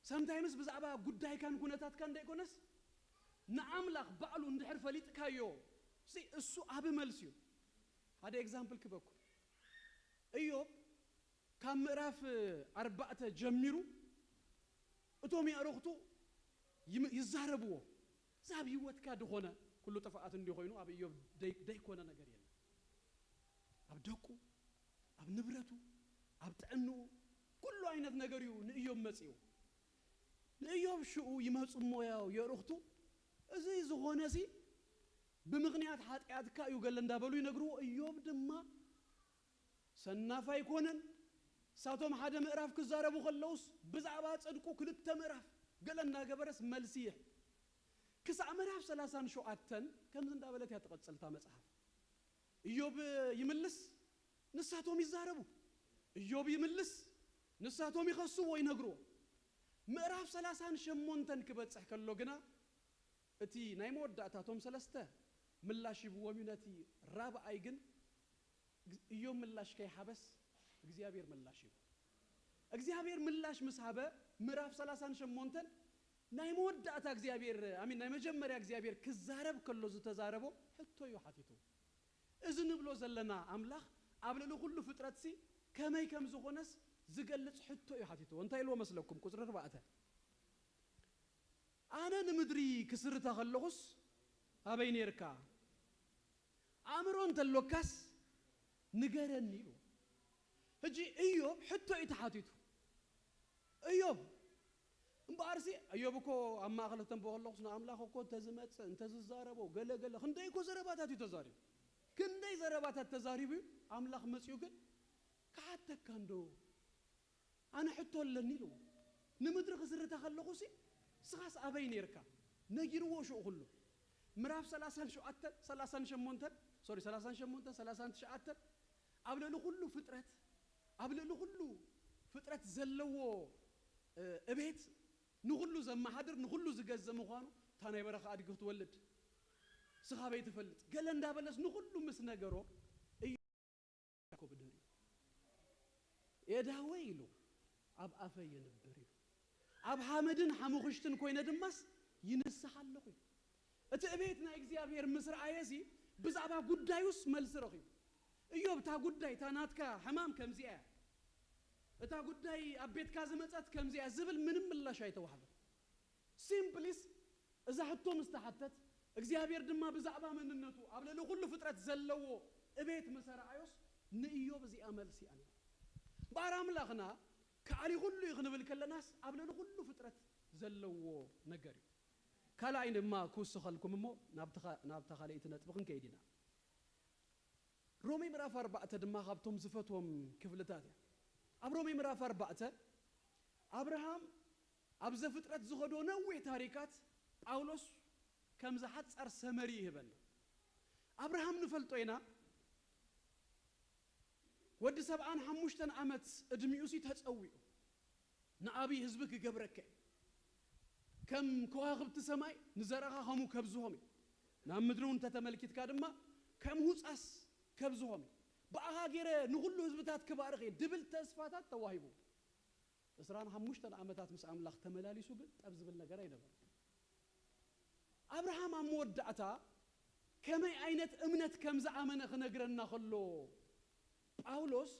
ሳምታይምስ ብዛዕባ ጉዳይካን ኩነታትካን ደይኮነስ ንኣምላኽ ባዕሉ እንድሕር ፈሊጥካዮ እሱ ዓቢ መልሲ እዩ። ሓደ ኤግዛምፕል ክበኩም። እዮብ ካብ ምዕራፍ ኣርባዕተ ጀሚሩ እቶም የዕሩኽቱ ይዛረብዎ። እዚ ኣብ ህይወትካ ድኾነ ኩሉ ጥፍኣት እንዲ ኮይኑ ኣብ እዮብ ደይኮነ ነገር የለን። ኣብ ደቁ፣ ኣብ ንብረቱ፣ ኣብ ጥዕንኡ ኩሉ ዓይነት ነገር እዩ ንእዮብ መጺኡ። ንእዮብ ሽኡ ይመጹ እሞ ያው የዕሩኽቱ እዚ ዝኾነ ሲ ብምኽንያት ሓጢኣትካ እዩ ገለ እንዳበሉ ይነግርዎ። እዮብ ድማ ሰናፍ ኣይኮነን። እሳቶም ሓደ ምዕራፍ ክዛረቡ ከለውስ ብዛዕባ ጽድቁ ክልተ ምዕራፍ ገለ እናገበረስ መልሲ ይህ ክሳዕ ምዕራፍ ሰላሳን ሸውዓተን ከምዚ እንዳበለት እያ ትቐጽል እታ መጽሓፍ። እዮብ ይምልስ፣ ንሳቶም ይዛረቡ። እዮብ ይምልስ፣ ንሳቶም ይኸስዎ፣ ይነግርዎ። ምዕራፍ ሰላሳን ሸሞንተን ክበጽሕ ከሎ ግና እቲ ናይ መወዳእታ እቶም ሰለስተ ምላሽ ሂብዎም እዩ። ነቲ ራብኣይ ግን እዮብ ምላሽ ከይሃበስ እግዚኣብሔር ምላሽ ሂቡ። እግዚኣብሔር ምላሽ ምስ ሃበ ምዕራፍ ሰላሳን ሸሞንተን ናይ መወዳእታ እግዚኣብሔር ኣሚን ናይ መጀመርያ እግዚኣብሔር ክዛረብ ከሎ ዝተዛረቦ ሕቶ እዩ ሓቲቱ። እዚ ንብሎ ዘለና ኣምላኽ ኣብ ልዕሊ ኩሉ ፍጥረትሲ ከመይ ከም ዝኾነስ ዝገልጽ ሕቶ እዩ ሓቲትዎ። እንታይ ኢልዎ መስለኩም? ቁጽሪ ኣርባዕተ ኣነ ንምድሪ ክስርታ ከለኹስ ኣበይ ኔርካ? ኣእምሮ እንተሎካስ ንገረኒ ኢሉ። ሕጂ እዮብ ሕቶ እዩ ተሓቲቱ። እዮብ እምበኣርሲ እዮብ እኮ ኣብ ማእኸል ተንቦ ከለኹስ ንኣምላኽ እኮ እንተዝመጽእ እንተዝዛረቦ ገለ ገለ ክንደይ እኮ ዘረባታት እዩ ተዛሪቡ። ክንደይ ዘረባታት ተዛሪቡ እዩ። ኣምላኽ መጺኡ ግን ክሓተካ እንዶ ኣነ ሕቶ ኣለኒ ኢልዎ። ንምድሪ ክስርታ ከለኹሲ ንስኻስ ኣበይ ኔርካ? ነጊርዎ ሽኡ ኩሉ። ምዕራፍ ሰላሳን ሸውዓተን፣ ሰላሳን ሸሞንተን፣ ሶሪ፣ ሰላሳን ሸሞንተን፣ ሰላሳን ትሽዓተን፣ ኣብ ልዕሊ ኩሉ ፍጥረት፣ ኣብ ልዕሊ ኩሉ ፍጥረት ዘለዎ፣ እ፣ እቤት ንኹሉ ዘመሓድር፣ ንኹሉ ዝገዝእ ምዃኑ፣ እታ ናይ በረኻ ኣድጊ ክትወልድ፣ ስኻ ኣበይ ትፈልጥ? ገለ እንዳበለስ ንኹሉ ምስ ነገሮ፣ እዮብ ድህሪኡ፣ "የእዳወይ" ኢሉ፣ "ኣብ ኣፈይ የንብር" ኢሉ፣ "ኣብ ሓመድን ሓሙኽሽትን ኮይነ ድማስ ይንስሕ ኣለኹ" ኢሉ። እቲ እቤት ናይ እግዚኣብሔር ምስ ረኣየሲ፣ ብዛዕባ ጉዳዩስ መልሲ ረኺቡ። እዮብ፣ እታ ጉዳይ፣ እታ ናትካ ሕማም ከምዚኣ እያ፣ እታ ጉዳይ ኣብ ቤትካ ዝመጸት ከምዚኣ ዝብል ምንም ምላሽ ኣይተዋህበን። ሲምፕሊስ እዛ ሕቶ ምስ ተሓተት፣ እግዚኣብሔር ድማ ብዛዕባ መንነቱ ኣብ ልዕሊ ኩሉ ፍጥረት ዘለዎ እቤት ምስ ኣርኣዮስ፣ ንእዮብ እዚኣ መልሲ እያ ነይራ። እምበኣር ኣምላኽና ከኣሊ ኩሉ እዩ ክንብል ከለናስ፣ ኣብ ልዕሊ ኩሉ ፍጥረት ዘለዎ ነገር እዩ። ካልኣይ ድማ ክውስኸልኩም እሞ ናብቲ ኻ-፣ ናብታ ካልኣይቲ ነጥቢ ክንከይድ ኢና። ሮሜ ምዕራፍ ኣርባዕተ ድማ ካብቶም ዝፈትዎም ክፍልታት እያ። ኣብ ሮሜ ምዕራፍ ኣርባዕተ ኣብርሃም ኣብ ዘፍጥረት ዝኸዶ ነዊሕ ታሪካት ጳውሎስ ከምዚ ሓጻር ሰመሪ ይህበና። ኣብርሃም ንፈልጦ ኢና፣ ወዲ ሰብዓን ሓሙሽተን ዓመት ዕድሚኡሲ ተጸዊዑ፣ "ንዓብዪ ህዝቢ ክገብረካ እየ፣ ከም ከዋኽብቲ ሰማይ ንዘርኣኻ ከምኡ ከብዝሆም እየ፣ ናብ ምድሪ እውን እንተተመልኪትካ ድማ ከም ሁጻስ ከብዝሆም እየ፣ ብኣኻ ገይረ ንኹሉ ህዝብታት ክባርኽ እየ" ድብል ተስፋታት ተዋሂቡ። ዕስራን ሓሙሽተን ዓመታት ምስ ኣምላኽ ተመላሊሱ ግን ጠብ ዝብል ነገር ኣይነበረን። ኣብርሃም ኣብ መወዳእታ ከመይ ዓይነት እምነት ከም ዝኣመነ ክነግረና ከሎ፣ ጳውሎስ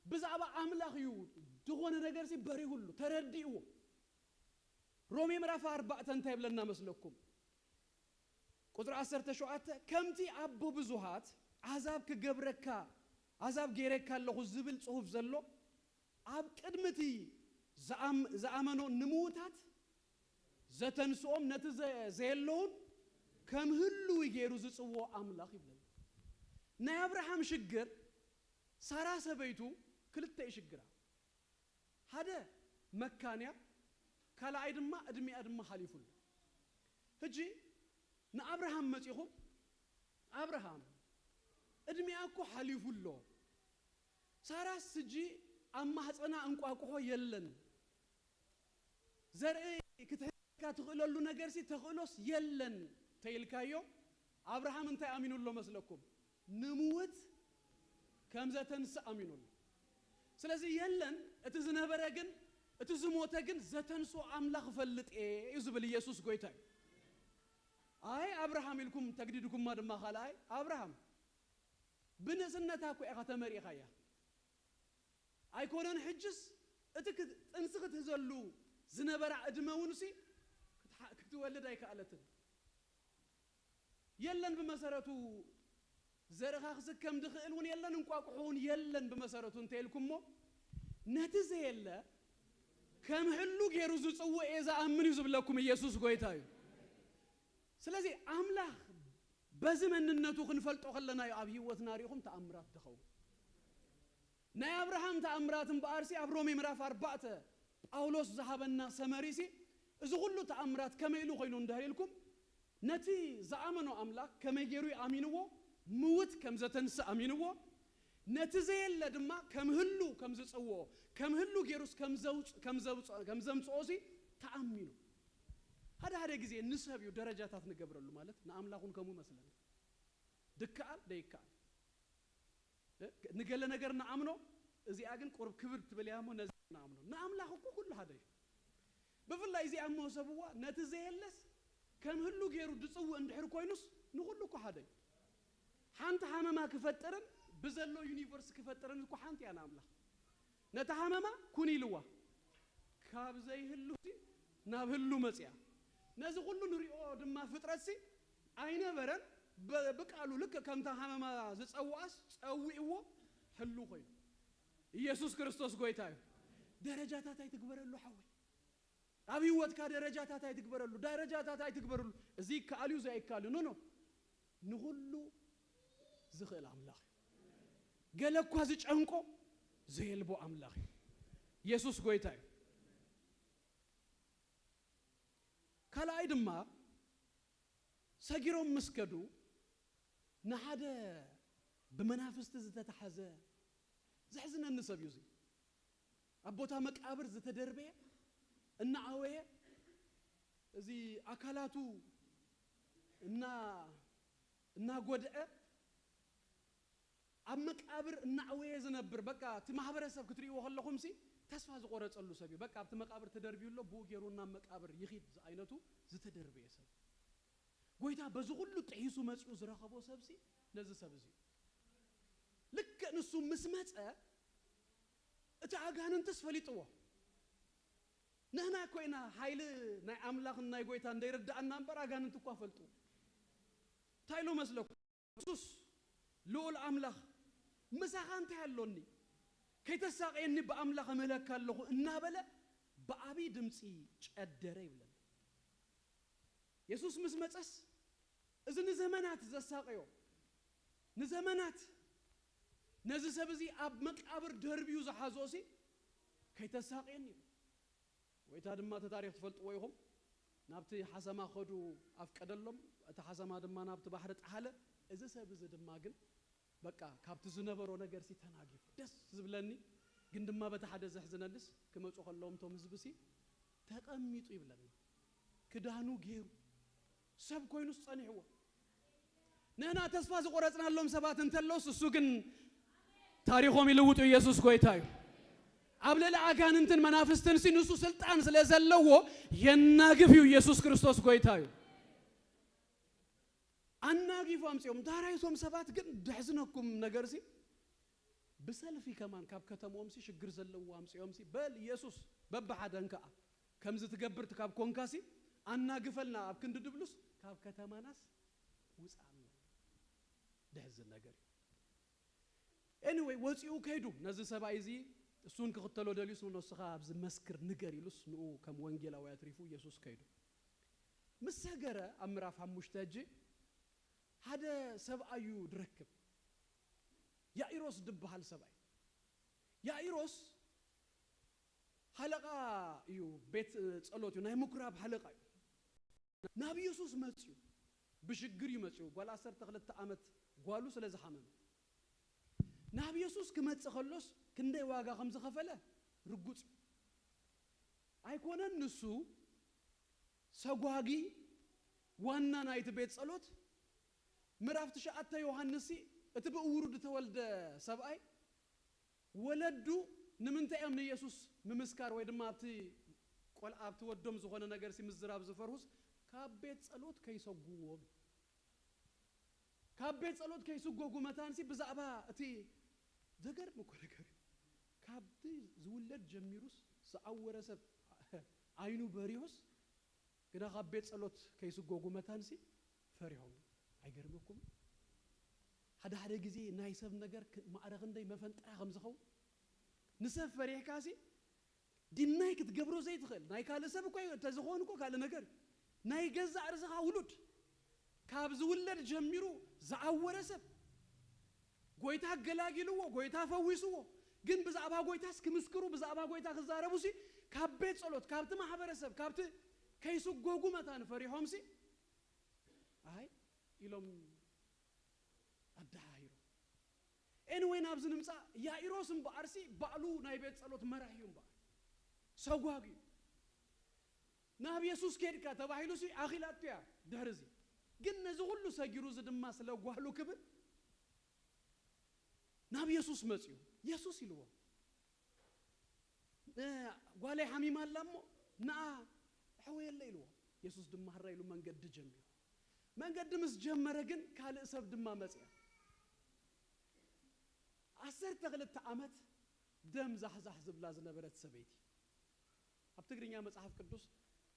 ብዛዕባ ኣምላኽ እዩ ዝኾነ ነገርሲ በሪሁሉ፣ ተረዲእዎ። ሮሜ ምዕራፍ ኣርባዕተ እንታይ ይብለና መስለኩም? ቁጽሪ ዓሰርተ ሸውዓተ፣ "ከምቲ ኣቦ ብዙሃት ኣሕዛብ ክገብረካ፣ ኣሕዛብ ገይረካ ኣለኹ ዝብል ጽሑፍ ዘሎ፣ ኣብ ቅድሚ እቲ ዝኣም-፣ ዝኣመኖ ንምዉታት ዘተንስኦም፣ ነቲ ዘ-፣ ዘየለውን ከም ህሉው ገይሩ ዝጽውዖ ኣምላኽ" ይብለና። ናይ ኣብርሃም ሽግር፣ ሳራ ሰበይቱ ክልተ እዩ ሽግራ። ሓደ መካንያ፣ ካልኣይ ድማ ዕድሚኣ ድማ ሓሊፉ ኣሎ። ሕጂ ንኣብርሃም መጺኹም፣ "ኣብርሃም፣ ዕድሚኣ እኮ ሓሊፉ ኣሎ። ሳራስ ሕጂ ኣብ ማህጸና እንቋቁሖ የለን። ዘርኢ ክትህበካ ትኽእለሉ ነገርሲ ተኽእሎስ የለን" ተይልካዮ፣ ኣብርሃም እንታይ ኣሚኑ ኣሎ መስለኩም? ንምውት ከም ዘተንስእ ኣሚኑ ኣሎ። ስለዚ የለን፣ እቲ ዝነበረ ግን፣ እቲ ዝሞተ ግን ዘተንስኦ ኣምላኽ እፈልጥ እየ እዩ ዝብል ኢየሱስ ጎይታ እዩ። ኣይ ኣብርሃም ኢልኩም ተግዲድኩማ ድማ ካልኣይ፣ ኣብርሃም ብንእስነታ እኮ ኢኻ ተመሪኻያ። ኣይኮነን ሕጅስ እቲ ክት-፣ ጥንሲ ክትህዘሉ ዝነበራ ዕድመ እውን ሲ ክትሓ-፣ ክትወልድ ኣይከኣለትን። የለን ብመሰረቱ ዘርእኻ ክስከም ዝኽእል እውን የለን፣ እንቋቁሖ እውን የለን ብመሰረቱ እንተ ኢልኩሞ፣ ነቲ ዘየለ ከም ህሉ ገይሩ ዝጽውዕ እየ ዝኣምን እዩ ዝብለኩም ኢየሱስ ጎይታ እዩ። ስለዚ ኣምላኽ በዚ መንነቱ ክንፈልጦ ከለና እዩ ኣብ ህይወትና ሪኢኹም ተኣምራት ዝኸውን። ናይ ኣብርሃም ተኣምራት እምበኣርሲ ኣብ ሮሜ ምዕራፍ ኣርባዕተ ጳውሎስ ዝሃበና ሰመሪሲ፣ እዚ ኩሉ ተኣምራት ከመይ ኢሉ ኮይኑ እንድህር ኢልኩም፣ ነቲ ዝኣመኖ ኣምላኽ ከመይ ገይሩ ኣሚንዎ፣ ምውት ከም ዘተንስእ ኣሚንዎ፣ ነቲ ዘየለ ድማ ከም ህሉ ከም ዝጸውኦ፣ ከም ህሉ ገይሩስ ከም ዘውጽ-፣ ከም ዘውጽ-፣ ከም ዘምጽኦሲ ተኣሚኑ። ሓደ ሓደ ግዜ ንሰብ እዩ ደረጃታት ንገብረሉ፣ ማለት ንኣምላኽ እውን ከምኡ መስለኒ። ድከኣል ደይከኣል። እ? ንገለ ነገር ንኣምኖ፣ እዚኣ ግን ቁርብ ክብር ትብል እያ እሞ ነዚ ንኣምኖ። ንኣምላኽ እኮ ኩሉ ሓደ እዩ። ብፍላይ እዚኣ እሞ ሰብዋ ነቲ ዘየለስ ከም ህሉ ገይሩ ድጽውእ እንድሕር ኮይኑስ ንኹሉ እኮ ሓደ እዩ። ሓንቲ ሃመማ ክፈጥርን ብዘሎ ዩኒቨርስ ክፈጥርን እኮ ሓንቲ እያ ንኣምላኽ። ነታ ሃመማ ኩን ኢልዋ፣ ካብ ዘይህሉ ናብ ህሉ መጽያ። ነዚ ኩሉ ንሪኦ ድማ ፍጥረትሲ ኣይነበረን። ብ-፣ ብቃሉ ልክ ከምታ ሃመማ ዝጸውኣስ ጸዊእዎ ህሉ ኮይኑ። ኢየሱስ ክርስቶስ ጎይታ እዩ። ደረጃታት ኣይትግበረሉ ሓወይ። ኣብ ህይወትካ ደረጃታት ኣይትግበረሉ፣ ደረጃታት ኣይትግበረሉ። እዚ ይከኣል እዩ፣ እዚ ኣይከኣል እዩ። ኖ፣ ኖ። ንኹሉ ዝኽእል ኣምላኽ እዩ። ገለ እኳ ዝጨንቆ ዘየልቦ ኣምላኽ እዩ። ኢየሱስ ጎይታ እዩ። ካልኣይ ድማ ሰጊሮም ምስ ከዱ ንሓደ ብመናፍስቲ ዝተታሕዘ ዘሕዝነኒ ሰብ እዩ። እዚ ኣብ ቦታ መቃብር ዝተደርበየ፣ እናኣወየ፣ እዚ ኣካላቱ እና-፣ እናጎድዐ ኣብ መቃብር እናኣወየ ዝነብር፣ በቃ እቲ ማህበረሰብ ክትርእይዎ ከለኹምሲ ተስፋ ዝቆረጸሉ ሰብ እዩ። በቃ ኣብቲ መቃብር ተደርብዩ ኣሎ፣ ብኡ ገይሩ ናብ መቃብር ይኺድ ዝዓይነቱ ዝተደርበየ ሰብ። ጎይታ በዚ ኩሉ ጥሒሱ መጺኡ ዝረኸቦ ሰብሲ ነዚ ሰብ እዚ እዩ። ልክዕ ንሱ ምስ መጸ እቲ ኣጋንንትስ ፈሊጥዎ። ንሕና እኮ ኢና ሓይሊ ናይ ኣምላኽን ናይ ጎይታ እንደይርድኣና እምበር ኣጋንንት እኳ ፈልጡ። እንታይ ኢሉ መስለኩም? የሱስ ልኡል ኣምላኽ ምሳኻ እንታይ ኣሎኒ? ከይተሳቕየኒ ብኣምላኽ እምህለካ ኣለኹ እናበለ ብዓብዪ ድምፂ ጨደረ ይብለና። የሱስ ምስ መጸስ እዚ ንዘመናት ዘሳቐዮ፣ ንዘመናት ነዚ ሰብ እዚ ኣብ መቃብር ደርብዩ ዝሓዞ ሲ ከይተሳቕየኒ ኢሉ። ጎይታ ድማ እቲ ታሪኽ ትፈልጥዎ ኢኹም። ናብቲ ሓሰማ ኸዱ ኣፍቀደሎም፣ እቲ ሓሰማ ድማ ናብቲ ባሕሪ ጠሓለ። እዚ ሰብ እዚ ድማ ግን በቃ ካብቲ ዝነበሮ ነገር ሲ ተናጊፉ። ደስ ዝብለኒ ግን ድማ በቲ ሓደ ዘሕዝነንስ ክመጹ ከለዎም እቶም ህዝቢ ሲ ተቐሚጡ ይብለና። ክዳኑ ገይሩ ሰብ ኮይኑስ ጸኒሕዎ። ንሕና ተስፋ ዝቆረጽናሎም ሰባት እንተለውስ እሱ ግን ታሪኾም ይልውጡ። ኢየሱስ ጎይታ እዩ። ኣብ ልዕሊ ኣጋንንትን መናፍስትን ሲ ንሱ ስልጣን ስለ ዘለዎ የናግፍ እዩ። ኢየሱስ ክርስቶስ ጎይታ እዩ። ኣናጊፉ ኣምጺኦም። ዳራይ እቶም ሰባት ግን ደሕዝነኩም ነገር ሲ ብሰልፊ ከማን ካብ ከተምኦም ሲ ሽግር ዘለዎ ኣምጺኦም ሲ በል ኢየሱስ በብሓደን ከኣ ከምዚ ትገብር ካብ ኮንካ ሲ ኣናግፈልና ኣብ ክንዲ ድብሉስ ካብ ከተማናስ ውጻኣልና። ደሕዝን ነገር እዩ። ኤኒወይ ወፂኡ ከይዱ ነዚ ሰብኣይ እዚ እሱን ክኽተሎ ደልዩስ ንስኻ ኣብዚ መስክር ንገር ኢሉስ ንኡ ከም ወንጌላዊ ኣትሪፉ ኢየሱስ ከይዱ ምስ ሰገረ ኣብ ምዕራፍ ሓሙሽተ እጂ ሓደ ሰብኣይ እዩ ድረክብ። ያኢሮስ ድበሃል ሰብኣይ። ያኢሮስ ሓለቓ እዩ፣ ቤት ጸሎት እዩ፣ ናይ ምኩራብ ሓለቓ እዩ። ናብ ኢየሱስ መጽዩ። ብሽግር እዩ መጽዩ። ጓል ዓሰርተ ክልተ ዓመት ጓሉ ስለ ዝሓመመ ናብ ኢየሱስ ክመጽእ ከሎስ ክንደይ ዋጋ ከም ዝኸፈለ ርጉጽ እዩ። ኣይኮነን ንሱ ሰጓጊ ዋና ናይቲ ቤት ጸሎት ምዕራፍ ትሽዓተ ዮሃንስ እቲ ብእውሩ ዝተወልደ ሰብኣይ ወለዱ ንምንታይ እዮም ንኢየሱስ ምምስካር ወይ ድማ ኣብቲ ቆልዓ ኣብቲ ወዶም ዝኾነ ነገር ሲ ምዝራብ ዝፈርሁስ ካብ ቤት ጸሎት ከይሰጉዎም ካብ ቤት ጸሎት ከይስጎጉ መታንሲ ብዛዕባ እቲ ዘገርም እኮ ነገር እዩ። ካብቲ ዝውለድ ጀሚሩስ ዝዓወረ ሰብ ዓይኑ በሪሆስ ግና ካብ ቤት ጸሎት ከይስጎጉ መታንሲ ፈሪሆም። ኣይገርመኩም? ሓደ ሓደ ግዜ ናይ ሰብ ነገር ክ-፣ ማዕረ ክንደይ መፈንጠያ ከም ዝኸውን ንሰብ ፈሪሕካሲ ድናይ ክትገብሮ ዘይትኽእል ናይ ካልእ ሰብ እኮ እዩ፣ እንተዝኸውን እኮ ካልእ ነገር እዩ። ናይ ገዛእ ርእስኻ ውሉድ ካብ ዝውለድ ጀሚሩ ዝዓወረ ሰብ ጎይታ ኣገላጊልዎ፣ ጎይታ ፈዊስዎ፣ ግን ብዛዕባ ጎይታስ ክምስክሩ ብዛዕባ ጎይታ ክዛረቡ ሲ ካብ ቤት ጸሎት፣ ካብቲ ማሕበረሰብ፣ ካብቲ ከይስጎጉ መታን ፈሪሖምሲ፣ ኣይ ኢሎም ኣደሃሂሮም። ኤንወይ ናብዚ ንምጻእ፣ ያኢሮስ እምበኣርሲ ባዕሉ ናይ ቤት ጸሎት መራሒ እዩ እምበኣር። ሰጓግ እዩ። ናብ የሱስ ኬድካ ተባሂሉሲ ኣኺላቱ እያ ድሕርዚ። ግን ነዚ ኩሉ ሰጊሩ እዚ ድማ ስለ ጓህሉ ክብል ናብ የሱስ መጽዩ። የሱስ ኢልዎ፣ "እ፣ ጓለይ ሓሚማ ኣላ እሞ ንኣ ሕወየለ" ኢልዎ። የሱስ ድማ ህራ ኢሉ መንገዲ ጀሚሩ። መንገዲ ምስ ጀመረ ግን ካልእ ሰብ ድማ መጽያ። ዓሰርተ ክልተ ዓመት ደም ዛሕዛሕ ዝብላ ዝነበረት ሰበይቲ። ኣብ ትግርኛ መጽሓፍ ቅዱስ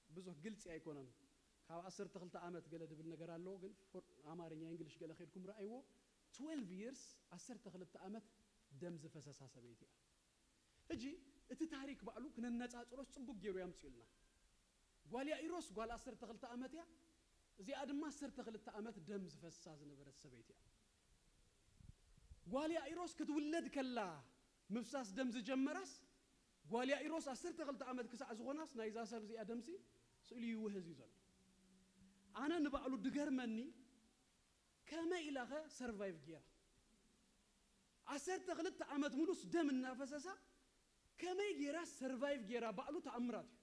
ብዙሕ ግልጺ ኣይኮነን። ካብ ዓሰርተ ክልተ ዓመት ገለ ድብል ነገር ኣለዎ፣ ግን ፎር-፣ ኣማርኛ፣ እንግሊሽ ገለ ከድኩም ረኣይዎ። ትዌልቭ ይርስ፣ ዓሰርተ ክልተ ዓመት ደም ዝፈሰሳ ሰበይቲ እያ። ሕጂ እቲ ታሪክ ባዕሉ ክነነጻጽሮስ ጽቡቅ ገይሩ ያምጽኡልና። ጓል ያኢሮስ ጓል ዓሰርተ ክልተ ዓመት እያ። እዚኣ ድማ ዓሰርተ ክልተ ዓመት ደም ዝፈስሳ ዝነበረት ሰበይቲ እያ። ጓል ያኢሮስ ክትውለድ ከላ ምፍሳስ ደም ዝጀመራስ፣ ጓል ያኢሮስ ዓሰርተ ክልተ ዓመት ክሳዕ ዝኾናስ፣ ናይዛ ሰብ እዚኣ ደምሲ ስእሉ ይውህዝ እዩ ዘሎ። ኣነ ንባዕሉ ድገርመኒ፣ ከመይ ኢላኸ ሰርቫይቭ ጌራ? ዓሰርተ ክልተ ዓመት ሙሉስ ደም እናፈሰሳ ከመይ ጌራ ሰርቫይቭ ጌራ? ባዕሉ ተኣምራት እዩ።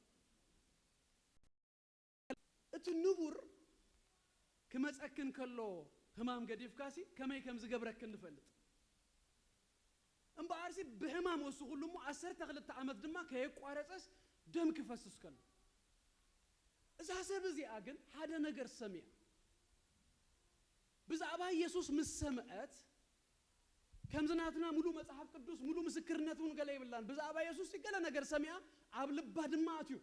እቲ ንቡር ክመጸክን ከሎ ህማም ገዲፍካሲ ከመይ ከም ዝገብረክን ንፈልጥ። እምበኣርሲ ብህማም ወሱ ኩሉ እሞ ዓሰርተ ክልተ ዓመት ድማ ከየቋረጸስ ደም ክፈስስ ከሎ። እዛ ሰብ እዚኣ ግን ሓደ ነገር ሰሚያ። ብዛዕባ ኢየሱስ ምስ ሰምዐት፣ ከምዚ ናትና ሙሉ መጽሓፍ ቅዱስ፣ ሙሉ ምስክርነት እውን ገለ ይብላን። ብዛዕባ ኢየሱስ ገለ ነገር ሰሚኣ፣ ኣብ ልባ ድማ ኣትዩ።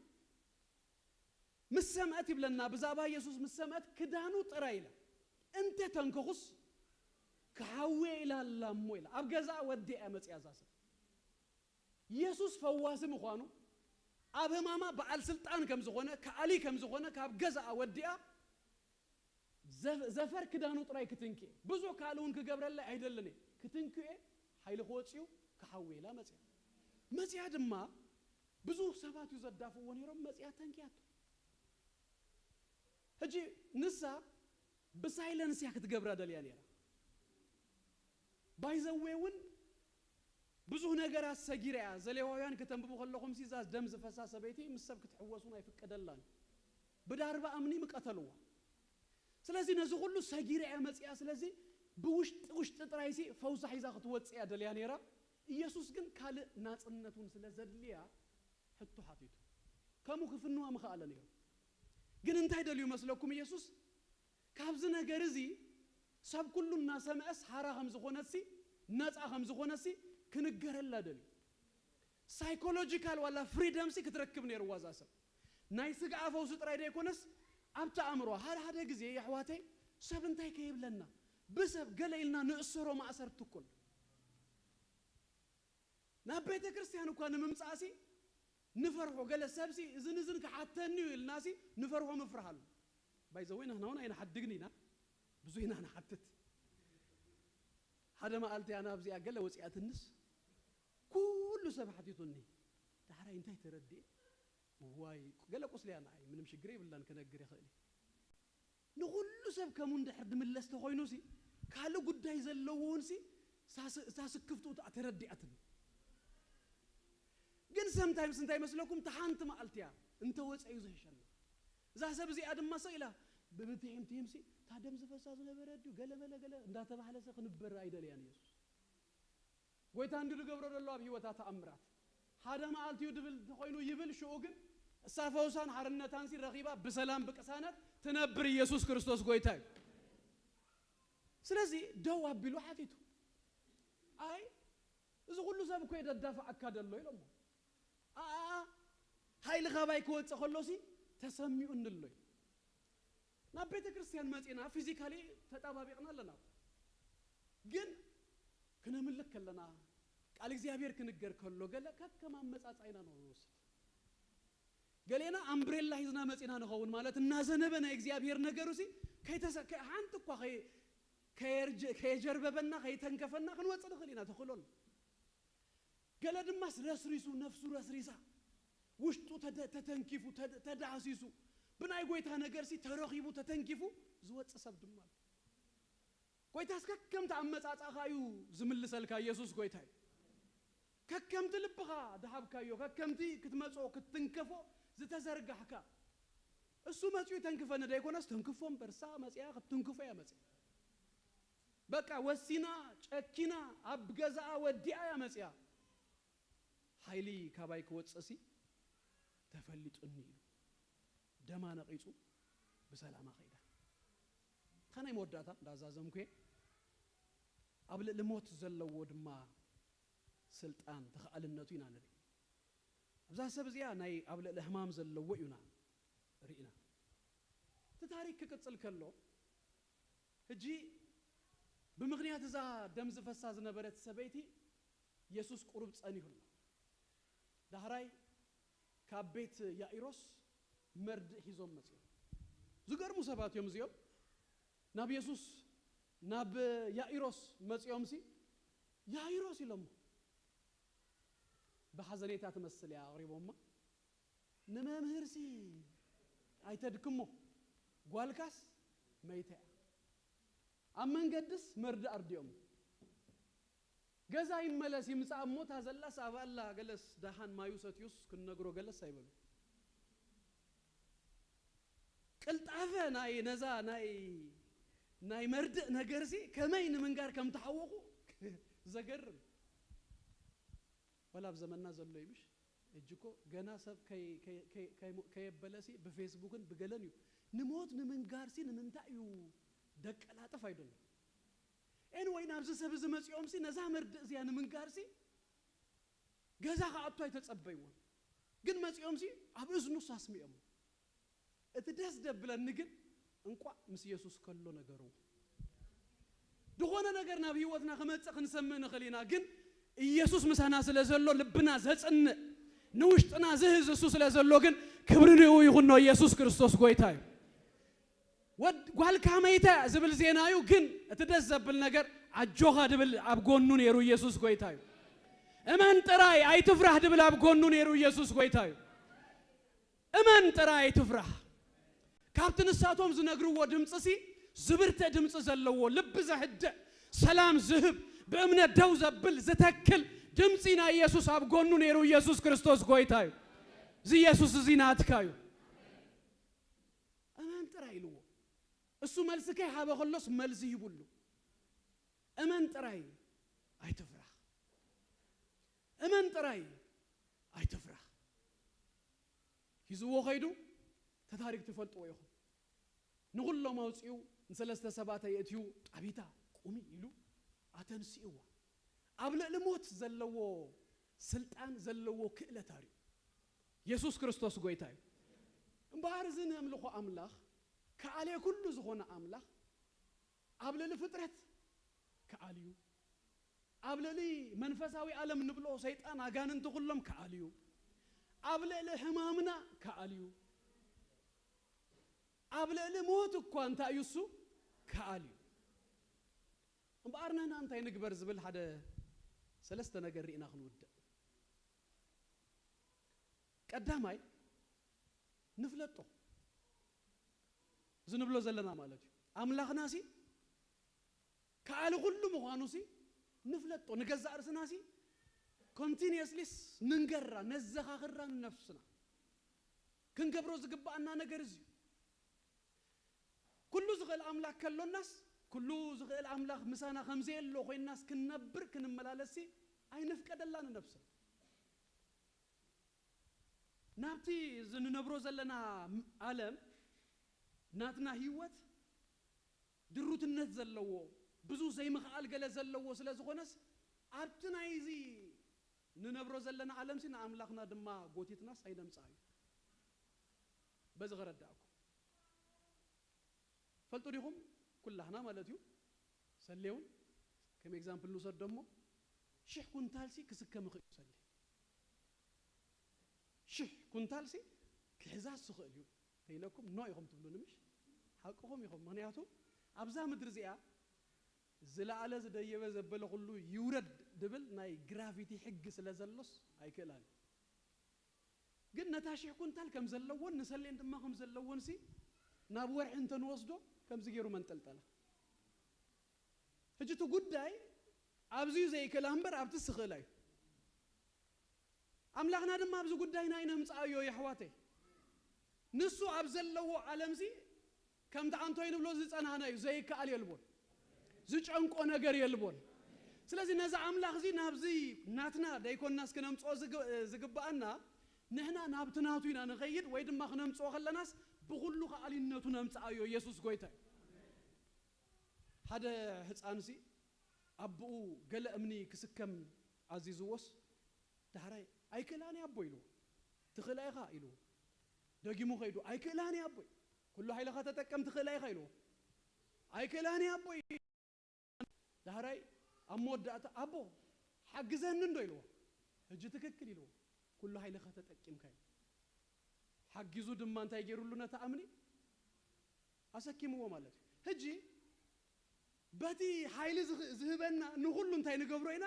ምስ ሰምዐት ይብለና፣ ብዛዕባ ኢየሱስ ምስ ሰምዐት ክዳኑ ጥራይ ኢላ፣ እንተ ተንከኹስ ክሓውየ ኢላ ኣላ እሞ ኢላ። ኣብ ገዛኣ ወዲኣ መጽያ እዛ ሰብ። ኢየሱስ ፈዋሲ ምዃኑ፣ ኣብ ህማማ በዓል ስልጣን ከም ዝኾነ፣ ከኣሊ ከም ዝኾነ፣ ካብ ገዛኣ ወዲኣ ዘፍ-፣ ዘፈር ክዳኑ ጥራይ ክትንክየ፣ ብዙሕ ካልእ እውን ክገብረለይ ኣይደልን እየ። ክትንክየ ሓይሊ ክወጽኡ ክሓውየ ኢላ መጽያ። መጽያ ድማ ብዙሕ ሰባት እዩ ዘዳፍእዎ ነይሮም፣ መጽያ ተንክያቶ። ሕጂ ንሳ ብሳይለንስ እያ ክትገብራ ደልያ ነይራ። ባይዘዌ እውን ብዙሕ ነገራት ሰጊራ እያ። ዘሌዋውያን ከተንብቡ ከለኹም ሲ እዛ ደም ዝፈሳ ሰበይቲ ምስ ሰብ ክትሕወሱን ኣይፍቀደላን። ብዳርባ እምኒ ምቀተልዋ። ስለዚ ነዚ ኩሉ ሰጊራ እያ መጽያ። ስለዚ ብውሽጢ ውሽጢ ጥራይ ሲ ፈውሳ ሒዛ ክትወጽእ እያ ደልያ ነይራ። ኢየሱስ ግን ካልእ ናጽነት እውን ስለ ዘድልያ ሕቶ ሓቲቱ። ከምኡ ክፍንዋ ምኽኣለ ነይሩ። ግን እንታይ ደልዩ መስለኩም ኢየሱስ? ካብዚ ነገር እዚ ሰብ ኩሉ እናሰምዐስ ሓራ ከም ዝኾነትሲ ነፃ ከም ዝኾነትሲ ክንገረላ ደልዩ። ሳይኮሎጂካል ዋላ ፍሪደምሲ ክትረክብ ነይርዋ እዛ ሰብ። ናይ ስግኣ ፈውሲ ጥራይ ዘይኮነስ ኣብቲ ኣእምሮ ሓደ ሓደ ግዜ የሕዋተይ ሰብ እንታይ ከይብለና ብሰብ ገለ ኢልና ንእሰሮ ማእሰርቲ እኮ ኣሎ። ናብ ቤተ ክርስቲያን እኳ ንምምጻእሲ ንፈርሖ፣ ገለ ሰብሲ እዝን እዝን ክሓተኒ እዩ ኢልናሲ ንፈርሖ ምፍርሃሉ። ባይዘወይ ንሕና እውን ኣይንሓድግን ኢና፣ ብዙ ኢና ንሓትት። ሓደ መዓልቲ ኣነ ኣብዚኣ ገለ ወፂኣትንስ ኩሉ ሰብ ሓቲቱኒ፣ ዳሕራይ እንታይ ተረድኤ? ዋይ ገለ ቁስሊ እያ ንዓይ፣ ምንም ሽግር የብላን፣ ክነግር ይኽእል እየ። ንኹሉ ሰብ ከምኡ እንድሕር ድምለስ ተኾይኑሲ ካልእ ጉዳይ ዘለዎ እውንሲ ሳስ-፣ እዛ ስክፍትኡ ተኣ ተረዲኣትኒ። ግን ሰምታይምስ እንታይ መስለኩም? እታ ሓንቲ መዓልቲ እያ እንተወፀ እዩ ዝሕሸና። እዛ ሰብ እዚኣ ድማ ሰ ኢላ ብብትሒም ትሂምሲ እታ ደም ዝፈሳ ዝነበረ ድዩ ገለመለ ገለ እንዳተባህለሰ ክንበር ኣይደልያን ኢየሱስ። ጎይታ እንዲ ዝገብሮ ዘሎ ኣብ ህይወታ ተኣምራት ሓደ መዓልቲ እዩ ድብል እንተኾይኑ ይብል፣ ሽኡ ግን እሳ ፈውሳን ሓርነታንሲ ረኺባ ብሰላም ብቅሳነት ትነብር። ኢየሱስ ክርስቶስ ጎይታ እዩ። ስለዚ ደው ኣቢሉ ሓቲቱ፣ ኣይ እዚ ኩሉ ሰብ እኮ እዩ ደዳፍዓካ ደሎ ኢሎሞ። ኣኣ ሓይሊ ካባይ ክወፅእ ከሎሲ ተሰሚዑኒ ኣሎ እዩ። ናብ ቤተ ክርስቲያን መፂና ፊዚካሊ ተጣባቢቕና ኣለና፣ ግን ክነምልክ ከለና ቃል እግዚኣብሔር ክንገር ከሎ ገለ ከከም ኣመፃፃኢና ነው ንወስድ። ገሌና ኣምብሬላ ሒዝና መፂና ንኸውን፣ ማለት እናዘነበ ናይ እግዚኣብሔር ነገሩ ሲ ከይተሰ-፣ ከ-፣ ሓንቲ እኳ ከይ-፣ ከየርጀ-፣ ከየጀርበበና ከይተንከፈና ክንወፅእ ንኽእል ኢና፣ ተኽእሎ ኣሎ። ገለ ድማስ ረስሪሱ፣ ነፍሱ ረስሪሳ፣ ውሽጡ ተደ- ተተንኪፉ ተደ- ተዳህሲሱ ብናይ ጎይታ ነገርሲ ተረኺቡ ተተንኪፉ ዝወጽእ ሰብ ድማ ኣሎ። ጎይታስ ከከምቲ ኣመጻጻእኻ እዩ ዝምልሰልካ። ኢየሱስ ጎይታ እዩ። ከከምቲ ልብኻ ድሃብካዮ፣ ከከምቲ ክትመጾ ክትትንከፎ ዝተዘርጋሕካ፣ እሱ መጺኡ ተንክፈኒ ደይኮነስ ተንክፎ እምበር፣ እሳ መጺኣ ክትትንክፎ እያ መጺኣ። በቃ ወሲና ጨኪና ኣብ ገዛኣ ወዲኣ እያ መጺኣ። ሓይሊ ካባይ ክወጽእሲ ተፈሊጡኒ ኢሉ ደማ ነቒጹ ብሰላማ ከይዳ። እታ ናይ መወዳእታ እንዳዛዘምኩ እየ። ኣብ ልዕሊ ሞት ዘለዎ ድማ ስልጣን ተኸኣልነቱ ኢና ንርኢ። ኣብዛ ሰብ እዚኣ ናይ ኣብ ልዕሊ ሕማም ዘለዎ እዩና ርኢና። እቲ ታሪክ ክቅጽል ከሎ ሕጂ ብምኽንያት እዛ ደም ዝፈሳ ዝነበረት ሰበይቲ የሱስ ቁሩብ ጸኒሁላ። ዳሕራይ ካብ ቤት ያኢሮስ መርድእ ሒዞም መጺኦም። ዝገርሙ ሰባት እዮም እዚኦም። ናብ የሱስ ናብ ያኢሮስ መጺኦምሲ ያኢሮስ ኢሎሞ። ብሓዘኔታ ትመስል እያ ኣቕሪቦማ። ንመምህርሲ ኣይተድክሞ፣ ጓልካስ መይተ እያ። ኣብ መንገድስ መርድእ ኣርዲኦም። ገዛ ይመለስ ይምጻእ እሞ እታ ዘላስ ኣብኣ ኣላ፣ ገለስ ደሓን ማዩ ሰትዩስ ክንነግሮ ገለስ ኣይበሉ። ቅልጣፈ ናይ ነዛ ናይ ናይ መርድእ ነገርሲ ከመይ ንምንጋር ከም ተሓወኹ ዘገርም። ወላ ኣብ ዘመንና ዘሎ እዩ ምሽ? እጅኮ ገና ሰብ ከይ- ከይ- ከይ- ከይ- ከየበለሲ ብፌስቡክን ብገለን እዩ። ንሞት ንምንጋርሲ ንምንታይ እዩ ደቀላጥፍ ኣይደሎ። ኤንወይ ናብዚ ሰብ እዚ መጺኦምሲ ነዛ መርድእ እዚኣ ንምንጋርሲ ገዛ ክኣቱ ኣይተጸበይዎን። ግን መጺኦምሲ ኣብ እዝኑስ ኣስሚኦሞ። እቲ ደስ ደብለኒ ግን እንቋዕ ምስ የሱስ ከሎ ነገሩ ዝኾነ ነገር ናብ ህይወትና ክመጽእ ክንሰምዕ ንኽእል ኢና። ግን ኢየሱስ ምሳና ስለ ዘሎ ልብና ዘጽንእ ንውሽጥና ዝህዝ እሱ ስለ ዘሎ ግን ክብሪ ንኡ ይኹኖ። ኢየሱስ ክርስቶስ ጎይታ እዩ። ወድ ጓልካ መይተ ዝብል ዜና እዩ። ግን እቲ ደስ ዘብል ነገር ኣጆኻ ድብል ኣብ ጎኑ ነይሩ ኢየሱስ ጎይታ እዩ። እመን ጥራይ ኣይትፍራህ ድብል ኣብ ጎኑ ነይሩ ኢየሱስ ጎይታ እዩ። እመን ጥራይ ኣይትፍራህ። ካብቲ ንሳቶም ዝነግርዎ ድምፅሲ ዝብርትዕ ድምፂ ዘለዎ ልቢ ዘህድእ ሰላም ዝህብ ብእምነት ደው ዘብል ዝተክል ድምፂ ናይ ኢየሱስ ኣብ ጎኑ ነይሩ። ኢየሱስ ክርስቶስ ጎይታ እዩ። እዚ ኢየሱስ እዚ ናትካ እዩ። እመን ጥራይ ኢልዎ። እሱ መልሲ ከይሃበ ከሎስ መልሲ ሂቡሉ። እመን ጥራይ ኣይትፍራህ። እመን ጥራይ ኣይትፍራህ። ሒዝዎ ከይዱ። ተታሪክ ትፈልጥዎ ኢኹም። ንኹሎም ኣውፂኡ ንሰለስተ ሰባት ኣየእትዩ ጣቢታ ቁሚ ኢሉ ኣተንስእዋ። ኣብ ልዕሊ ሞት ዘለዎ ስልጣን ዘለዎ ክእለት ኣርዩ። የሱስ ክርስቶስ ጎይታ እዩ። እምበኣር እዚ ነምልኾ ኣምላኽ ከኣልየ ኩሉ ዝኾነ ኣምላኽ ኣብ ልዕሊ ፍጥረት ከኣልዩ፣ ኣብ ልዕሊ መንፈሳዊ ዓለም ንብሎ ሰይጣን ኣጋንንቲ ኩሎም ከኣልዩ፣ ኣብ ልዕሊ ሕማምና ከኣልዩ፣ ኣብ ልዕሊ ሞት እኳ እንታይ እዩ እሱ ከኣልዩ። እምበኣር ንሕና እንታይ ንግበር ዝብል ሓደ ሰለስተ ነገር ርኢና ክንውድእ። ቀዳማይ ንፍለጦ። እዚ ንብሎ ዘለና ማለት እዩ ኣምላኽናሲ ከኣሊ ኩሉ ምዃኑሲ ንፍለጦ። ንገዛእ ርእስናሲ ኮንቲኒየስሊስ ንንገራ ነዘኻኽራ ንነፍስና። ክንገብሮ ዝግባኣና ነገር እዚ እዩ። ኩሉ ዝኽእል ኣምላኽ ከሎናስ ኩሉ ዝኽእል ኣምላኽ ምሳና ከም ዘየሎ ኮይንናስ ክንነብር ክንመላለስሲ ኣይንፍቀደላ ንነፍስና። ናብቲ እዚ ንነብሮ ዘለና ዓለም ናትና ህይወት ድሩትነት ዘለዎ ብዙ ዘይምኽኣል ገለ ዘለዎ ስለ ዝኾነስ ኣብቲ ናይዚ ንነብሮ ዘለና ዓለምሲ ንኣምላኽና ድማ ጎቲትናስ ኣይነምጽኣዮ። በዚ ከረዳእኩም ፈልጡ ዲኹም? ኩላህና ማለት እዩ። ሰሌውን ከም ኤግዛምፕል ንውሰድ ደሞ ሽሕ ኩንታልሲ ክስከም ይኽእል እዩ ሰሌ። ሽሕ ኩንታልሲ ክሕዛስ ዝኽእል እዩ ተይለኩም ኖ ኢኹም ትብሉኒ ምሽ? ሓቅኹም ኢኹም። ምኽንያቱ ኣብዛ ምድሪ እዚኣ ዝለዓለ ዝደየበ ዘበለ ኩሉ ይውረድ ድብል ናይ ግራቪቲ ሕጊ ስለ ዘሎስ ኣይክእላን እዩ። ግን ነታ ሽሕ ኩንታል ከም ዘለዎን ንሰሌን ድማ ከም ዘለዎን ሲ ናብ ወርሒ እንተንወስዶ ከምዚ ገይሩ መንጠልጠላ። ሕጂ እቲ ጉዳይ ኣብዚዩ ዘይክእላ እምበር ኣብቲ ስኽእላ እዩ። ኣምላኽና ድማ ኣብዚ ጉዳይና ኣይነምጽኣዮ የሕዋተይ። ንሱ ኣብ ዘለዎ ዓለምዚ ከምቲ ኣንቶይ ንብሎ ዝጸናህና እዩ፣ ዘይከኣል የልቦን፣ ዝጨንቆ ነገር የልቦን። ስለዚ ነዚ ኣምላኽ እዚ ናብዚ ናትና ደይኮንናስ ክነምጽኦ ዝግ- ዝግብኣና ንሕና ናብቲ ናቱ ኢና ንኸይድ ወይ ድማ ክነምጽኦ ከለናስ ብኹሉ ከኣሊነቱ ነምጽኣዮ። ኢየሱስ ጎይታ እዩ። ሓደ ህፃንሲ ኣቦኡ ገለ እምኒ ክስከም ኣዚዝዎስ ዳሕራይ ኣይክእላን እየ ኣቦይ ኢልዎ። ትኽእላ ኢኻ ኢልዎ። ደጊሙ ከይዱ ኣይክእላን እየ ኣቦይ፣ ኩሉ ሓይልኻ ተጠቀም ትኽእላ ኢኻ ኢልዎ። ኣይክእላን እየ ኣቦይ። ዳሕራይ ኣብ መወዳእታ ኣቦ ሓግዘኒ እንዶ ኢልዎ። ሕጂ ትክክል ኢልዎ። ኩሉ ሓይልኻ ተጠቂምካ ኢሉ። ሓጊዙ ድማ እንታይ ገይሩሉ ነታ እምኒ ኣሰኪምዎ ማለት እዩ። ሕጂ በቲ ሓይሊ ዝህ- ዝህበና ንኹሉ እንታይ ንገብሮ ኢና?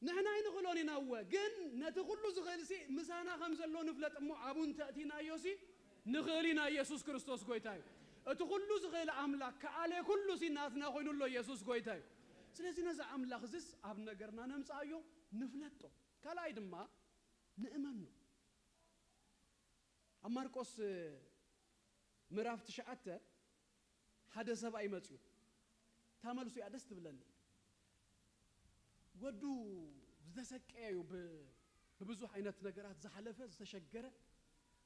ንሕና ኣይንኽእሎን ኢና። እወ ግን ነቲ ኩሉ ዝኽእል ሲ ምሳና ከም ዘሎ ንፍለጥ እሞ ኣብኡ እንተእቲናዮ ሲ ንኽእል ኢና። ኢየሱስ ክርስቶስ ጎይታ እዩ። እቲ ኩሉ ዝኽእል ኣምላኽ ከኣለ ኩሉ ሲ ናትና ኮይኑሎ ኢየሱስ ጎይታ እዩ። ስለዚ ነዚ ኣምላኽ እዝስ ኣብ ነገርና ነምጽኣዮ፣ ንፍለጦ። ካልኣይ ድማ ንእመኖ። ኣብ ማርቆስ ምዕራፍ ትሽዓተ ሓደ ሰብኣይ መፅዩ። እታ መልሱ እያ ደስ ትብለኒ። ወዱ ዝተሰቀየ እዩ፣ ብ- ብብዙሕ ዓይነት ነገራት ዝሓለፈ ዝተሸገረ፣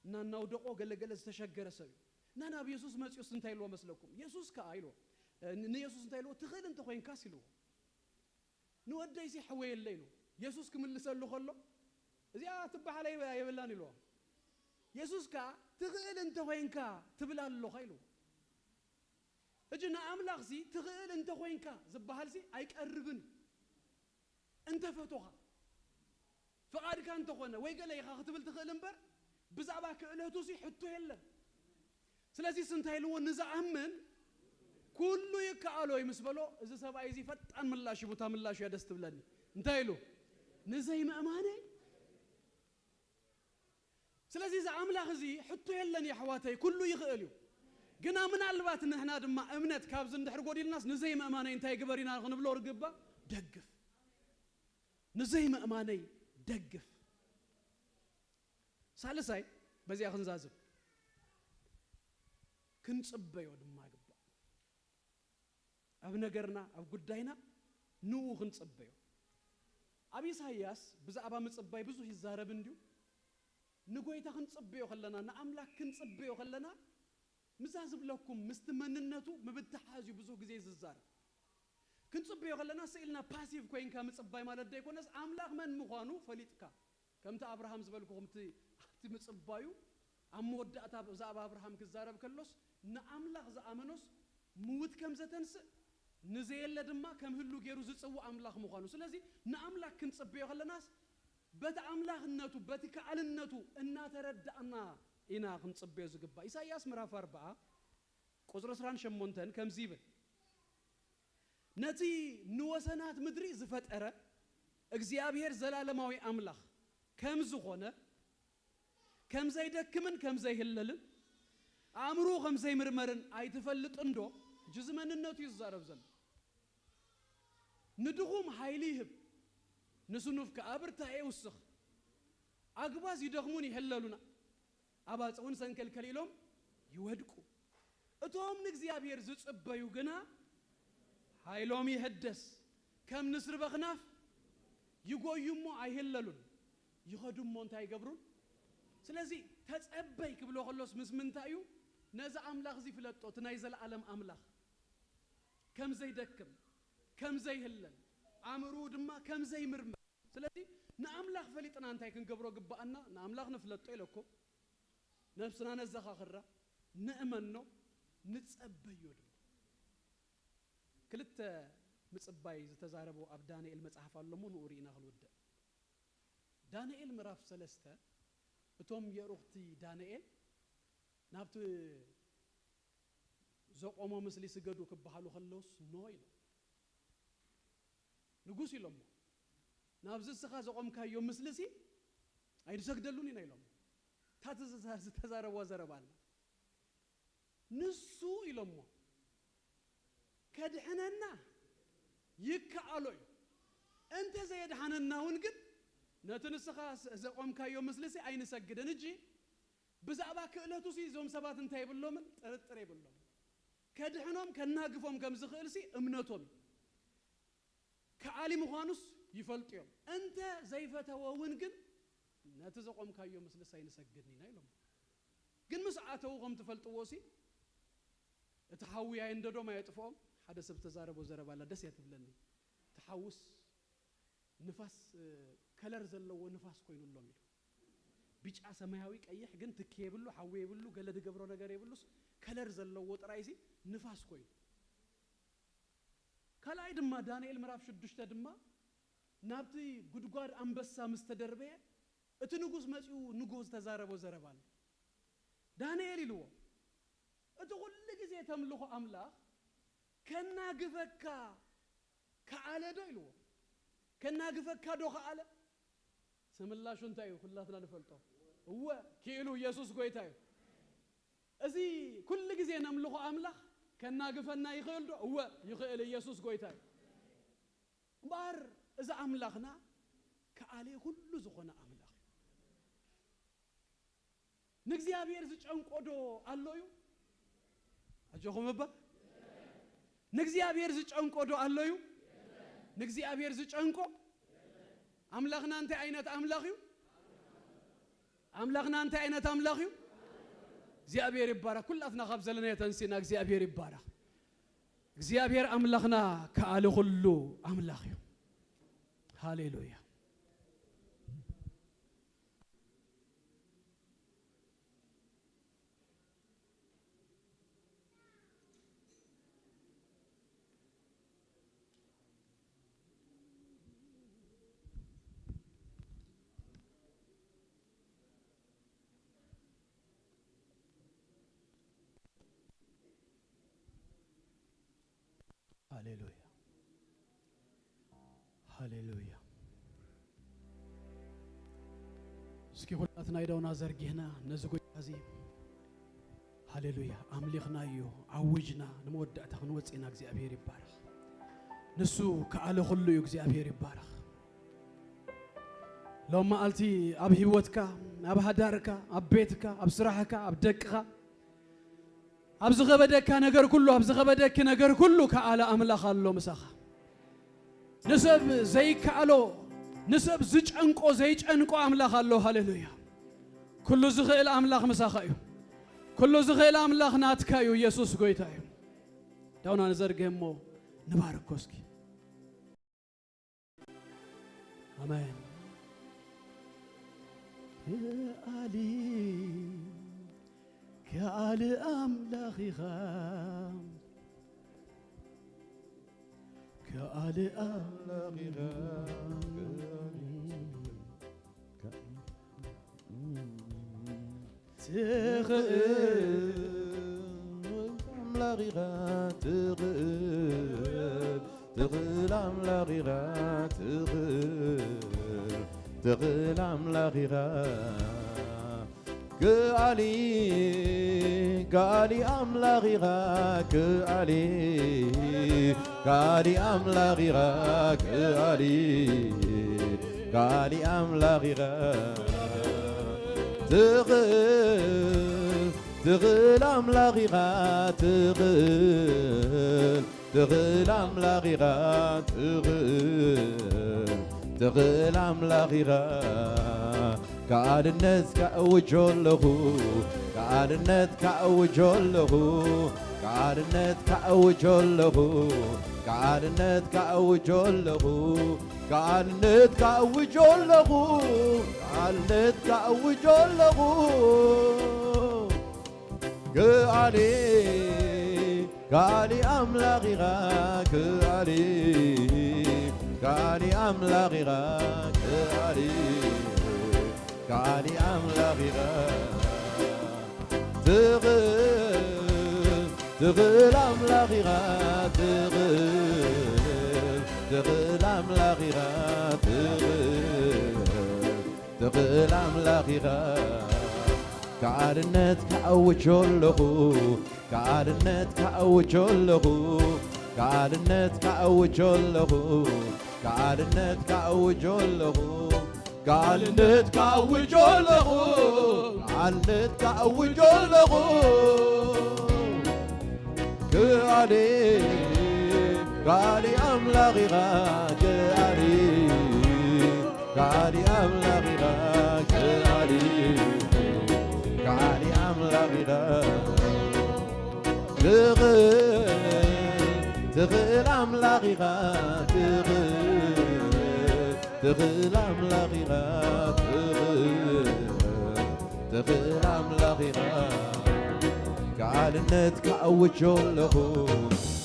እናናውደቆ ገለገለ ዝተሸገረ ሰብ እዩ። እና ናብ የሱስ መፅዩስ እንታይ ኢልዎ መስለኩም? የሱስ ከዓ ኢልዎ፣ እ፣ ን- ንየሱስ እንታይ ኢልዎ? ትኽእል እንተኮይንካስ ኢልዎ። ንወደይሲ ሕወየለ ኢሉ የሱስ ክምልሰሉ ከሎ፣ እዚኣ ትበሃል ኣይበ- ኣይብላን ኢልዎ። የሱስ ከኣ ትኽእል እንተኾይንካ ትብል ኣለኻ ኢልዎ። ሕጂ ንኣምላኽሲ ትኽእል እንተኾይንካ ዝበሃልሲ ኣይቀርብን እዩ። እንተፈቶኻ ፍቓድካ እንተኾነ ወይ ገለ ኢኻ ክትብል ትኽእል እምበር ብዛዕባ ክእለቱሲ ሕቶ የለን። ስለዚስ እንታይ ኢልዎ? ንዝኣምን ኩሉ ይከኣሎ እዩ ምስ በሎ፣ እዚ ሰብኣይ እዚ ፈጣን ምላሽ ሂቡ፣ እታ ምላሽ እያ ደስ ትብለኒ። እንታይ ኢሉ? ንዘይምእማነይ። ስለዚ እዚ ኣምላኽ እዚ ሕቶ የለን የሕዋተይ፣ ኩሉ ይኽእል እዩ። ግና ምናልባት ንሕና ድማ እምነት ካብዚ እንድሕር ጎዲልናስ ንዘይምእማነይ እንታይ ግበር ኢና ክንብሎ ርግባ? ደግፍ። ንዘይምእማነይ ደግፍ። ሳልሳይ በዚኣ ክንዛዝም ክንጽበዮ ድማ ይግባእ። ኣብ ነገርና ኣብ ጉዳይና ንኡ ክንጽበዮ። ኣብ ኢሳይያስ ብዛዕባ ምጽባይ ብዙሕ ይዛረብ እንድዩ። ንጎይታ ክንጽበዮ ከለና ንኣምላክ ክንጽበዮ ከለና ምዛ ዝብለኩም ምስቲ መንነቱ ምብትሓዝ እዩ ብዙሕ ግዜ ዝዛረብ። ክንጽበዮ ከለና ስኢልና ፓሲቭ ኮይንካ ምጽባይ ማለት ደይኮነስ ኣምላኽ መን ምዃኑ ፈሊጥካ ከምቲ ኣብርሃም ዝበልኩኹም እቲ ኣብቲ ምጽባዩ ኣብ መወዳእታ ብዛዕባ ኣብርሃም ክዛረብ ከሎስ ንኣምላኽ ዝኣመኖስ ምውት ከም ዘተንስእ ንዘየለ ድማ ከም ህሉ ገይሩ ዝጽውእ ኣምላኽ ምዃኑ። ስለዚ ንኣምላኽ ክንጽበዮ ከለናስ በቲ ኣምላኽነቱ በቲ ከኣልነቱ እናተረዳእና ኢና ክንጽበዮ ዝግባእ። ኢሳይያስ ምዕራፍ ኣርብዓ ቁጽሪ ዕስራን ሸሞንተን ከምዚ ይብል፣ ነቲ ንወሰናት ምድሪ ዝፈጠረ እግዚኣብሔር ዘላለማዊ ኣምላኽ ከም ዝኾነ ከም ዘይደክምን ከም ዘይህለልን ኣእምርኡ ከም ዘይምርመርን ኣይትፈልጥን ዶ? ሕጂ እዚ መንነቱ እዩ ዝዛረብ ዘሎ። ንድኹም ሓይሊ ይህብ፣ ንስኑፍ ከኣ ብርታኤ ይውስኽ። ኣግባዝ ይደኽሙን ይሕለሉን፣ ኣባጽ እውን ሰንከልከል ኢሎም ይወድቁ። እቶም ንእግዚኣብሔር ዝጽበዩ ግና ሓይሎም ይሕደስ፣ ከም ንስሪ በኽናፍ ይጎዩ እሞ ኣይህለሉን፣ ይኸዱ እሞ እንታይ ይገብሩን? ስለዚ ተጸበይ ክብሎ ከሎስ ምስ ምንታይ እዩ? ነዚ ኣምላኽ እዚ ፍለጦ፣ እቲ ናይ ዘለኣለም ኣምላኽ ከም ዘይደክም፣ ከም ዘይህለል፣ ኣእምርኡ ድማ ከም ዘይምርመር። ስለዚ ንኣምላኽ ፈሊጥና እንታይ ክንገብሮ ግብኣና? ንኣምላኽ ንፍለጦ ኢለኩም፣ ነብስና ነዘኻኽራ፣ ንእመኖ፣ ንጸበዮ ድማ። ክልተ ምጽባይ ዝተዛረቦ ኣብ ዳንኤል መጽሓፍ ኣሎ እሞ ንኡ ርኢና ክንውድእ። ዳንኤል ምዕራፍ ሰለስተ እቶም የእሩኽቲ ዳንኤል ናብቲ ዘቆሞ ምስሊ ስገዱ ክበሃሉ ከለውስ ኖ ኢሎም። ንጉስ ኢሎሞ፣ ናብዚ እስኻ ዘቆምካዮ ምስሊሲ ኣይንሰግደሉን ኢና ኢሎም። እታ ዝተዛ- ዝተዛረብዋ ዘረባ ኣላ። ንሱ ኢሎሞ ከድሕነና ይከኣሎ እዩ። እንተ ዘየድሓነና እውን ግን ነቲ ንስኻ ስ- ዘቆምካዮ ምስልሲ ኣይንሰግድን። እጂ ብዛዕባ ክእለቱሲ እዞም ሰባት እንታይ የብሎምን? ጥርጥር የብሎም። ከድሕኖም ከናግፎም ከም ዝኽእልሲ እምነቶም እዩ። ከኣሊ ምዃኑስ ይፈልጡ እዮም። እንተ ዘይፈተወ እውን ግን ነቲ ዘቆምካዮ ምስልሲ ኣይንሰግድን ኢና ኢሎም። ግን ምስ ኣተዉ ከም ትፈልጥዎ ሲ እቲ ሓዊ ኣየንደዶም ኣየጥፍኦም። ሓደ ሰብ ተዛረቦ ዘረባ ኣላ ደስ እያ ትብለኒ። እቲ ሓውስ ንፋስ ከለር ዘለዎ ንፋስ ኮይኑሎም ኢሉ። ቢጫ ሰማያዊ ቀይሕ ግን ትኪ የብሉ ሓዊ የብሉ ገለ ዝገብሮ ነገር የብሉስ ከለር ዘለዎ ጥራይሲ ንፋስ ኮይኑ። ካልኣይ ድማ ዳንኤል ምዕራፍ ሽዱሽተ ድማ ናብቲ ጉድጓድ ኣንበሳ ምስ ተደርበየ እቲ ንጉስ መጺኡ ንጎ ዝተዛረቦ ዘረባ ኣሎ። ዳንኤል ኢልዎ እቲ ኩሉ ግዜ ተምልኾ ኣምላኽ ከናግፈካ ከኣለ ዶ ኢልዎ። ከናግፈካ ዶ ከኣለ? ሰምላሹ እንታይ እዩ? ኩላትና ንፈልጦ። እወ ክኢሉ ኢየሱስ ጎይታ እዩ። እዚ ኩሉ ግዜ ነምልኾ ኣምላኽ ከናግፈና ይኽእል ዶ? እወ ይኽእል። ኢየሱስ ጎይታ እዩ። እምበኣር እዚ ኣምላኽና ከኣሌ ኩሉ ዝኾነ ኣምላኽ እዩ። ንእግዚኣብሔር ዝጨንቆ ዶ ኣሎ እዩ? ኣጆኹም እባ። ንእግዚኣብሔር ዝጨንቆ ዶ ኣሎ እዩ? ንእግዚኣብሔር ዝጨንቆ ኣምላኽና እንታይ ዓይነት ኣምላኽ እዩ? ኣምላኽና እንታይ ዓይነት ኣምላኽ እዩ? እግዚኣብሔር ይባረኽ። ኩላትና ካብ ዘለናዮ ተንሲና እግዚኣብሔር ይባረኽ። እግዚኣብሔር ኣምላኽና ከኣሊ ኩሉ ኣምላኽ እዩ። ሃሌሉያ። ሃሌሉያ። ሃሌሉያ። እስኪ ኩላትና ኢዶና ዘርጊሕና ነዚ ጎይታ እዚ ሃሌሉያ ኣምሊኽናዮ፣ ኣውጅና ንመወዳእታ ክንወፅእ ኢና። እግዚኣብሔር ይባረኽ። ንሱ ከኣለ ኩሉ እዩ። እግዚኣብሔር ይባረኽ። ሎም መዓልቲ ኣብ ህይወትካ፣ ኣብ ሃዳርካ፣ ኣብ ቤትካ፣ ኣብ ስራሕካ፣ ኣብ ደቅኻ፣ ኣብ ዝኸበደካ ነገር ኩሉ፣ ኣብ ዝኸበደኪ ነገር ኩሉ ከኣለ ኣምላኽ ኣሎ ምሳኻ። ንሰብ ዘይከኣሎ፣ ንሰብ ዝጨንቆ ዘይጨንቆ ኣምላኽ ኣሎ። ሃሌሉያ። ኩሉ ዝኽእል ኣምላኽ ምሳኻ እዩ። ኩሉ ዝኽእል ኣምላኽ ናትካ እዩ። ኢየሱስ ጎይታ እዩ። ዳውና ንዘርግህ እሞ ንባርኮ እስኪ። ኣሜን። ከኣሊ ከኣሊ ኣምላኽ ኢኻ። ከኣሊ ኣምላኽ ኢኻ። ትኽእል ኣምላኽ ኢኻ። ትኽእል፣ ትኽእል ኣምላኽ ኢኻ። ትኽእል፣ ትኽእል ኣምላኽ ኢኻ። ከኣሊ፣ ከኣሊ ኣምላኽ ኢኻ። ከኣሊ፣ ከኣሊ ኣምላኽ ኢኻ። ከኣሊ፣ ከኣሊ ኣምላኽ ኢኻ። ትኽእል፣ ትኽእል ኣምላኽ ኢኻ። ትኽእል፣ ትኽእል ኣምላኽ ኢኻ። ትኽእል፣ ትኽእል ኣምላኽ ኢኻ። ከኣልነት ካእውጆ ኣለኹ፣ ከኣልነት ካእውጆ ኣለኹ፣ ከኣልነት ካእውጆ ኣለኹ፣ ከኣልነት ካእውጆ ኣለኹ፣ ከኣልነት ካእውጆ ኣለኹ፣ ከኣልነት ካእውጆ ኣለኹ። ከኣሊ፣ ከኣሊ ኣምላኽ ኢኻ። ከኣሊ፣ ከኣሊ ኣምላኽ ኢኻ። ከኣሊ፣ ከኣሊ ኣምላኽ ኢኻ። ትኽእል፣ ትኽእል ኣምላኽ ኢኻ። ትኽእል፣ ትኽእል ኣምላኽ ኢኻ። ትኽእል፣ ክእል ኣምላኽ ኢኻ። ከኣልነት ክኣውጆ ኣለኹ፣ ከኣልነት ክኣውጆ ኣለኹ፣ ከኣልነት ክኣውጆ ኣለኹ፣ ከኣልነት ክኣውጆ ኣለኹ፣ ከኣልነት ክኣውጆ ኣለኹ፣ ከኣልነት ክኣውጆ ኣለኹ። ከኣሊ፣ ከኣሊ ኣምላኽ ኢኻ፣ ከኣሊ፣ ከኣሊ ኣምላኽ ኢኻ፣ ከኣሊ፣ ከኣሊ ኣምላኽ ኢኻ። ትኽእል፣ ትኽእል ኣምላኽ ኢኻ፣ ትኽእል፣ ትኽእል ኣምላኽ ኢኻ፣ ትኽእል፣ ትኽእል ኣምላኽ ኢኻ። ከኣልነት ክኣውጆ ኣለኹ፣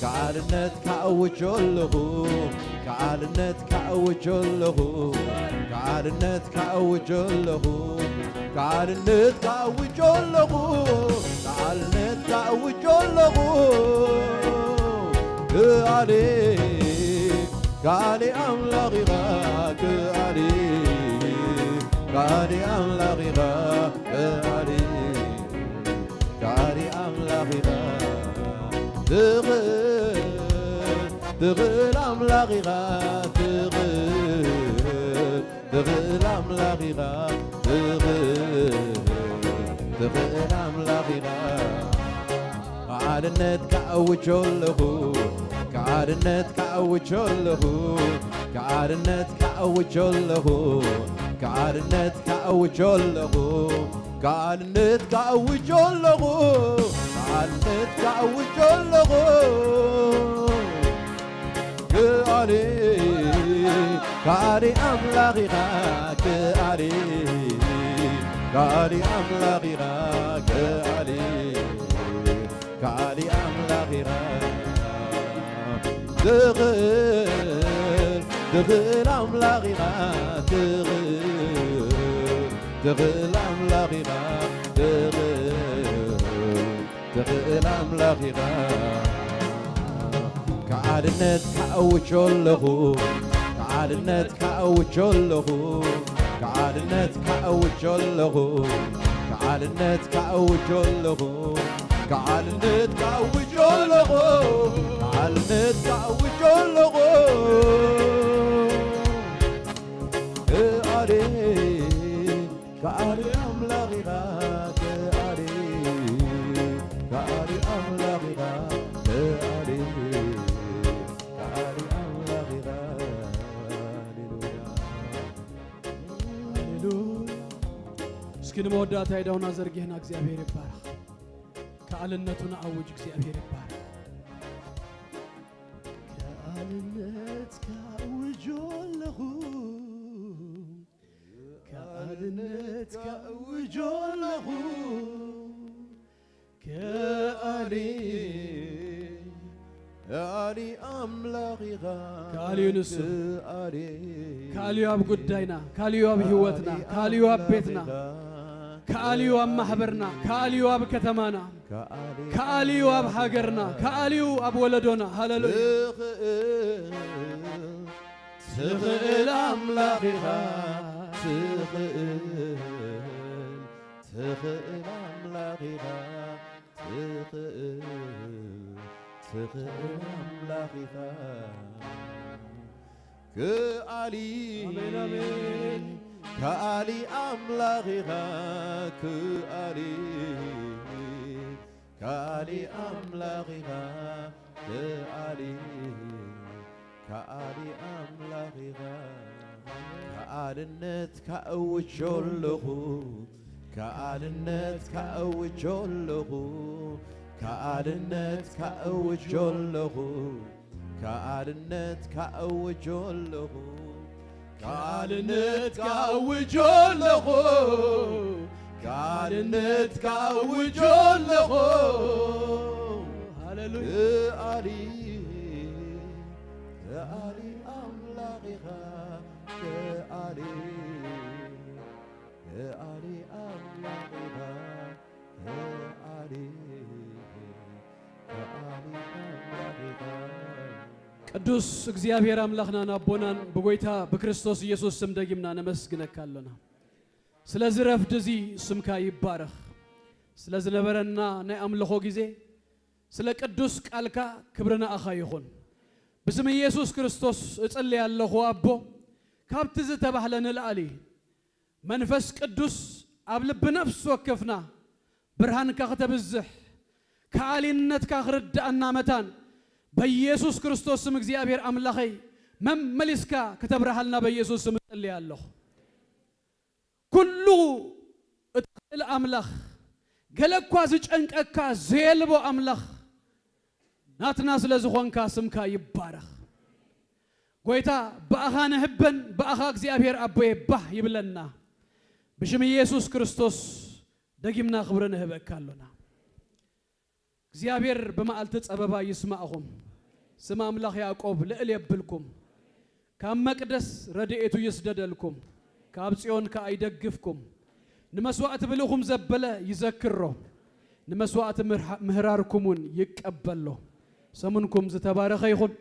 ከኣልነት ክኣውጆ ኣለኹ፣ ከኣልነት ክኣውጆ ኣለኹ፣ ከኣልነት ክኣውጆ ኣለኹ፣ ከኣልነት ክኣውጆ ኣለኹ፣ ከኣልነት ክኣውጆ ኣለኹ። ከኣሊ፣ ከኣሊ ኣምላኽ ኢኻ፣ ከኣሊ፣ ከኣሊ ኣምላኽ ኢኻ፣ ከኣሊ፣ ከኣሊ ኣምላኽ ኢኻ። ትኽእል፣ ትኽእል ኣምላኽ ኢኻ፣ ትኽእል፣ ትኽእል ኣምላኽ ኢኻ፣ ትኽእል፣ ትኽእል ኣምላኽ ኢኻ። ከኣልነት ክኣውጆ ኣለኹ፣ ከኣልነት ክኣውጆ ኣለኹ፣ ከኣልነት ክኣውጆ ኣለኹ፣ ከኣልነት ክኣውጆ ኣለኹ፣ ከኣልነት ክኣውጆ ኣለኹ፣ ከኣልነት ክኣውጆ ኣለኹ። ከኣሊ፣ ከኣሊ ኣምላኽ ኢኻ፣ ከኣሊ፣ ከኣሊ ኣምላኽ ኢኻ፣ ከኣሊ፣ ከኣሊ ኣምላኽ ኢኻ። ትኽእል፣ ትኽእል ኣምላኽ ኢኻ፣ ትኽእል፣ ትኽእል ኣምላኽ ኢኻ፣ ትኽእል፣ ትኽእል ኣምላኽ ኢኻ። ከኣልነት ክኣውጆ ኣለኹ፣ ከኣልነት ክኣውጆ ኣለኹ፣ ከኣልነት ክኣውጆ ኣለኹ፣ ከኣልነት ክኣውጆ ኣለኹ፣ ከኣልነት ክኣውጆ ኣለኹ፣ ከኣልነት ክኣውጆ ኣለኹ። ከኣሊ፣ ከኣሊ ኣምላኽ ኢኻ፣ ከኣሊ፣ ከኣሊ ኣምላኽ ኢኻ፣ ከኣሊ፣ ከኣሊ ኣምላኽ ኢኻ። ሃሌሉያ፣ ሃሌሉያ። እስኪ ንመወዳእታ ኢዳውና ዘርጊሕና እግዚኣብሔር ይባረኽ። ከኣልነቱ ንኣውጅ፣ እግዚኣብሔር ይባረኽ። ከኣልነት ካውጆ ኣለኹ፣ ከኣልነት ካውጆ ኣለኹ፣ ከኣሊ፣ ከኣሊ ኣምላኽ ኢኻ፣ ከኣሊ እዩ ንሱ። ከኣሊ፣ ከኣሊ እዩ ኣብ ጉዳይና፣ ከኣሊ እዩ ኣብ ህይወትና፣ ከኣሊ እዩ ኣብ ቤትና፣ ከኣሊ እዩ ኣብ ማሕበርና፣ ከኣሊ እዩ ኣብ ከተማና፣ ከኣሊ እዩ ኣብ ሃገርና፣ ከኣሊ እዩ ኣብ ወለዶና። ሃሌሉያ። ትኽእል፣ ትኽእል ኣምላኽ ኢኻ፣ ትኽእል፣ ትኽእል ኣምላኽ ኢኻ፣ ትኽእል፣ ትኽእል ኣምላኽ ኢኻ። ከኣሊ፣ ኣሜን፣ ኣሜን። ከኣሊ ኣምላኽ ኢኻ፣ ከኣሊ፣ ከኣሊ ኣምላኽ ኢኻ፣ ከኣሊ፣ ከኣሊ ኣምላኽ ኢኻ። ከኣልነት ካእውጆ ኣለኹ፣ ከኣልነት ካእውጆ ኣለኹ፣ ከኣልነት ካእውጆ ኣለኹ፣ ከኣልነት ካእውጆ ኣለኹ፣ ከኣልነት ካእውጆ ኣለኹ፣ ከኣልነት ካእውጆ ኣለኹ። ሃሌሉያ። ከኣሊ፣ ከኣሊ ኣምላኽ ኢኻ፣ ከኣሊ፣ ከኣሊ ኣምላኽ ኢኻ፣ ከኣሊ፣ ከኣሊ ኣምላኽ ኢኻ። ቅዱስ እግዚኣብሔር ኣምላኽናን ኣቦናን ብጎይታ ብክርስቶስ ኢየሱስ ስም ደጊምና ነመስግነካ ኣሎና። ስለዚ ረፍዲ እዚ ስምካ ይባረኽ። ስለ ዝነበረና ናይ ኣምልኾ ግዜ፣ ስለ ቅዱስ ቃልካ ክብሪ ንኣኻ ይኹን። ብስም ኢየሱስ ክርስቶስ እጽሊ ኣለኹ ኣቦ፣ ካብቲ ዝተባህለ ንላዕሊ መንፈስ ቅዱስ ኣብ ልቢ ነፍሲ ወከፍና ብርሃንካ ክተብዝሕ፣ ከኣሊነትካ ክርዳእና መታን በኢየሱስ ክርስቶስ ስም እግዚኣብሔር ኣምላኸይ መመሊስካ ከተብርሃልና በኢየሱስ ስም እጽሊ ኣለኹ። ኩሉ እትኽእል ኣምላኽ፣ ገለ እኳ ዝጨንቀካ ዘየልቦ ኣምላኽ ናትና ስለ ዝኾንካ ስምካ ይባረኽ። ጎይታ፣ ብኣኻ ንህበን፣ ብኣኻ እግዚኣብሔር ኣቦየ ባህ ይብለና። ብሽም ኢየሱስ ክርስቶስ ደጊምና ክብሪ ንህበካ ኣሎና። እግዚኣብሔር ብመዓልቲ ጸበባ ይስማዕኹም። ስም ኣምላኽ ያዕቆብ ልዕል የብልኩም። ካብ መቅደስ ረድኤቱ ይስደደልኩም። ካብ ጽዮን ከኣ ይደግፍኩም። ንመስዋእቲ ብልኹም ዘበለ ይዘክሮ። ንመስዋእቲ ምርሃ-፣ ምህራርኩም እውን ይቀበሎ። ሰሙንኩም ዝተባረኸ ይኹን።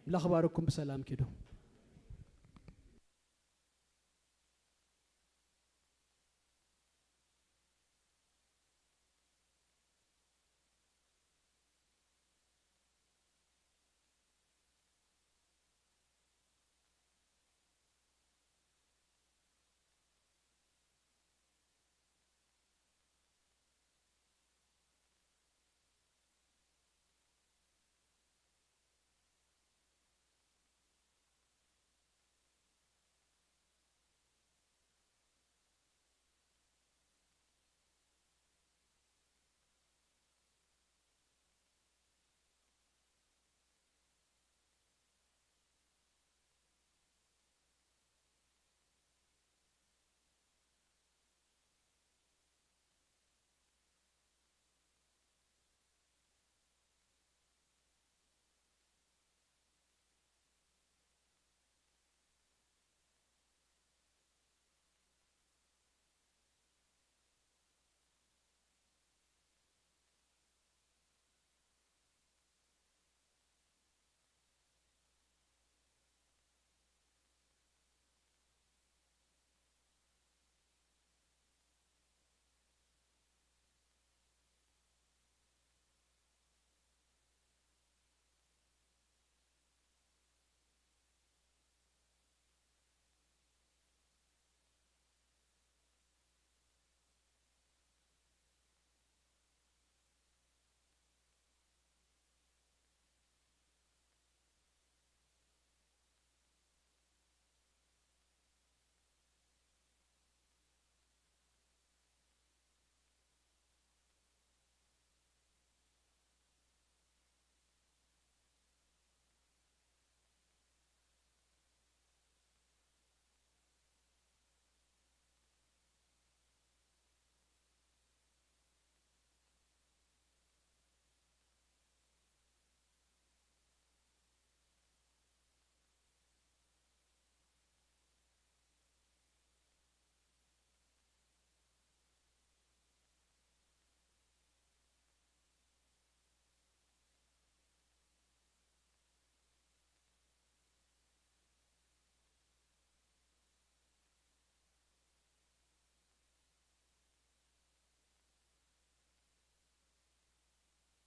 ኣምላኽ ባርኩም። ብሰላም ኪዱ።